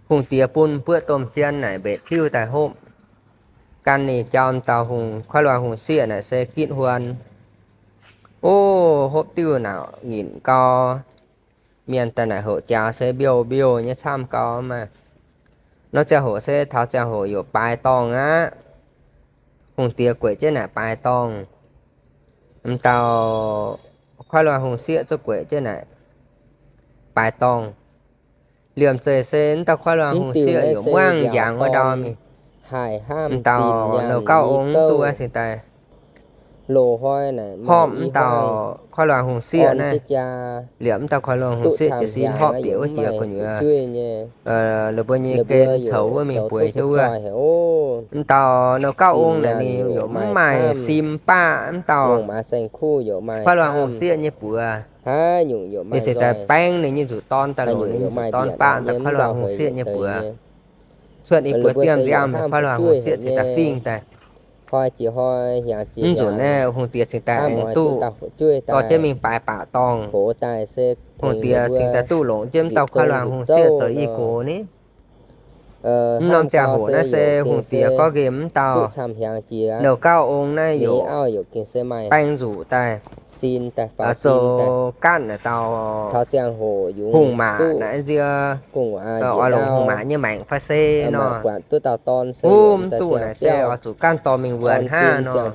hungh diex bun m'buoqv domh jien naaic mbetc diuv daaih hopv. Gan ninh jauv m'dauh hungh kuaaiv luangh hungh sieqv naaic se gitv huon. O, hopv diuv naaic nyitc gau. Mienh daaih naaic hoc jaax se mbiouh mbiouh nyei camv gau maah. Nor ziangh hoc se taux ziangh hoc yaac baaix dorngh aqv. Hungh diex gueic jienv naaic baaix dorngh. M'dauh kuaaiv luangh hungh sieqv zuqc gueic jienv naaic baaix dorngh. Liemh zeih se mv dauh kuaaiv luangh hungh sieqv yaac muangv njangx wuov ndau mingh. Mv dauh nouh gauh ong mv duqv cingx daaih horpc mv dauh kuaaiv luangh hungh sieqv naaiv. Liemh mv dauh kuaaiv luangh hungh sieqv jiez sin horpc bieqc wuov jiex gu'nyuoz, la'buo nyei gen coux wuov mingh bueix jienv wuov. Mv dauh nouh gauh ong naaic ninh yaac mv maaih sim baav mv dauh kuaaiv luangh hungh sieqv nyei buoz. Ninh cingx daaih baeng ninh nyei nzuqc dorn daaih longc ninh nyei nzuqc dorn baav mv dauh kuaaiv luangh hungh sieqv nyei buoz. Cuotv i buo diemv nziaamv, kuaaiv luangh hungh sieqv cingx daaih fingx daaih. Mv nzunc naaiv hungh diex cingx daaih aengx duqv dorh jienv mingh baaix baac dorngh. Hungh diex cingx daaih duqv longc jienv mv dauh kuaaiv luangh hungh sieqv zoux i gox ni. Mv norm ziangh hoc naaiv se hungh diex gorngv nqemh mv dauh nouh gauh ong naaiv yaac baeng nzuqc daaih zoux gaatv naaic dauh hungh maac naaiv nzie, oix longc hungh maac nyei maengc fai se nor. Mv duqv naaic se oix zuqc gaanv dorh mingh wuonx hnangv nor.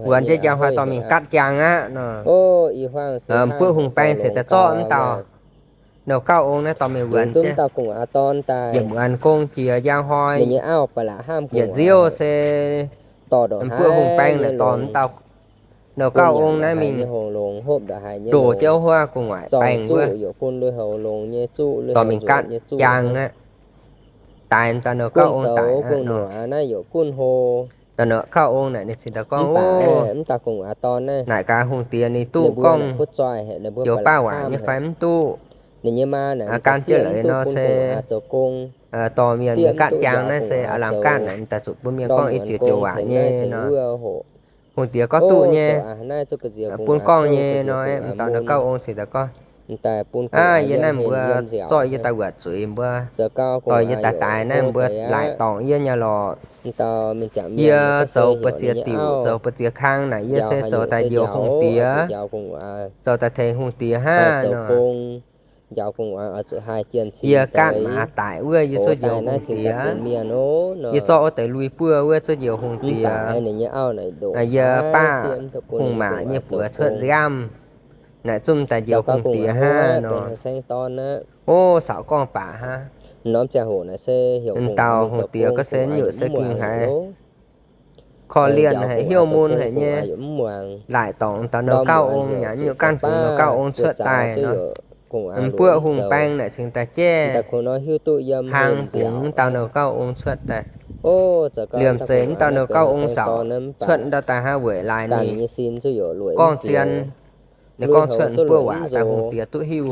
Wuonx jienv njang hnoi dorh mingh gaatv jaang aqv nor. Mbuoqv hungh baeng cingx daaih zorqv mv dauh nouh gauh ong naaiv dorh mingh wuonx jienv. Yietc muonz gong jiex njang hnoi, yietc nziouv se mbuoqv hungh baeng naaic dorh mv dauh nouh gauh ong naaiv mingh ndoh jienv wuov gu'nguaaic baeng wuov, dorh mingh gaatv jaang aqv. Daix dauh nouh gauh ong daic aqv nor. Dauh nouh gauh ong naaic ninh cingx daaih gorngv, Naaic gaax hungh diex ninh duqv gorngv joux baav waac nyei fai mv duqv? Gan jienv leiz nor se dorh mienh mingh gaatv jaang naaiv se aav lamh gaatv naaic, daaih zuqc bun mienh gorngv i ziex joux waac nyei nor. Hungh diex gorngv, Duqv nyei, bun gorngv nyei nor. Dauh nouh gauh ong cingx daaih gorngv, Aav, yie naaiv mbuo zorqv yie daaih wuoqc zuiz, mbuo dorh yie daaih daix naaiv, mbuo laaic dorngc yie nyei lorqc. Yie zoux buoz ziex diuc, zoux buoz ziex kang naaic, yie se zoux daaih njoux hungh diex, zoux daaih tengx hungh diex hnangv nor. Yie gaatv maaz daic wuov, yie zuqv njoux hungh diex. Yie zorqv wuov deix lui buov wuov zuqv njoux hungh diex. Yie baav hungh maac nyei buoz cuotv nziaamv naaic, zungv daaih njoux hungh diex hnangv nor. O, saauc gorngv baac hnangv. M'dauh hungh diex gorngv se nyungc se gengh haiz korv-lienh haic, hnyouv mun haic nyei, laaic dorngc dauh nouh gauh ong, nyanc nyungc gaanv bungx nouh gauh ong cuotv daaih nor. M'buoqv hungh baeng naaic cingx daaih jaiv hlang bungx dauh nouh gauh ong cuotv daaih. Liemh zeih m'dauh nouh gauh ong saauc cuotv ndau daaih hnangv, weic laaix ninh gorngv zien, ninh gorngv cuotv m'buoqv waac daaih hungh diex duqv hiuv.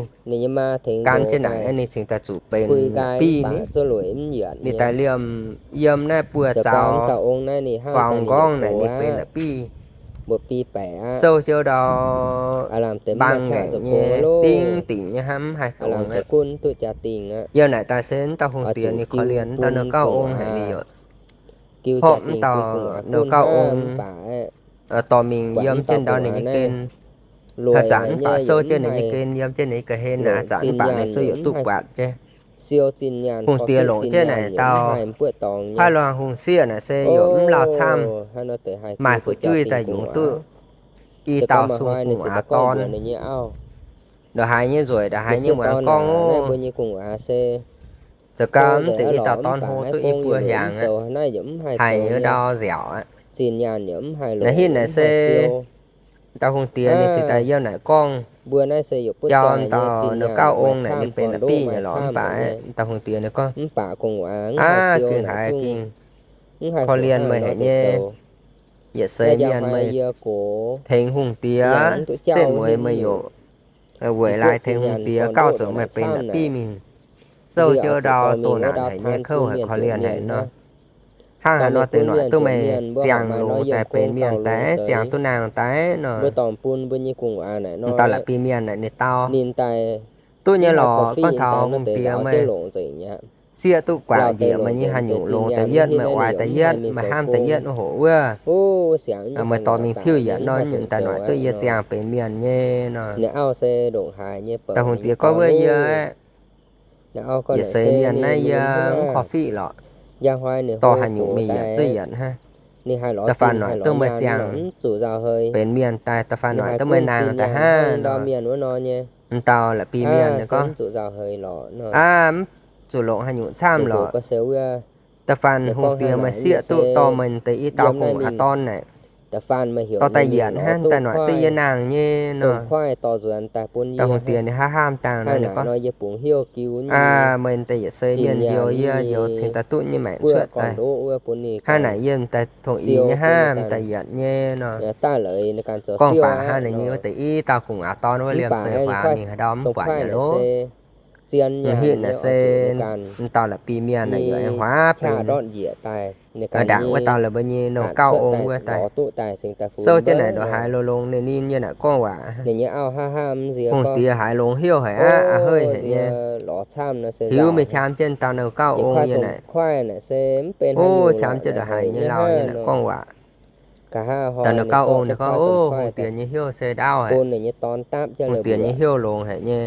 Gan jienv naaic ninh cingx daaih zuqc benx la'biv ni. Ninh daaih liemh yiem naaiv buoz zaux faaux m'nqorngv naaic ninh benx la'biv. Sou jienv ndau mbaang ngaengc nyei, dingv dingc nyei hnangv, mv haih dongz aqv. Yiem naaic daaih se m'dauh hungh diex ninh korv-lienh m'dauh nouh gauh ong haic, ninh yaac horpc m'dauh nouh gauh ong dorh mingh yiem jienv ndau ninh nyei gen. Haaix zanc mv baac sou jienv ninh nyei gen, yiem jienv ninh nyei ga'hlen naaic, haaix zanc mv baac ninh sou yaac duqv buatc jienv. Hungh diex longc jienv naaic dauh kuaaiv luangh hungh sieqv naaic se yaac mv lauh camv, maaih fu'jueiv daaih yungz duqv i dauh sung gu'nguaaz dorn. Ndongc haaix nyei nzueic ndongc haaix nyei muangx gorngv oc. Zoux gau mv deix i dauh dorn hlo duqv i buo hiaangx aqv. Haiz ndau nziaauc aqv. Naaiv hitv naaic se dauh hungh diex ninh cingx daaih yiem naaic gorngv, jauv dauh nouh gauh ong naaic ninh benx la'biv nyei lorqc. Mv baac dauh hungh diex ninh gorngv, Aav, gengh haiz gengh korv-lienh meih haic nyei. Yietc seix mienh meih tengx hungh diex, setv mueiz meih yaac weic laaix tengx hungh diex gauh zoux meih benx la'biv mingh. Sou jienv ndau doh naanc haic nyei, kouv haic, korv-lienh haic nor. Hnangv haaix nor deix noic duqv meih ziangh longx daaih benx mienh daaih, ziangh duqv nangh daaih nor. M'dauh la'biv mienh naaic ninh dau, Duqv nyei lorqc, gorngv taux hungh diex meih sieqv duqv guatc njiec meih nyei haaix nyungc longx daaih yietv, meih oix daaih yietv, meih hnamv daaih yietv hoc wuov, meih dorh mingh tiuv yietc nor, nyungc daaih noic duqv yie ziangh benx mienh nyei nor. Dauh hungh diex gorngv, Wuov yie aeqv, yietc seix mienh naaiv yie mv korv-fiqv lorqc. Dorh haaix nyungc mingh yietc duqv yietc hnangv. Da'faanh noic duqv meih ziangh benx mienh daaih, da'faanh noic duqv meih nangh daaih hnangv nor. M'dauh la'bi mienh gorngv, aav, mv zuqc longc haaix nyungc camv lorqc. Da'faanh hungh diex meih sieqv duqv dorh meih deix i dauh kungx aav dorn naaic, dorh daaih yietc hnangv daaih noic duqv yie nangh nyei nor. Dauh hungh diex ninh hnamv hnamv dangh nor, ninh gorngv, aa, meih deix yietc seix mienh njoux yie, njoux cingx daaih duqv nyei maengc cuotv daaih. Hnangv naaic yie m'daaih tongx ih nyei hnangv, m'daaih yietc nyei nor. Gorngv baac hnangv naaic nyei wuov deix i dauh kungx aav dorn wuov liemh zeih huaax mingh haaix ndau mv buatc yaac lov. Hitv naaic se m'dauh la'bi mienh naaic yaac aengx huaav bingx ndaangc wuov dauh la'bi nyei nouh gauh ong wuov daaih souv jienv naaic ndongc haaix longx longx ninh nyei naaic gorngv waac. Hungh diex haiz longx heuc haic aqv, a'heiv haic nyei. Hiuv mingh qam jienv dauh nouh gauh ong yie naaic. O, qam jienv ndongc haaix nyei lauh yie naaic gorngv waac. Dauh nouh gauh ong ninh gorngv, o, hungh diex nyei heuc se ndaauv haic. Hungh diex nyei heuc longx haic nyei.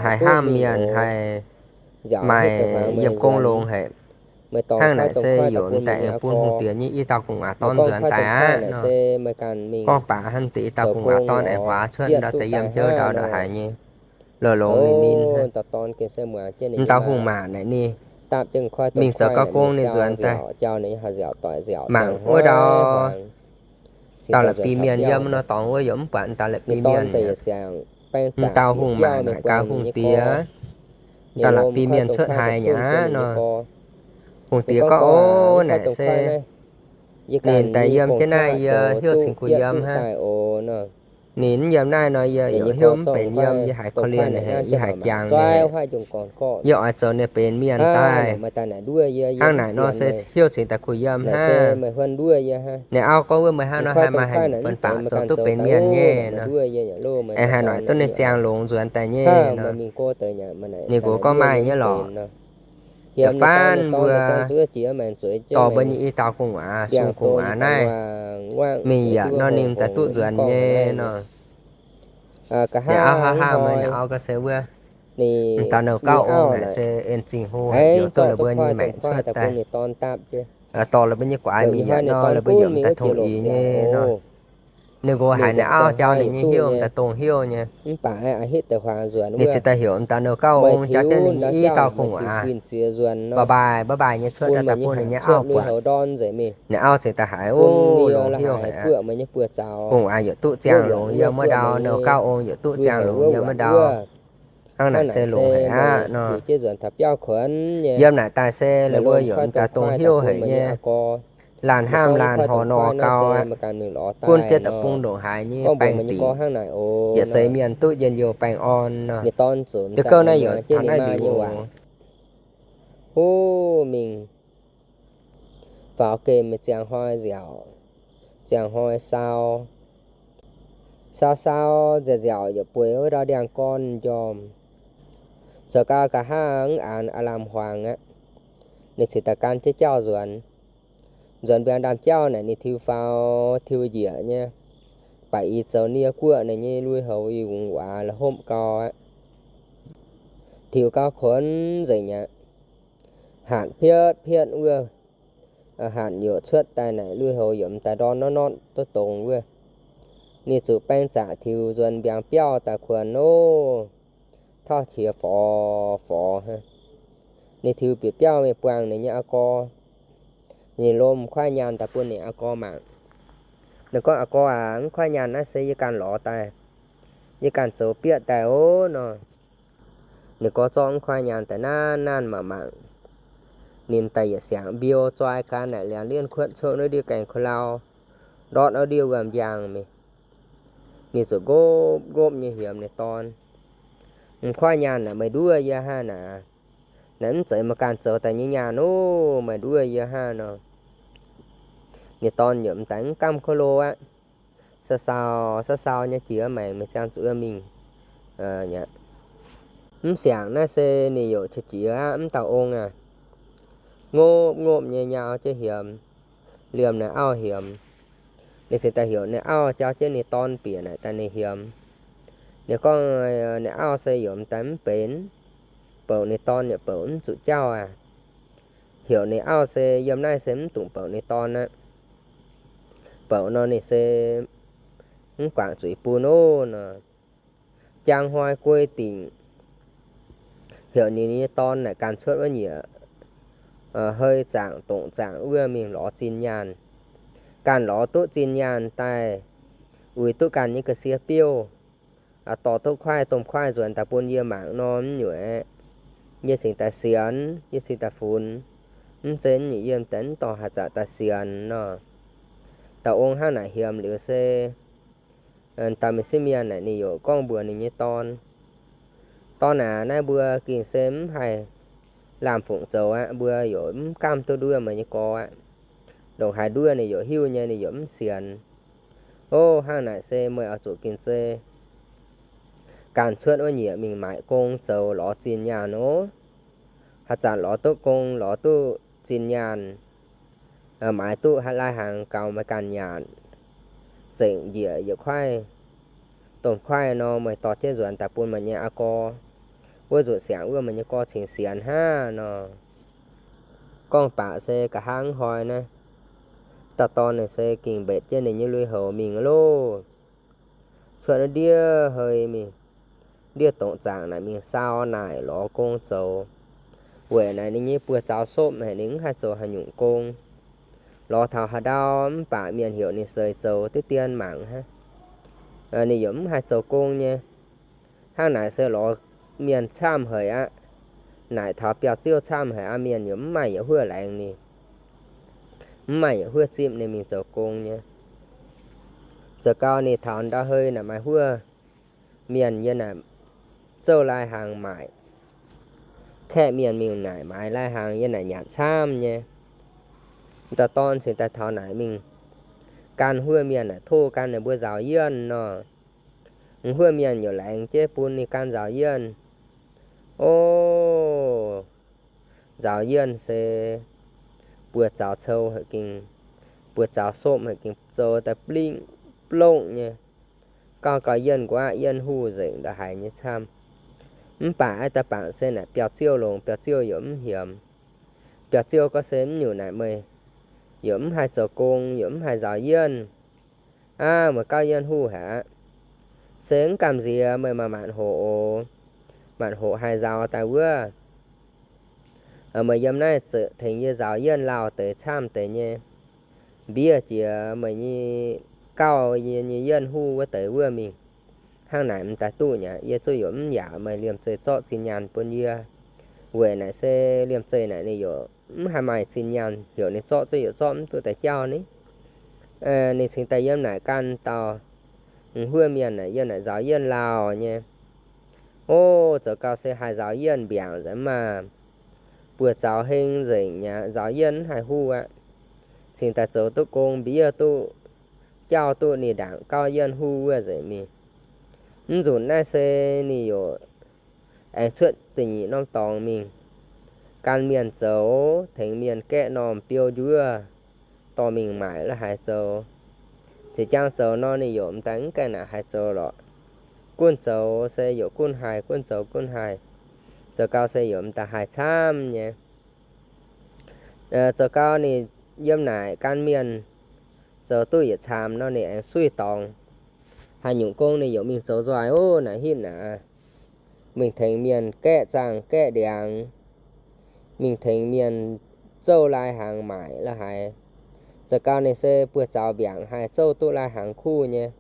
Haih hnamv mienh, haih maaih yiem gong longx haic. Hnangv naaic se yaac m'daaih aengx bun hungh diex nyei i dauh kungx aav dorn nzuonx daaih aqv nor. Gorngv baac hnangv deix i dauh kungx aav dorn aengx huaav cuotv ndau deix yiem jauv ndau ndongc haaix nyei. Longx longx ninh ninh. M'dauh hungh maac naaic ninh mingh zoux gauh gong ninh nzuonx daaih, mangc wuov dauh dauh la'bi mienh yiem nor dorngx wuov yaac mv buatc dauh la'bi mienh. M'dauh hungh maac naaic gaax hungh diex, dauh la'bi mienh cuotv haiz nyei aqv nor. Hungh diex gorngv, o, naaic se ninh daaih yiem jienv naaiv yie heuc cingx kuh yiem hnangv. Ninh mv yiem naaiv nor yie yaac heuc mv benx yiem, yie haiz korv-lienh haic, yie haiz jangx nyei. Yie oix zoux ninh benx mienh daaih. Hnangv naaic nor se heuc cingx daaih kuh yiem hnangv. Ninh auv gorngv wuov meih hnangv nor haih maaih haaix nyungc fun-faqc zoux duqv benx mienh nyei nor. Aengx haaix noic duqv ninh ziangh longx nzuonx daaih nyei nor. Ninh gorngv maaih nyei lorqc. Da'faanh mbuo dorh mbuo nyei i dauh gu'nguaaz, sung gu'nguaaz naaiv mingh yietc nor ninh daaih duqv nzuonx nyei nor. Ninh auv hnangv haaix meih, ninh auv ga'se wuov, m'dauh nouh gauh ong naaic se en zingh hlo haic, heuc duqv la'buo nyei maengc cuotv daaih, dorh la'buo nyei gu'nguaaz mingh yietc nor, la'buo yaac m'daaih tongx ih nyei nor. Ninh nqox haiz ninh auv jauv ninh nyei hnyouv m'daaih dongh hnyouv nyei. Ninh ziouc daaih heuc m'dauh nouh gauh ong jauv jienv ninh nyei i dauh gu'nguaaz, bye bye, bye bye nyei cuotv daaih daaih bun ninh nyei auv buatc. Ninh auv ziouc daaih haiz, o, longx hnyouv haic aqv. Gu'nguaaz yaac duqv ziangh longx yiem wuov ndau, nouh gauh ong yaac duqv ziangh longx yiem wuov ndau. Hnangv naaic se longx haic aqv nor. Yiem naaic daaih se la'buo yaac m'daaih dongh hnyouv haic nyei. Laanh hnamv laanh horc nor gau aqv. Gunv jienv da'bung ndongc haaix nyei baengh dingc, yietc seix mienh duqv njien-youh baengh orn nor. Diuh gouv naaiv yaac taux naaiv liuz, o, mingh faaux gemh ziangh hnoi nziaauc, ziangh hnoi sau, sau sau nziaauc nziaauc yaac bueix wuov ndau ndiangx-gorn m'njormh. Zoux gau nqa'haav mv aanx aav lamh hmuangx aqv. Ninh ziouc daaih gan jienv jauv nzuonx. Nzuonx mbiaangx ndaamv-jauv naaic ninh tiux faaux tiux njiec nyei, baac i zoux nie guoqv naaic nyei lui-houx i wungx waac la'hopv gau aqv. Tiux gau kuonx nzengc aqv. Hanc pietv pietv wuov, hanc yaac cuotv daaih naaic lui-houx yaac m'daaih ndorn nortv nortv duqv dongz wuov. Ninh zuqc baeng zaqc tiux nzuonx mbiaangx biauv daaih kuonx loh. Tauv qiex forx forx hnangv. Ninh tiux bieqc biauv mingh buangh ninh nyei aa gorx. Ninh lomh kuaaiv nyaanh daaih bun ninh aa gorx mangc. Ninh gorngv, Aa gorx aac, mv kuaaiv nyaanh naaiv se yie ganh lorz daaih, yie ganh zoux bieqv daaih oc nor. Ninh gorx zorqv mv kuaaiv nyaanh daaih nanv nanv mangc mangc. Ninh daaih yietc siangx mbiou zoi gan naaic liangx lienh kuotv cuotv wuov ndiev gaengh kuh lau, ndortv wuov ndiev wuom-njang mingh. Ninh zuqc nqopv nqopv nyei hiemx ninh dorn. Mv kuaaiv nyaanh naaic, meih nduov yie hnangv naaic. Naaic mv zeiz meih ganh zoux daaih nyei nyaanh oc, meih nduov yie hnangv nor. Ninh dorn yaac m'daaih mv gamh ko lo aqv. Sau sau, sau sau nyei jiex maengc mingh ziangh zuqc mingh. Mv siangx naaiv se ninh yaac qiex jiez aqv, mv dauh ong aac. Ngopv ngopv nyei nyau jienv hiemx, liemh ninh auv hiemx. Ninh ziouc daaih heuc ninh auv jauv jienv ninh dorn bieqc naaic daaih ninh hiemx. Ninh gorngv, ninh auv se yaac m'daaih mv benx, bouc ninh dorn yaac bouc mv zuqc jauv aac. heuc ninh auv se yiem naaiv se mv dungx bouc ninh dorn aqv. Bouc nor ninh se mv guangc zuiz bun oc nor. Jang hnoi guei dingc heuc ninh nyei dorn naaic ganh cuotv wuov nyiec, heu zaangc dongc zaangc wuov mingh lorz zinh nyaanh. Ganh lorz duqv zinh nyaanh daaih, uix duqv ganh nyei ga'sie biouv, dorh duqv kuaaiv domh kuaaiv nzuonx daaih bun yie mangc nor, mv nyuoqc aeqv, yie cingx daaih sienx, yie cingx daaih funx. Mv zeiz yie m'daaih mv dorh haaix zanc daaih sienx nor. Dauh ong hnangv naaic hiemx liuz se, dauh mienh sieqv mienh naaic ninh yaac gorngv mbuox ninh nyei dorn, Dorn aac, naaiv mbuo gengh se mv haih laamh fungc zoux aqv. Mbuo yaac mv gaamv duqv nduov meih nyei gorx aqv. Ndongc haaix nduov ninh yaac hiuv nyei, ninh yaac mv sienx. Ov, hnangv naaic se meih oix zuqc gengh zei ganh cuotv wuov nyiec mingh maaic gong zoux lorz zinh nyaanh oc. Haaix zanc lorz duqv gong, lorz duqv zinh nyaanh, maaiz duqv lai-hnaangx gaux meih ganh nyanc, zengc njiec yietc kuaaiv domh kuaaiv nor, meih dorh jienv nzuonx daaih bun meih nyei aa gorx. Wuov nzunc siangx wuov meih nyei gorx cingx sienx hnangv nor. Gorngv baac se nqa'haav hnoi naaiv, dauh dorn ninh se gengh mbetc jienv ninh nyei lui-houx mingh loh. Cuotv ndiev hei mingh, ndiev dongc zaangc naaic mingh saau naaic lorz gong zoux. Weic naaic ninh nyei buoz-zaux sopv haic, ninh mv haih zoux haaix nyungc gong. Lorz taux haaix ndau mv baac mienh heuc ninh seix zoux diqv dien mangc hnangv. Ninh yaac mv haih zoux gong nyei. Hnangv naaic se lorz mienh camv haic aqv. Naaic taux biauv-ziouv camv haic aqv, mienh yaac mv maaih yietc huov laengz ninh, mv maaih yietc huov zipv ninh mingh zoux gong nyei. Zoux gau ninh taux ndau hei naaic maaih huov mienh yiem naaic zouv lai-hnaangx maaic. Kaeqv mienh mingh naaic maaiz lai-hnaangx yiem naaic nyanc camv nyei. Dauh dorn cingx daaih taux naaic mingh gan huov mienh naaic tov gan ninh mbuo nzaaux yienh nor. Huov mienh yaac laengz jienv bun ninh gan nzaaux yienh. Ov, nzaaux yienh se buoz-zaux cou haic gengh, buoz-zaux sopv haic gengh zoux daaih blingv blongv nyei. Gauh gauh yienh nquaqv yienh huv nzengc, ndongc haaix nyei camv. Mv baac aav daaih bangc se naaic biauv-ziouv longx, biauv-ziouv yaac mv hiemx. Biauv-ziouv gorngv se mv nyungc naaic meih yaac mv haih zoux gong, yaac mv haih nzaaux yienh. Aav, meih gauh yienh huv haic aqv. Se mv gamh nziex meih maaih maanc hoc oc. Maanc hoc haih nzaaux daaih wuov, meih yiem naaiv zeix tengx yie nzaaux yienh lauh deix camv deix nyei. Mbiev jiex meih nyei, gauh yie nyei yienh huv wuov deix wuov mingh. Hnangv naaic m'daaih duqv nyei. Yie zuqv yaac mv yaac meih liemh zeih zorqv zinh nyaanh bun yie. Weic naaic se liemh zeih naaic ninh yaac mv haih maaih zinh nyaanh, heuc ninh zorqv zuqv yaac zorqv mv duqv deix jauv ni. Ninh cingx daaih yiem naaic gan dauh huov mienh naaic yiem naaic nzaaux yienh lauh nyei. Ov, zoux gau se haih nzaaux yienh mbiaangc nzengc maah. Buoz-zaux heng nzengc nyei, nzaaux yienh mv haih huv aqv. Cingx daaih zoux duqv gong, mbiev duqv, jauv duqv, ninh ndaangc gauh yienh huv wuov nzengc mingh. Mv nzunc naaiv se ninh yaac aengx cuotv da'nyeic norm dorngx mingh gan mienh zoux, tengx mienh gaeqv normh biou njuov dorh mingh maaic la'haaix zoux. Ziex jaang zoux nor ninh yaac m'daaih mv gaengh naaic haaix zoux lorqc. Gunv zoux se yaac gunv haih, gunv zoux gunv haih. Zoux gau se yaac m'daaih haih camv nyei. Zoux gau ninh yiem naaic gan mienh zoux duqv yietc caamx nor ninh aengx suiv dorngx. Haaix nyungc gong ninh yaac mingh zoux nzoih ov, naaic hitv naaic mingh tengx mienh gaeqv zaangh gaeqv ndiangx, mingh tengx mienh zouv lai-hnaangx maaic la'haaix. Zoux gau ninh se buoz-zaux mbiaangc haih zouv duqv lai-hnaangx kuv nyei.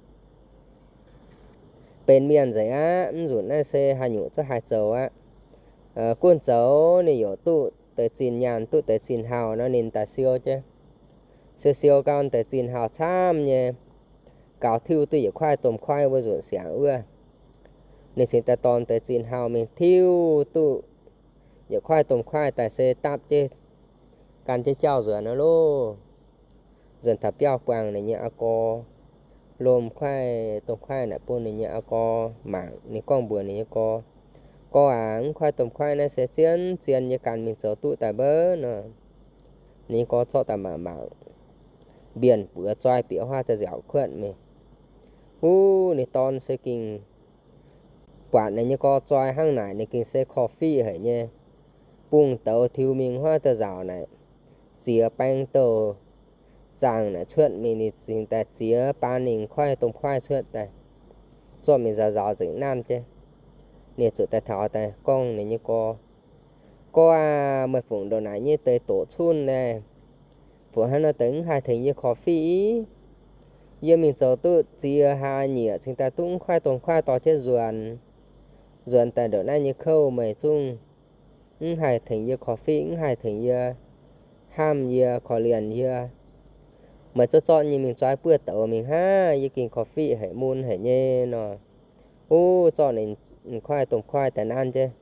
Benx mienh nzengc aqv. Mv nzunc naaiv se haaix nyungc zungv haih zoux aqv. Gunv zoux ninh yaac duqv deix zinh nyaanh, duqv deix zinh hauh nor ninh daaih siou jienv. Siou siou gau deix zinh hauh camv nyei, gaux tiuv duqv yietc kuaaiv domh kuaaiv wuov nzunc siangx wuov. Ninh cingx daaih dorh deix zinh hauh mingh tiuv duqv yietc kuaaiv domh kuaaiv daaih se dapv jienv gan jienv jauv nzuonx aqv loh. Nzuonx taux biauv buangh ninh nyei aa gorx, lomh kuaaiv domh kuaaiv naaic bun ninh nyei aa gorx mangc. Ninh gorngv mbuox ninh nyei gorx, Gorx aac, mv kuaaiv domh kuaaiv naaiv se zien zien yie ganh mingh zoux duqv daaih mbouv nor. Ninh nyei gorx zorqv daaih mangc mangc, mbienc buoz zoi bieqc huaav daaih nziaauc kuotv mingh. Wuov ninh dorn se gengh buatc ninh nyei gorx zoi hnangv naaic, ninh gengh se korv-fiqv haic nyei, bungx douz tiux mingh huaav daaih nziaauc naaic. ziex baeng douh zaangc naaic cuotv mingh, ninh cingx daaih ziex baan ningh kuaaiv domh kuaaiv cuotv daaih, zorqv mingh nzaaux nzaaux nzengc naamh jienv. Ninh zuqc daaih taux daaih gorngv ninh nyei gorx, Gorx aac, meih fungc ndongc naaic nyei deix doqc cunh naaiv, fungc hnangv nor deix mv haih tengx yie korv-fiqv? Yie mingh zoux duqv ziex hlaax nyieqc cingx daaih duqv mv kuaaiv domh kuaaiv dorh jienv nzuonx, nzuonx daaih ndongc naaiv nyei kouv, meih zungv mv haih tengx yie korv-fiqv, mv haih tengx yie hnamv yie, korv-lienh yie. Meih zorqv zorqv nyei mingh zuov buov douz mingh hnangv, yie gengh korv-fiqv haic, mun haic nyei nor. Uv, zorqv ninh kuaaiv domh kuaaiv daaih nanv jienv,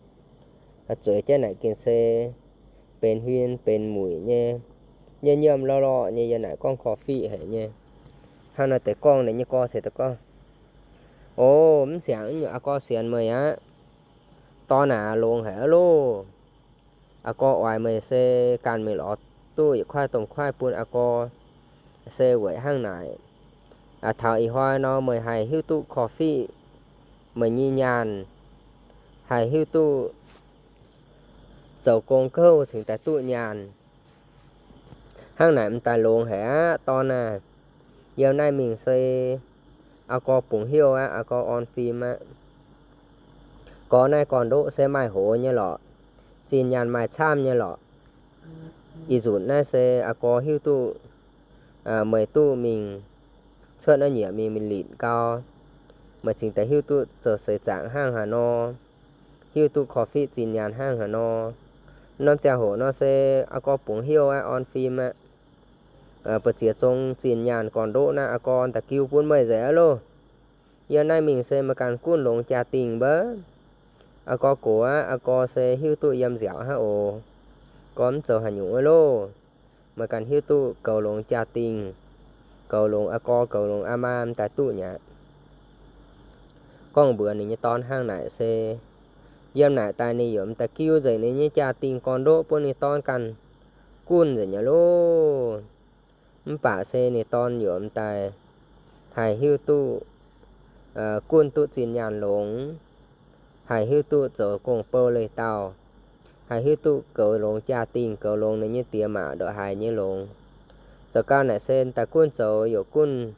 zueiz jienv naaic gengh se benx huin benx mueic nyei, nyiemv nyiemv lorqc lorqc nyei, yie naaic gorngv korv-fiqv haic nyei. Hnangv nor deix gorngv ninh nyei gorx se daaih gorngv, O, mv siangx nyungc, aa gorx sienx meih aqv. Dorn aac, longx haic aqv loh. Aa gorx oix meih se ganh mingh lorz duqv yietc kuaaiv domh kuaaiv bun aa gorx se weic hnangv naaic, taux ih hnoi nor meih haih hiuv duqv korv-fiqv meih nyei nyaanh, haih hiuv duqv zoux gong gouv cingx daaih duqv nyaanh. Hnangv naaic m'daaih longx haic aqv dorn aah. Yiem naaiv mingh se aa gorx bungx heuv aqv, aa gorx orn fim aqv. Gorx naaiv gorn-ndoqv se maaih hoz nyei lorqc, zinh nyaanh maaih camv nyei lorqc. Ih nzunc naaiv se aa gorx hiuv duqv meih duqv mingh cuotv naaiv nyiec mingh, mingh litc gau, meih cingx daaih hiuv duqv zoux seix zaangc hnangv haaix nor, hiuv duqv korv-fiqv zinh nyaanh hnangv haaix nor. Norm ziangh hoc nor se aa gorx bungx heuv aqv, orn fim aqv. Mbu'ziex zong zinh nyaanh gorn-ndoqv naaiv aa gorx da'giu bun meih nzengc aqv loh. Yiem naaiv mingh se meih ganh gunv longx jaa-dingh mbaac. Aa gorx gox aqv, aa gorx se hiuv duqv yiem nziaauc hnangv oc. Gorx mv zoux haaix nyungc aqv loh. Meih ganh hiuv duqv goux longx jaa-dingh, goux longx aa gorx, goux longx aa maa m'daaih duqv nyei aqv. Gorngv mbuox ninh nyei dorn hnangv naaic se, yiem naaic daaih ninh yaac m'daaih giu nzengc ninh nyei jaa-dingh gorn-ndoqv bun ninh dorn ganh gunv nzengc nyei loh. Mv baac se ninh dorn yaac m'daaih haih hiuv duqv gunv duqv zinh nyaanh longx, haih hiuv duqv zoux gong-bou leih dauh, haih hiuv duqv goux longx jaa-dingh, goux longx ninh nyei diex maac ndongc haaix nyei longx. Zoux gau naaic se m'daaih gunv zoux yaac gunv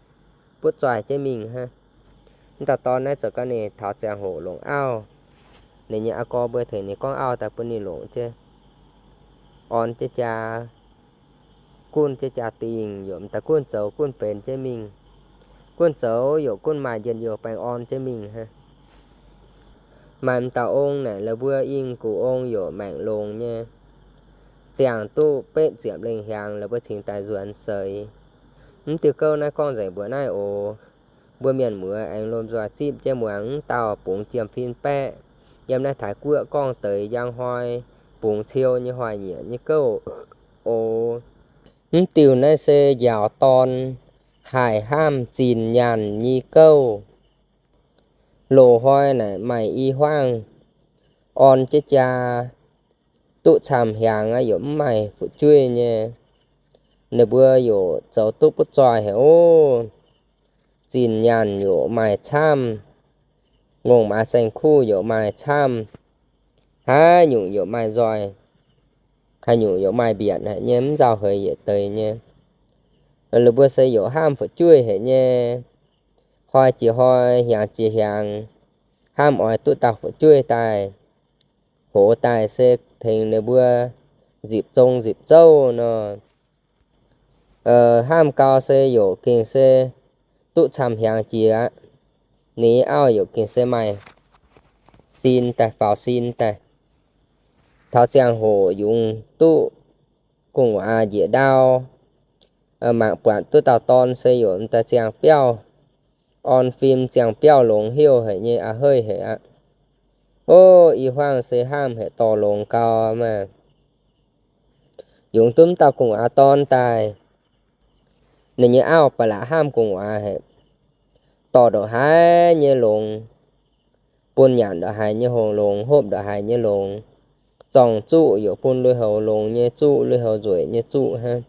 butv zoih jienv mingh hnangv. Mv dauh dorn naaiv zoux gau ninh taux ziangh hoc longc auv, ninh nyei aa gorx mbuo tengx ninh gorngv auv daaih bun ninh longc jienv, orn jienv jaa, gunv jienv jaa-dingh, yaac m'daaih gunv zoux gunv benx jienv mingh. Gunv zoux yaac gunv maaih njien-youh baengh orn jienv mingh hnangv. Maaih m'dauh ong naaic, la'buo ing gux ong yaac maengc longx nyei, ziangh duqv betv ziepc lengh hiaangx, la'buo cingx daaih nzuonx seix. Mv diuh gouv naaiv gorngv nzengc mbuox naaiv oc. Mbuo mienh muoz aengx lomh nzoih zipv jienv muangx. Mv dauh bungx jiem-fin baeqv, yiem naaiv Taiv-Guoqv gorngv deix njang hnoi bungx ciou nyei hnoi-nyieqc nyei gouv oc. Mv diuh naaiv se njaaux dorn haih hnamv zinh nyaanh nyei gouv. Loz-hnoi naaic maaih i hmuangv orn jienv jaa duqv camv hiaangx aqv, yaac mv maaih fu'jueiv nyei. Ninh mbuo yaac zoux duqv butv zoih haic oc. Zinh nyaanh yaac maaih camv, ngongh maaz saeng-kuv yaac maaih camv, haaix nyungc yaac maaih nzoih, haaix nyungc yaac maaih mbienc haic nyei, mv nzauh heix yietc deix nyei. Ninh mbuo se yaac hnamv fu'jueiv haic nyei. Hnoi jiex hnoi, hiaangx jiex hiaangx, hnamv oix duqv dauh fu'jueiv daaih, hoz daaih se tengx ninh mbuo nzipc zong nzipc zouv nor. Hnamv gau se yaac gengh se duqv camv hiaangx jiex aqv. Ninh auv yaac gengh se maaih sin daaih, faaux sin daaih. Taux ziangh hoc yungz duqv gu'nguaaz njiec ndau, mangc buatc duqv dauh dorn se yaac m'daaih ziangh biauv, orn fim ziangh biauv longx heuc haic nyei, a'heiv haic aqv. O, i hmuangv se hnamv haic dorh longx gau maah. Yungz duqv m'dauh gu'nguaaz dorn daaih, ninh nyei auv ba'laqc hnamv gu'nguaaz haic, dorh ndongc haaix nyei longx, bun nyanc ndongc haaix nyei hngongx longx, hopv ndongc haaix nyei longx. Zorngh zuqv yaac bun lui-houx longx nyei zuqv, lui-houx nzueic nyei zuqv hnangv.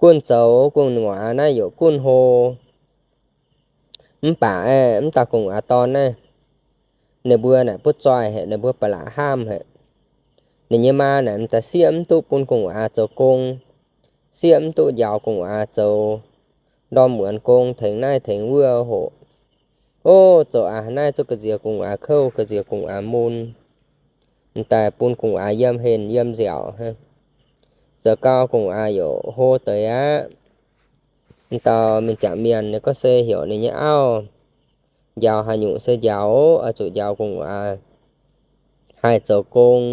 Gunv zoux gu'nguaaz naaiv yaac gunv hlo. Mv baac aeqv, m'dauh gu'nguaaz dorn naaiv, ninh mbuo naaic butv zoih haic, ninh mbuo ba'laqc hnamv haic. Ninh nyei maa naaic m'daaih sieqv mv duqv bun gu'nguaaz zoux gong, sieqv mv duqv njaaux gu'nguaaz zoux ndorm muonz gong tengx naaiv tengx wuov hoc. O, zoux a'hneiv naaiv zuqc ga'nziex gu'nguaaz kouv, ga'nziex gu'nguaaz mun, m'daaih bun gu'nguaaz yiem henh yiem nziaauc. Zoux gau gu'nguaaz yaac hlo deix aqv. M'daaih mingh jangc mienh ninh gorngv se heuc ninh nyei auv njaaux haaix nyungc se njaaux, oix zuqc njaaux gu'nguaaz haih zoux gong,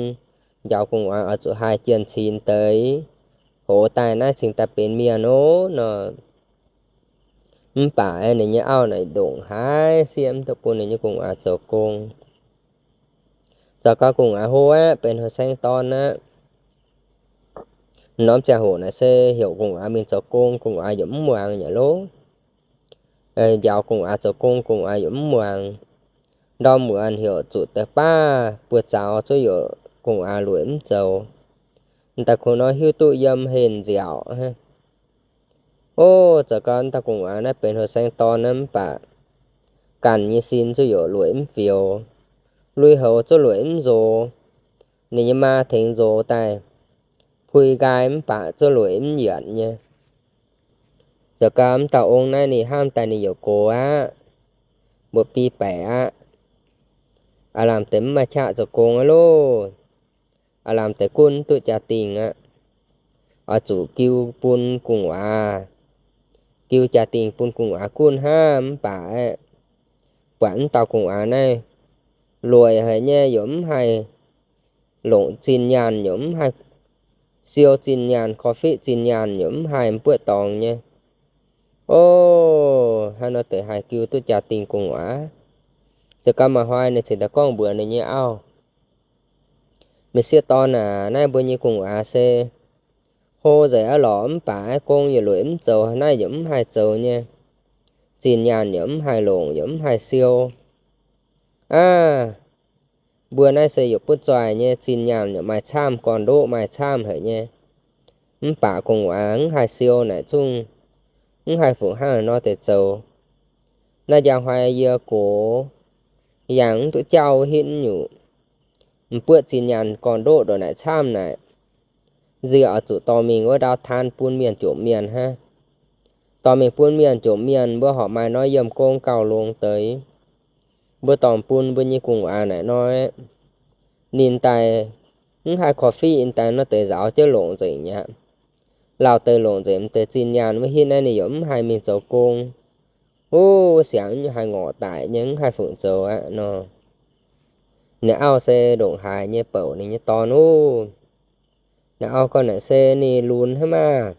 njaaux gu'nguaaz oix zuqc haih jienh cin deix, hoz daaih naaiv cingx daaih benx mienh ov nor. Mv baac ninh nyei auv naaic ndongc haaix sieqv mv duqv bun ninh nyei gu'nguaaz zoux gong. Zoux gau gu'nguaaz hlo aqv, benx houh saeng dorn aqv. Norm ziangh hoc naaic se heuc gu'nguaaz mingh zoux gong, gu'nguaaz yaac mv muangx nyei lov. Njaaux gu'nguaaz zoux gong, gu'nguaaz yaac mv muangx. Ndorm muonz heuc zuqc deix baav buoz-zaux zuqc yaac gu'nguaaz lueic mv zoux. M'daaih kungx nor hiuv duqv yiem henh nziaauc. O, zoux gau m'daaih gu'nguaaz naaiv benx houh saeng dorn naaiv mv baac ganh nyei sin zuqc yaac lueic mv fioux, lui-houx zuqc lueic mv nzox. Ninh nyei maa tengx nzox daaih pui nqaai mv baac zuqc lueic mv yietc nyei. Zoux gau m'daaih ong naaiv ninh hnamv daaih ninh yaac gox aqv, mbuo biei baeqc aqv. Aav lamh deix mv maaih qaqv zoux gong aqv loh. Aav lamh deix gunv mv duqv jaa-dingh aqv. Oix zuqc jiu bun gu'nguaaz, jiu jaa-dingh bun gu'nguaaz gunv hnangv mv baac aeqv, buatc mv dauh gu'nguaaz naaiv lueic haic nyei, yaac mv haih longc zinh nyaanh, yaac mv haih siou zinh nyaanh, korv-fiqv zinh nyaanh yaac mv haih buoqv dorngx nyei. O, hnangv nor deix haih jiu duqv jaa-dingh gu'nguaaz. Zoux gau maaih hnoi ninh cingx daaih gorngv mbuox ninh nyei auv, meih sieqv dorn aac, naaiv mbuo nyei gu'nguaaz se hlo nzengc aqv lorqc, mv baac aeqv, gong yaac lueic mv zoux, naaiv yaac mv haih zoux nyei. Zinh nyaanh yaac mv haih longc, yaac mv haih siou. Aav, mbuo naaiv se yaac butv zoih nyei, zinh nyaanh yaac maaih camv, gorn-ndoqv maaih camv haic nyei. Mv baac gu'nguaaz mv haih siou naaic zungv mv haih fungc hnangv haaix nor deix zoux. Naaiv njang hnoi yie gox, yangh mv duqv jauv wuov hitv nyungc, m'buoqv zinh nyaanh gorn-ndoqv ndongc naaic camv naaic, nziex oix zuqc dorh mingh wuov ndau taan bun mienh jomc mienh hnangv. Dorh mingh bun mienh jomc mienh, mbuo horpc maaih norm yiem gong gauh longx deix. Mbuo dorh bun mbuo nyei gu'nguaaz naaic nor, ninh daaih mv haih korv-fiqv, ninh daaih nor deix nzaaux jienv longc nzengc aqv. Lauh deix longc nzengc m'deix zinh nyaanh wuov hitv naaiv ninh yaac mv haih mingh zoux gong. Wuov siangx haih ngorc daic nyei, mv haih fungc zoux aqv nor. Ninh auv se ndongc haaix nyei bouc ninh nyei dorn wuov. Ninh auv gorngv naaic se ninh lunx hnangv maah.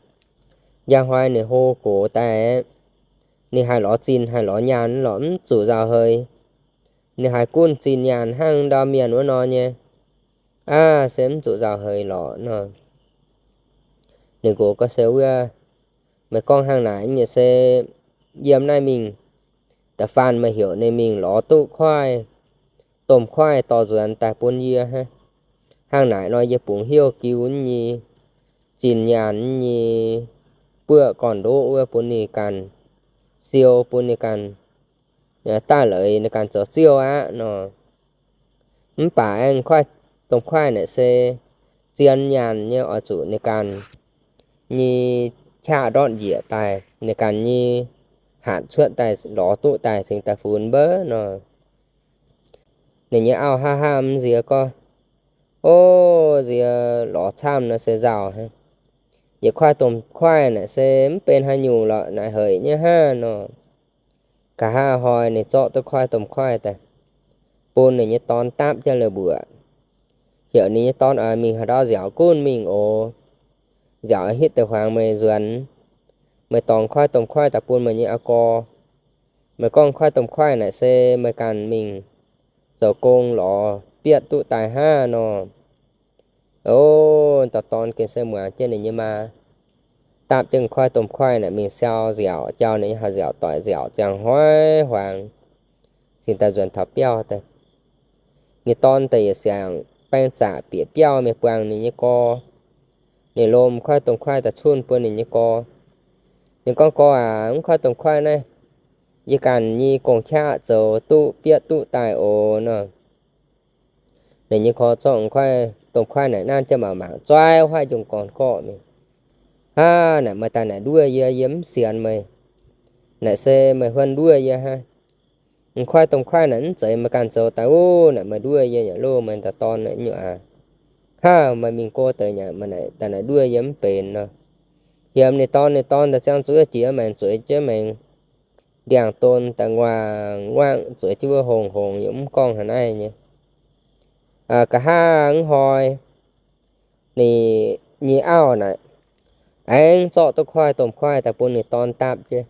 Njang hnoi ninh hlo gox daaih, ninh haih lorz zinh haih lorz nyaanh lorqc, mv zuqc nzauh heix. Ninh haih gunv zinh nyaanh hnangv ndau mienh wuov nor nyei. Aav, se mv zuqc nzauh heix lorqc nor. Ninh nqox gorngv se wuov, meih gorngv hnangv naaic nyei se yiem naaiv mingh, da'faanh meih heuc ninh mingh lorz duqv kuaaiv, domh kuaaiv dorh nzuonx daaih bun yie hnangv. Hnangv naaic nor yie bungx heuc jiu nyei zinh nyaanh nyei buoqv gorn-ndoqv wuov bun ninh ganh siou, bun ninh ganh daaih leiz ninh ganh zoux ziouv aqv nor. Mv baac aengx kuaaiv, domh kuaaiv naaic se zien nyaanh nyei, oix zuqc ninh ganh nyei qaqv ndortv njiec daaih, ninh ganh nyei hatc cuotv daaih lorz duqv daaih cingx daaih funx mbouv nor. Ninh nyei auv hnamv hnamv nziex gorngv, O, nziex lorz camv nor se nzauh hnangv. Yietc kuaaiv domh kuaaiv naaic se mv benx haaix nyungc lorqc, naaic haic nyei hnangv nor. Nqa'haav hnoi ninh zorqv duqv kuaaiv domh kuaaiv daaih bun ninh nyei dorn dapv jienv la'mbuoqc, heuc ninh nyei dorn oix mingh haaix ndau nziaauc gunv mingh oc. Nziaauc hitv deix huaangx meih nzuonx. Meih dorngx kuaaiv domh kuaaiv daaih bun meih nyei aa gorx. Meih gorngv kuaaiv domh kuaaiv naaic se meih ganh mingh zoux gong lorz bietv duqv daaih hnangv nor. O, dauh dorn gengh se muangx jienv ninh nyei maa, dapv jienv kuaaiv domh kuaaiv naaic mingh siau nziaauc, jauv ninh nyei haaix nziaauc doic nziaauc ziangh hnoi huaangx, cingx daaih nzuonx taux biauv daaih. Ninh dorn daaih yietc siangx baeng zaqc bieqc biauv mingh buangh ninh nyei gorx. Ninh lomh kuaaiv domh kuaaiv daaih cunh bun ninh nyei gorx. Ninh gorngv, Gorx aac, mv kuaaiv domh kuaaiv naaiv yie ganh nyei gong-qaqv zoux duqv bietv duqv daaih oc nor. Ninh nyei gorx zorqv kuaaiv domh kuaaiv naaic nanv jienv mangc mangc, zuov huaav njongc gorn gorqv mingh. Aav, naaic meih daaih naaic nduov yie, yie mv sienx meih. Naaic se meih huon nduov yie hnangv. M'kuaaiv domh kuaaiv naaic mv zeiz meih ganh zoux daaih ov, naaic meih nduov yie yaac loh meih daaih dorn nyei aac. Aav, meih mingh go deix nyei, meih naaic daaih naaic nduov yie mv benx nor. Hiemx ninh dorn, ninh dorn daaih ziangh zuqc jiex maengx, zueiz jienv maengx ndiangx-don daaih nguaangc-nguaangc, zueiz jienv wuov hongx-hongx, yaac mv gorngv haaix naaiv nyei. Nqa'haav a'hnoi ninh nyei auv naaic aengx zorqv duqv kuaaiv domh kuaaiv daaih bun ninh dorn dapv jienv.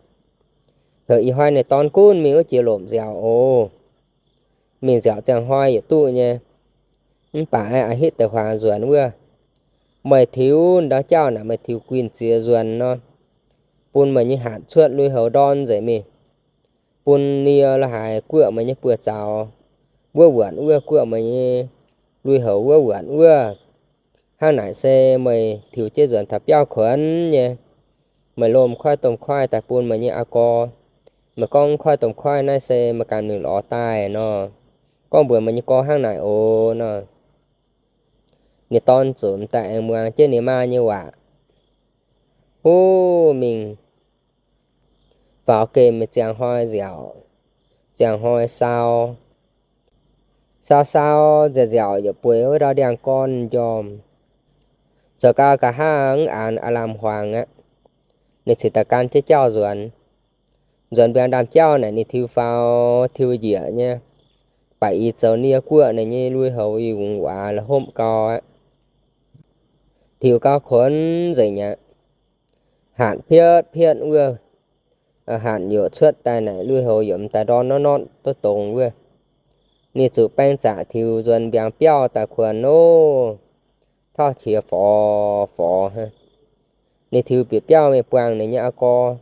Heuc ih hnoi ninh dorn gunv mingh wuov jiex lomc nziaauc oc. Mingh nziaauc ziangh hnoi yietc duqv nyei. Mv baac a'hitv deix huaangx nzuonx wuov, meih tiux ndau jauv naaic meih tiux guinh ziex nzuonx nor, bun meih nyei hatc cuotv lui-houx ndorn nzengc mingh. Bun nie la'haaix guoqv meih nyei buoz-zaux wuov wuonc wuov, guoqv meih nyei lui-houx wuov wuonc wuov. Hnangv naaic se meih tiux jienv nzuonx taux biauv kuonx nyei. Meih lomh kuaaiv domh kuaaiv daaih bun meih nyei aa gorx. Meih gorngv kuaaiv domh kuaaiv naaiv se meih ganh mingh lorz daaih nor, gorngv mbuox meih nyei gorx hnangv naaic oc nor. Ninh dorn zuqc m'daaih aengx muangx jienv ninh maa nyei waac. Huv, mingh faaux gemh ziangh hnoi nziaauc, ziangh hnoi sau, sau sau nziaauc nziaauc yaac bueix wuov ndau ndiangx-gorn m'njormh. Zoux gau nqa'haav mv aanx aav lamh huaangx aqv. Ninh cingx daaih gan jienv jauv nzuonx. Nzuonx mbiaangx ndaamv-jauv naaic ninh tiux faaux tiux njiec nyei, baac i zoux nie guoqv ninh nyei lui-houx i wungx waac la'hopv gau aqv. Tiux gau kuonx nzengc aqv. Hatc pietv pietv wuov, hatc yaac cuotv daaih naaic lui-houx yaac m'daaih ndorn nortv nortv duqv dongz wuov. Ninh zuqc baeng zaqc tiux nzuonx mbiaangx biauv daaih kuonx oc. Tauv qiex forx forx hnangv. Ninh tiux bieqc biauv mingh buangh ninh nyei aa gorx.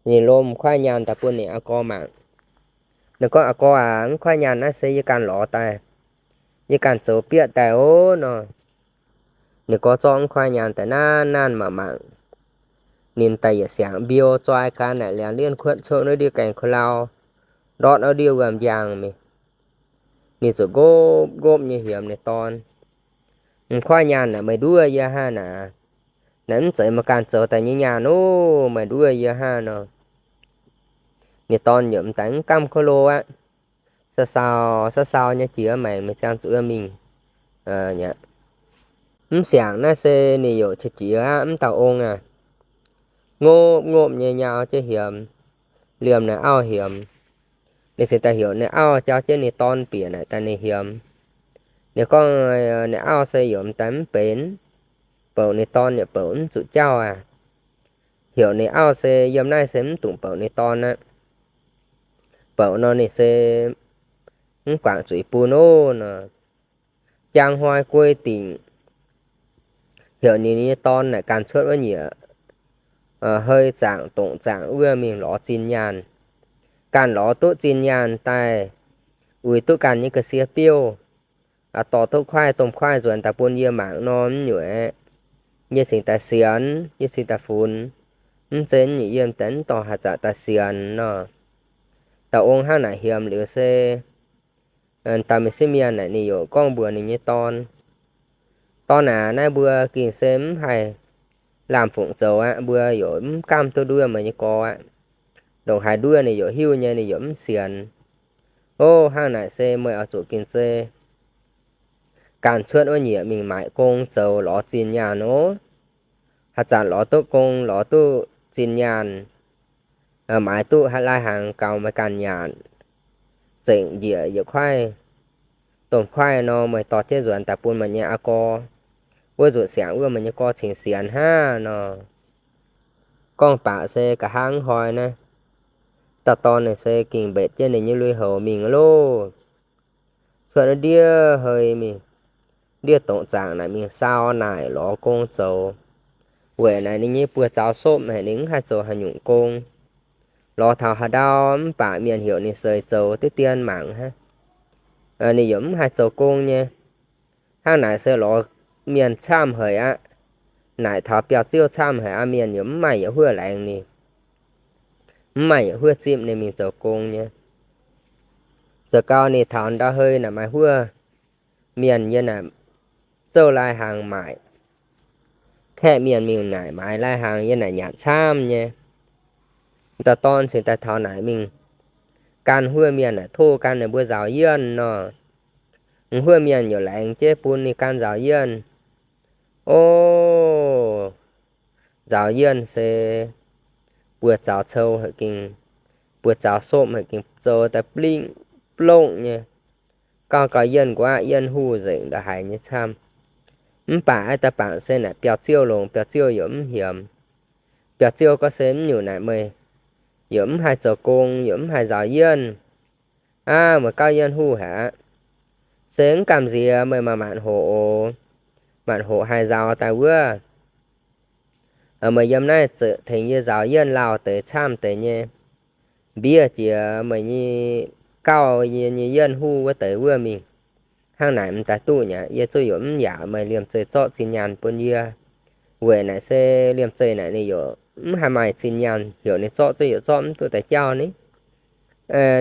Ninh lomh kuaaiv nyaanh daaih bun ninh aa gorx mangc. Ninh gorngv, Aa gorx aac, mv kuaaiv nyaanh naaiv se yie ganh lorz daaih, yie ganh zoux bieqv daaih oc nor. Ninh gorx zorqv mv kuaaiv nyaanh daaih nanv nanv mangc mangc. Ninh daaih yietc siangx mbiou zoi gan naaic liangx lienh kuotv cuotv wuov ndiev gaengh kuh lau, ndortv wuov ndiev wuom-njang mingh. Ninh zuqc nqopv nqopv nyei hiemx ninh dorn. Mv kuaaiv nyaanh naaic meih nduov yie hnangv naaic. Naaic mv zeiz meih ganh zoux daaih nyei nyaanh ov, meih nduov yie hnangv nor. Ninh dorn yaac m'daaih mv gamh ga'hlo aqv. Sau sau, sau sau nyei jiex maengc mingh ziangh zuqc mingh. Mv siangx naaiv se ninh yaac qiex jiez aqv, mv dauh ong aac. Ngopv ngopv nyei nyau jienv hiemx, liemh ninh auv hiemx. Ninh cingx daaih heuc ninh auv jauv jienv ninh dorn bieqc naaic daaih ninh hiemx. Ninh gorngv ninh auv se yaac m'daaih mv benx, bouc ninh dorn yaac bouc mv zuqc jauv aac. Heuc ninh auv se yiem naaiv se mv dungx bouc ninh dorn aqv. Bouc nor ninh se mv guangc zuiz bun ov nor. Jang hnoi guei dingc, heuc ninh nyei dorn naaic ganh cuotv wuov nyieqc hei zaangc dongc zaangc wuov mingh lorz zinh nyaanh. Ganh lorz duqv zinh nyaanh daaih, uix duqv ganh nyei ga'sie biouv, dorh duqv kuaaiv domh kuaaiv nzuonx daaih bun yie mangc nor, mv nyuoqc aeqv, yie cingx daaih sienx, yie cingx daaih funx. Mv zeiz yie m'daaih mv dorh haaix zanc daaih sienx nor. Dauh ong hnangv naaic hiemx liuz se, dauh mienh sieqv mienh naaic ninh yaac gorngv mbuox ninh nyei dorn, Dorn aac, naaiv mbuo gengh se mv haih lamh fungc zoux aqv. Mbuo yaac mv gamh duqv nduov meih nyei gorx aqv. Ndongc haaix nduov ninh yaac hiuv nyei, ninh yaac mv sienx. Ov, hnangv naaic se meih oix zuqc gengh zei ganh cuotv wuov nyieqc mingh maaic gong zoux lorz zinh nyaanh ov. Haaix zanc lorz duqv gong, lorz duqv zinh nyaanh, maaiz duqv lai hnaangx gaux meih ganh nyanc, zengc njiec yietc kuaaiv domh kuaaiv nor, meih dorh jienv nzuonx daaih bun meih nyei aa gorx. Wuov nzunc siangx wuov meih nyei gorx cingx sienx hnangv nor. Gorngv baac se nqa'haav hnoi naaiv, dauh dorn ninh se gengh mbetc jienv ninh nyei lui-houx mingh loh. Cuotv ndiev hei mingh, ndiev dongc zaangc naaic mingh saau naaic lorz gong zoux. Weic naaic ninh nyei buoz-zaux sopv haic, ninh mv haih zoux haaix nyungc gong. Lorz taux haaix ndau mv baac mienh heuc ninh seix zoux diqv dien mangc hnangv. Ninh yaac mv haih zoux gong nyei. Hnangv naaic se lorz mienh camv haic aqv. Naaic taux biauv-ziouv camv haic aqv, mienh yaac mv maaih yietc huoqv laengz ninh, mv maaih yietc huoqv zipv ninh mingh zoux gong nyei. Zoux gau ninh taux ndau hei naaic maaih huoqv mienh yiem naaic zouv lai-hnaangx maaic. Kaeqv mienh mingh naaic maaiz lai-hnaangx yiem naaic nyanc camv nyei. Dauh dorn cingx daaih taux naaic mingh gan huov mienh naaic tov gan ninh mbuo nzaaux yienh nor. Huov mienh yaac laengz jienv bun ninh gan nzaaux yienh. O, nzaaux yienh se buoz-zaux cou haic gengh, buoz-zaux sopv haic gengh zoux daaih blingh blongh nyei. Gauh gauh yienh nquaqv yienh huv nzengc ndongc haaix nyei camv. Mv baac daaih bangc se naaic biauv-ziouv longx, biauv-ziouv yaac mv hiemx. Biauv-ziouv gorngv se mv nyungc naaic meih yaac mv haih zoux gong, yaac mv haih nzaaux yienh. Aav, meih gauh yienh huv haic aqv. Se mv gamh nziex meih maaih maanc hoc oc. Maanc hoc haih nzaaux daaih wuov. Meih yiem naaiv zeix tengx yie nzaaux yienh lauh deix camv deix nyei. Mbiev jiex meih nyei gauh yie nyei yienh huv wuov deix wuov mingh. Hnangv naaic m'daaih duqv nyei, yie zuqv yaac mv yaac meih liemh zeih zorqv zinh nyaanh bun yie. Weic naaic se liemh zeih naaic ninh yaac mv haih maaih zinh nyaanh, heuc ninh zorqv zuqv yaac zorqv mv duqv daaih jauv ni.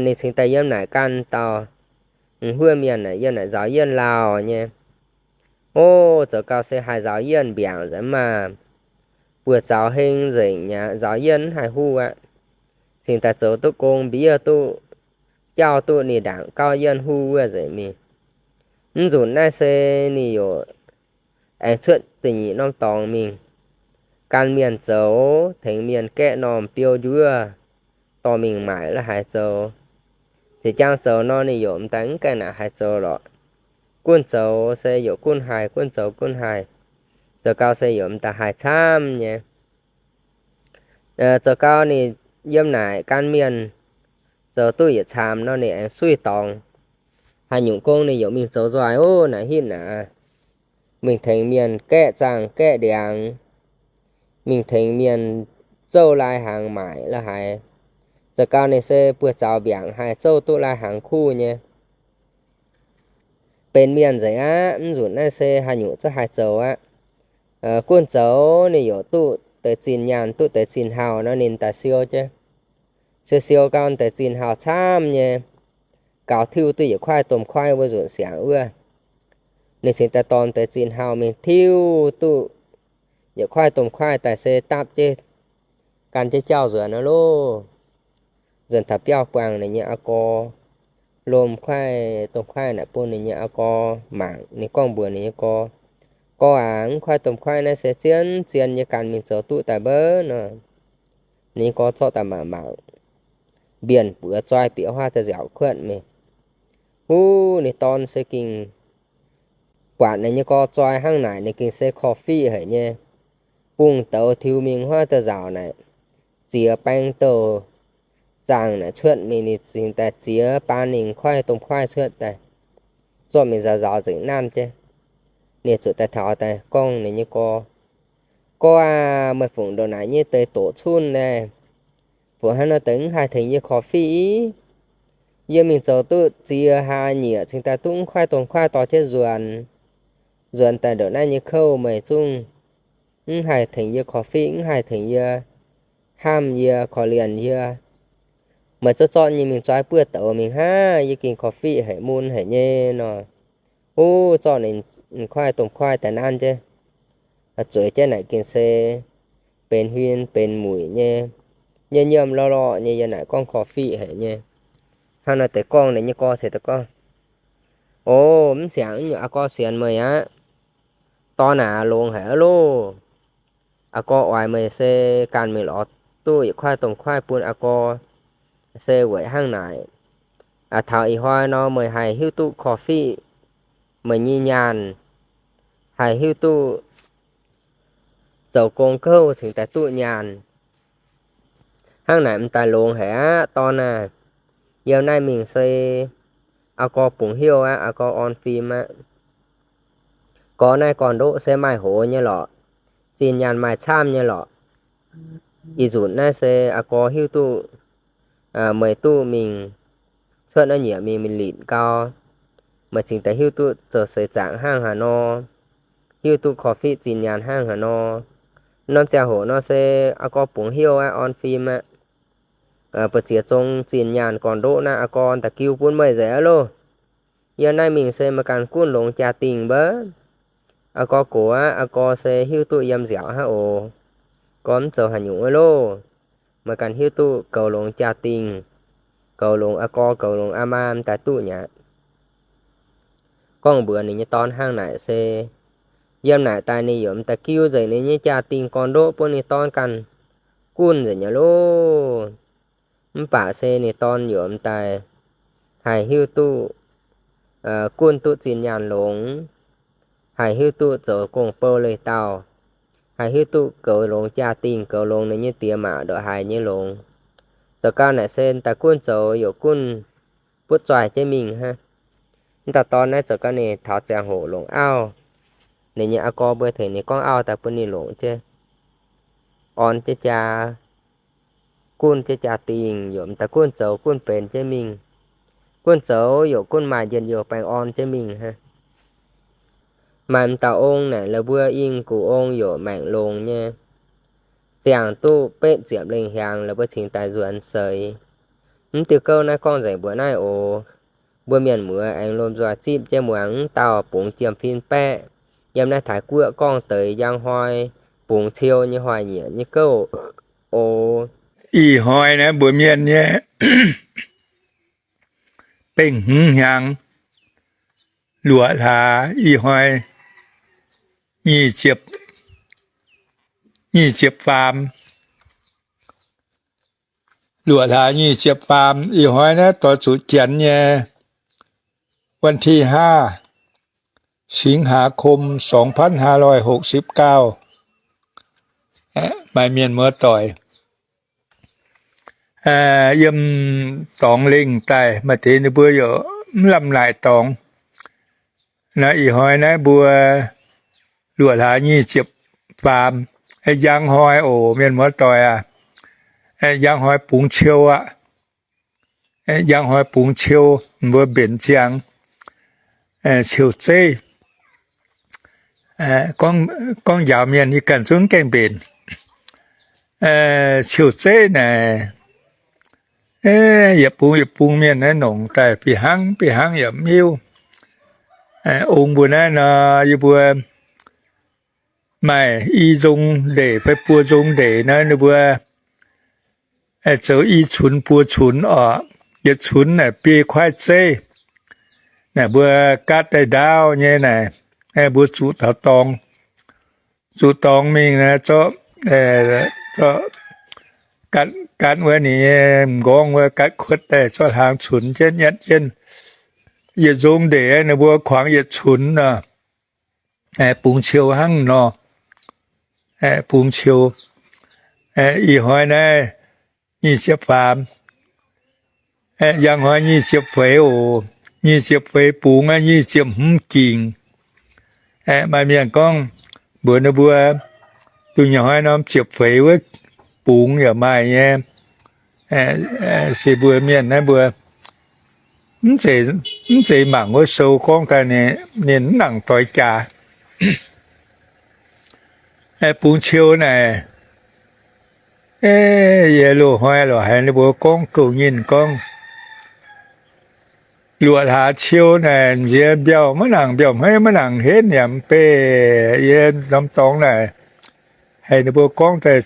Ninh cingx daaih yiem naaic gan dauh huov mienh naaic yiem naaic nzaaux yienh lauh nyei. O, zoux gau se haih nzaaux yienh mbiaangc nzengc maah. Buoz-zaux heng nzengc nyei, nzaaux yienh mv haih huv aqv. Cingx daaih zoux duqv gong mbiev duqv, jauv duqv ninh ndaangc gauh yienh huv wuov nzengc mingh. Mv nzunc naaiv se ninh yaac aengx cuotv da'nyeic norm dorngx mingh. Gan mienh zoux, tengx mienh gaeqv normh biou njuov, dorh mingh maaic la'haaix zoux. Ziex jaang zoux nor ninh yaac m'daaih mv gaengh naaic haih zoux lorqc. Gunv zoux se yaac gunv haih, gunv zoux gunv haih. Zoux gau se yaac m'daaih haih camv nyei. Zoux gau ninh yiem naaic gan mienh zoux duqv yietc caamx nor ninh aengx suiv dorngx. Haaix nyungc gong ninh yaac mingh zoux nzoih ov naaic hitv naaic. Mingh tengx mienh gaeqv zaangh gaeqv ndiangx, mingh tengx mienh zouv lai-hnaangx maaic la'haaix. Zoux gau ninh se buoz-zaux mbiaangc haih zouv duqv lai-hnaangx kuv nyei. Benx mienh nzengc aqv, mv nzunc naaiv se haaix nyungc zungv haih zoux aqv. Gunv zoux ninh yaac duqv deix zinh nyaanh, duqv deix zinh hauh nor ninh daaih siou jienv. Siou siou gau deix zinh hauh camv nyei, gaux tiuv duqv yietc kuaaiv domh kuaaiv wuov nzunc siangx wuov. Ninh cingx daaih dorh deix zinh hauh mingh tiuv duqv yietc kuaaiv domh kuaaiv daaih se dapv jienv gan jienv jauv nzuonx aqv loh. Nzuonx taux biauv buangh ninh nyei aa gorx, lomh kuaaiv domh kuaaiv naaic bun ninh nyei aa gorx mangc. Ninh gorngv mbuox ninh nyei gorx, Gorx aac, mv kuaaiv domh kuaaiv naaiv se zien zien yie ganh mingh zoux duqv daaih mbouv nor. Ninh nyei gorx zorqv daaih mangc mangc, mbienc buoz zoi bieqc huaav daaih nziaauc kuotv mingh. Huv, ninh dorn se gengh buatc ninh nyei gorx zoi hnangv naaic ninh gengh se korv-fiqv haic nyei. Bungx douz tiux mingh huaav daaih nzaauc naaic, ziex baeng douh zaangh naaic cuotv mingh, ninh cingx daaih ziex baan ninh kuaaiv domh kuaaiv cuotv daaih, zorqv mingh nzaaux nzaaux nzengc nanv jienv. Ninh zuqc daaih taux daaih gorngv ninh nyei gorx, Gorx aac, meih fungc ndongc naaic nyei deix doqc cunh naaic, fungc hnangv nor deix mv haih tengx yie korv-fiqv? Yie mingh zoux duqv ziex hlaax nyieqc cingx daaih duqv mv kuaaiv domh kuaaiv dorh jienv nzuonx. Nzuonx daaih ndongc naaiv nyei kouv meih zungv mv haih tengx yie korv-fiqv, mv haih tengx yie hnamv yie, korv-lienh yie. Meih zorqv zorqv nyei mingh zuov buov douz mingh hnangv, yie gengh korv-fiqv haic, mun haic nyei nor. Huv, zorqv ninh kuaaiv domh kuaaiv daaih nanv jienv, zueiz jienv naaic gengh se benx huin benx muic nyei, nyiemv nyiemv lorqc lorqc nyei yiem naaic gorngv korv-fiqv haic nyei. Hnangv nor deix gorngv ninh nyei gorx se deix gorngv, O, mv siangx, nyungc aa gorx sienx meih aqv. Dorn aac, longx haic aqv loh. Aa gorx oix meih se ganh mingh lorz duqv yietc kuaaiv domh kuaaiv bun aa gorx se weic hnangv naaic, taux ih hnoi nor meih haih hiuv duqv korv-fiqv meih nyei nyaanh, haih hiuv duqv zoux gong gouv cingx daaih duqv nyaanh. Hnangv naaic m'daaih longx haic aqv dorn aah. Yiem naaiv mingh se aa gorx bungx heuv aqv, aa gorx orn fim aqv. Gorx naaiv gorn-ndoqv se maaih hoz nyei lorqc, zinh nyaanh maaih camv nyei lorqc. Ih nzunc naaiv se aa gorx hiuv duqv meih duqv mingh cuotv naaiv nyiec mingh, mingh linc gau, meih cingx daaih hiuv duqv zoux seix zaangc hnangv haaix nor, hiuv duqv korv-fiqv zinh nyaanh hnangv haaix nor. Norm ziangh hoc nor se aa gorx bungx heuv aqv, orn fim aqv. Mbu'ziex zong zinh nyaanh gorn-ndoqv naaiv aa gorx daaih giu bun meih nzengc aqv loh. Yiem naaiv mingh se meih ganh gunv longx jaa-dingh mbouv. Aa gorx gox aqv, aa gorx se hiuv duqv yiem nziaauc hnangv oc. Gorx mv zoux haaix nyungc wuov loh. Meih ganh hiuv duqv goux longx jaa-dingh, goux longx aa gorx, goux longx aa maa m'daaih duqv nyei aqv. Gorngv mbuox ninh nyei dorn hnangv naaic se, yiem naaic daaih ninh yaac m'daaih giu nzengc ninh nyei jaa-dingh gorn-ndoqv bun ninh dorn ganh gunv nzengc nyei loh. Mv baac se ninh dorn yaac m'daaih haih hiuv duqv gunv duqv zinh nyaanh longx, haih hiuv duqv zoux gong-bou leiz-dauh, haih hiuv duqv goux longx jaa-dingh, goux longx ninh nyei diex maac ndongc haaix nyei longx. Zoux gau naaic se m'daaih gunv zoux yaac gunv butv zoih jienv mingh hnangv. Mv dauh dorn naaiv zoux gau ninh taux ziangh hoc longc auv, ninh nyei aa gorx mbuo tengx ninh gorngv auv daaih bun ninh longc jienv, orn jienv jaa, gunv jienv jaa-dingh, yaac m'daaih gunv zoux gunv benx jienv mingh. Gunv zoux yaac gunv maaih njien-youh baengh orn jienv mingh hnangv. Maaih m'dauh ong naaic la'buo ing gux ong yaac maengc longx nyei, ziangh duqv betv ziepc lengh hiaangx la'buo cingx daaih nzuonx seix. Mv diuh gouv naaiv gorngv nzengc mbuox naaiv oc. Mbuo mienh muoz aengx lomh nzoih zipv jienv muangx wuov dauh bungx jiem-fin baeqv yiem naaiv Taiv-Guoqv gorngv deix njang hnoi bungx ciou nyei hnoi-nyieqc nyei gouv oc. Ih hnoi naaiv mbuo mienh nyei bengh hmz hnyangx, luoqc hlaax ih hnoi nyic ziepc, nyic ziepc faam. Luoqc hlaax nyic ziepc faam ih hnoi naaiv doix zuqc janx nyei วันที่ห้า สิงหาคม สองพันห้าร้อยหกสิบเก้า. Maaih mienh muoz-doic yiem dorngx lengh daaih, maaih deix ninh mbuo yaac mv lamh naaic dorngx. Naaiv ih hnoi naaiv mbuo luoqc hlaax nyic ziepc faam, njang hnoi oc, mienh muoz-doic aac. Njang hnoi bungx ciou aqv. Njang hnoi bungx ciou, mbuo mbenc ziangx ciou zeiv. Gorngv njaaux mienh yie ganh zungv gaengh mbenc. Ciou zeiv naaic, yietc bung yietc bung mienh naaiv nongc daaih bih hnangv bih hnangv yaac mv hiuv. Ong mbuo naaiv nor, yie mbuo maaih i nzong ndeic fai buo nzong ndeic naaiv, ninh mbuo zoux i cunx buo cunx oc. Yietc cunx naaic biei kuaaiv zeiv. Naaic mbuo gaatv daaih ndaauv nyei naaic, mbuo zuqc taux dorngx, zuqc dorngx mingh naaic zorqv, zorqv gaatv, gaatv wuov ninh nyei m'nqorngv wuov gaatv kuotv daaih zorqv hlaang cunx jienv nyatv jienv. Yietc nzong ndeic ninh mbuo kuangx yietc cunx nor, bungx ciou hnangv nor. Bungx ciou. Ih hnoi naaiv nyic ziepc faam, njang hnoi nyic ziepc feix oc. Nyic ziepc feix bungx, nyic ziepc hmz gingc. Maaih mienh gorngv mbuox ninh mbuo, dongh nyanc hnoi norm ziepc feix wuov bungx yaac maaih nyei. Se mbuo mienh naaiv mbuo mv zeiz mangc wuov sou gorngv daaih ninh mv nangc doix jaax. Bungx ciou naaic, yie loz-hnoi lorqc haiz ninh mbuo gorngv gouv nyinh gorngv, luoqc hlaax ciou naaic nziex mbiauh maiv nangc, mbiauh hmeiv maiv nangc henv yaac mv bei. Yie norm dorngx naaic haiz ninh mbuo gorngv daaih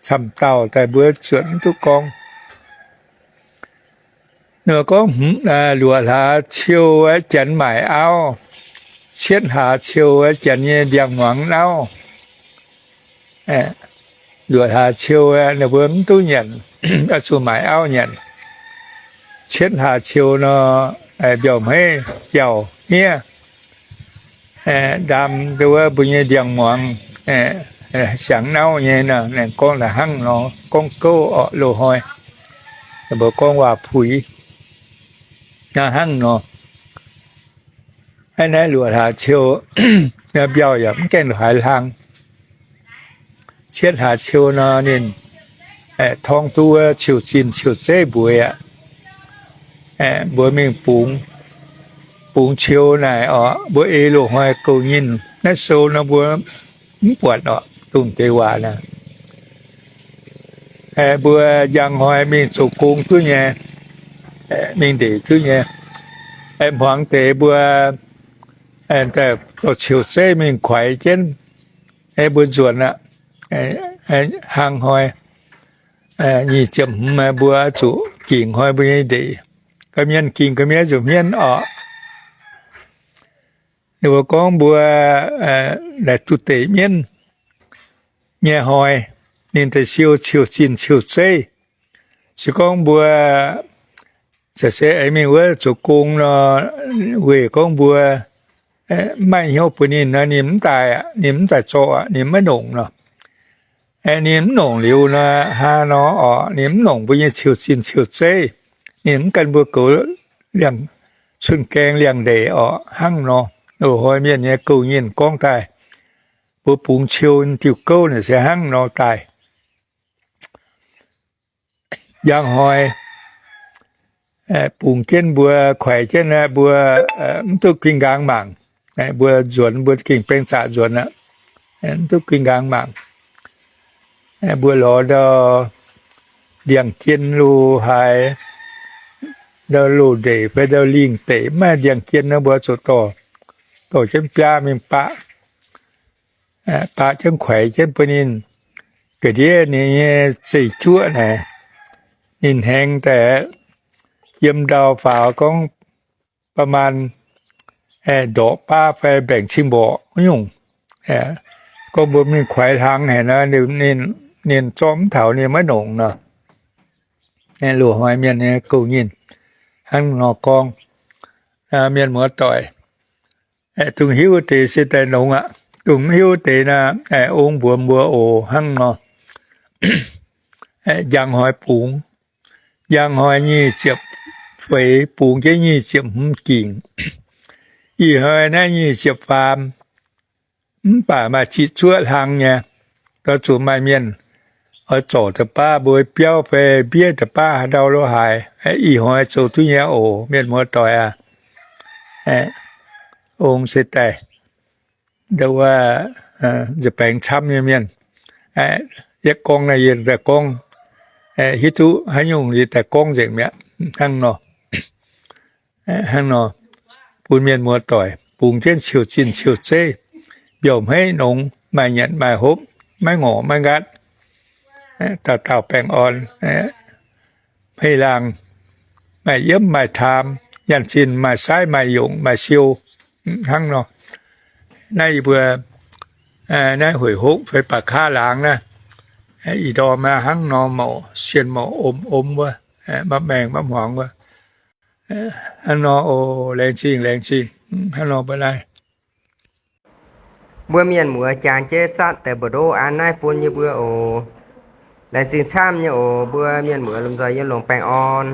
camv dauh daaih mbuo zuotc mv duqv gorngv. Ninh gorngv, luoqc hlaax ciou aeqv, janx maaic auv. Cietv hlaax ciou aeqv, janx nyei ndiangx-muangz auv. Luoqc hlaax ciou aeqv, ninh mbuo mv duqv nyanc, zuqc maaic auv nyanc. Cietv hlaax ciou nor, mbiauh hmeiv jauh hniev, ndaam wuov mbuo nyei ndiangx-muangz, siangx nauv nyei nor, gorngv la'hnangv nor, gorngv gouv orqc, loz-hnoi mbuo gorngv waac-puix hnangv nor. Aa, naaiv luoqc hlaax ciou, mbiauh yaac mv gaengh haaix hlang. Cietv hlaax ciou nor, ninh torngv duqv wuov ciou-zinh ciou-zeiv mbuox aqv. Mbuo mingh bungx, bungx ciou naaic orqc, mbuo eix loz-hnoi gouv nyinh. Naaiv sou nor mbuo mv buatc orqc, dongh deix waac naaic. Mbuo njang hnoi mingh zoux gong duqv nyei, mingh ndeic duqv nyei. Hmuangx deix mbuo daaih dorh ciouv zeiv mingh kuaix jienv, mbuo nzuonx aqv. Hnangv hnoi nyic ziepc hmz mbuo zuqc gingc hnoi mbuo nyei ndeic. Ga'mienh gingc ga'mienh zuqc hmien orqc. Ninh mbuo gorngv mbuo laaic duqv deic mienv nyei hnoi, ninh daaih siou ciouv zinh ciouv zeiv. Se gorngv mbuo za'gengh aengx mingh wuov zoux gong nor, weic gorngv mbuo mv maaih hnyouv bun ninh nor, ninh mv daaih aqv, ninh mv daaih zorqv aqv, ninh maiv nongc nor. Ninh mv nongc liuz nor, hnangv nor orqc, ninh mv nongc mbuo nyei ciouv zinh ciouv zeiv. Ninh mv gan mbuo goux liangx, cun-gaeng liangx-ndeic orqc, hnangv nor. Loz-hnoi mienh nyei gouv nyinh gorngv daaih, mbuo bungx ciou diuh gouv naaic se hnangv nor daaih. Njang hnoi bungx jienv mbuo, kuaix jienv mbuo, mv duqv ging nqaang mangc. Mbuo nzuonx, mbuo gengh baeng zaqc nzuonx aqv, mv duqv ging nqaang mangc. Mbuo lorz ndau ndiangx-jien lo haaix, ndau loz-ndeic fai ndau lingh deic, mv maaih ndiangx-jien nor, mbuo zuqc dorh, dorh jienv biaa mingh baqv, baqv jienv kuaix jienv bun ninh. Ga'ndiev ninh nyei zeiv-juoqv naaic, ninh hnengx daaih yiem ndau faaux gorngv ประมาณ ndorqc baav fai mbaengc cing mborqc nyungc. Gorngv mbuo mingh kuaix hlang haic nor, ninh zorqv mv taux, ninh maiv nongc nor. Loz-hnoi mienh nyei gouv nyinh hnangv nor gorngv. Mienh muoz-doic, dongh hiuv deix se daaih nongx aqv. Dongh mv hiuv deix naaic, ong mbuox mbuo oc, hnangv nor. Njang hnoi bungx, njang hnoi nyic ziepc feix bungx jienv nyic ziepc hmz gingc. Ih hnoi naaiv nyic ziepc faam, mv baac maaih ziqc zuoqv hlang nyei, dorh zuqc maaih mienh oix zorc da'baav mbuo biauv fai mbiev da'baav haaix ndau lo haaix. Ih hnoi zoux duqv nyei oc, mienh muoz-doic aac. Ong se daaih ndau wuov nza'baengx camv nyei mienh. Yietv gorngv naaiv yie daaih gorngv, hiuv duqv haaix nyungc yie daaih gorngv nzengc mi'aqv. Hnangv nor, hnangv nor, bun mienh muoz-doic bungx jienv ciouv zinh ciouv zeiv, mbiauh hmeiv nongx, maaih nyanc maaih hopv, maiv ngorc maiv nqaatv, dauh dauh baengh orn, hmeiv laangh, maaih yiemv maaih taam, nyaanh zinh maaih saaiv maaih yongc maaih siou, hnangv nor. Naaiv yie mbuo naaiv hueic hopv fai ba'kaav laangz naaiv, ih ndorm hnangv nor mouc sienh mouc om om wuov, mapv maengh mapv hmuangx wuov. Hnangv nor oc, laengz zingh laengz zingh. Hnangv nor mbuo naaiv, mbuo mienh muoz jangx jienv zatv deix mbu'ndongx an naaiv bun yie mbuo oc. Laengz zingh camv nyei oc, mbuo mienh muoz lomh nzoih yiem longx baengh orn.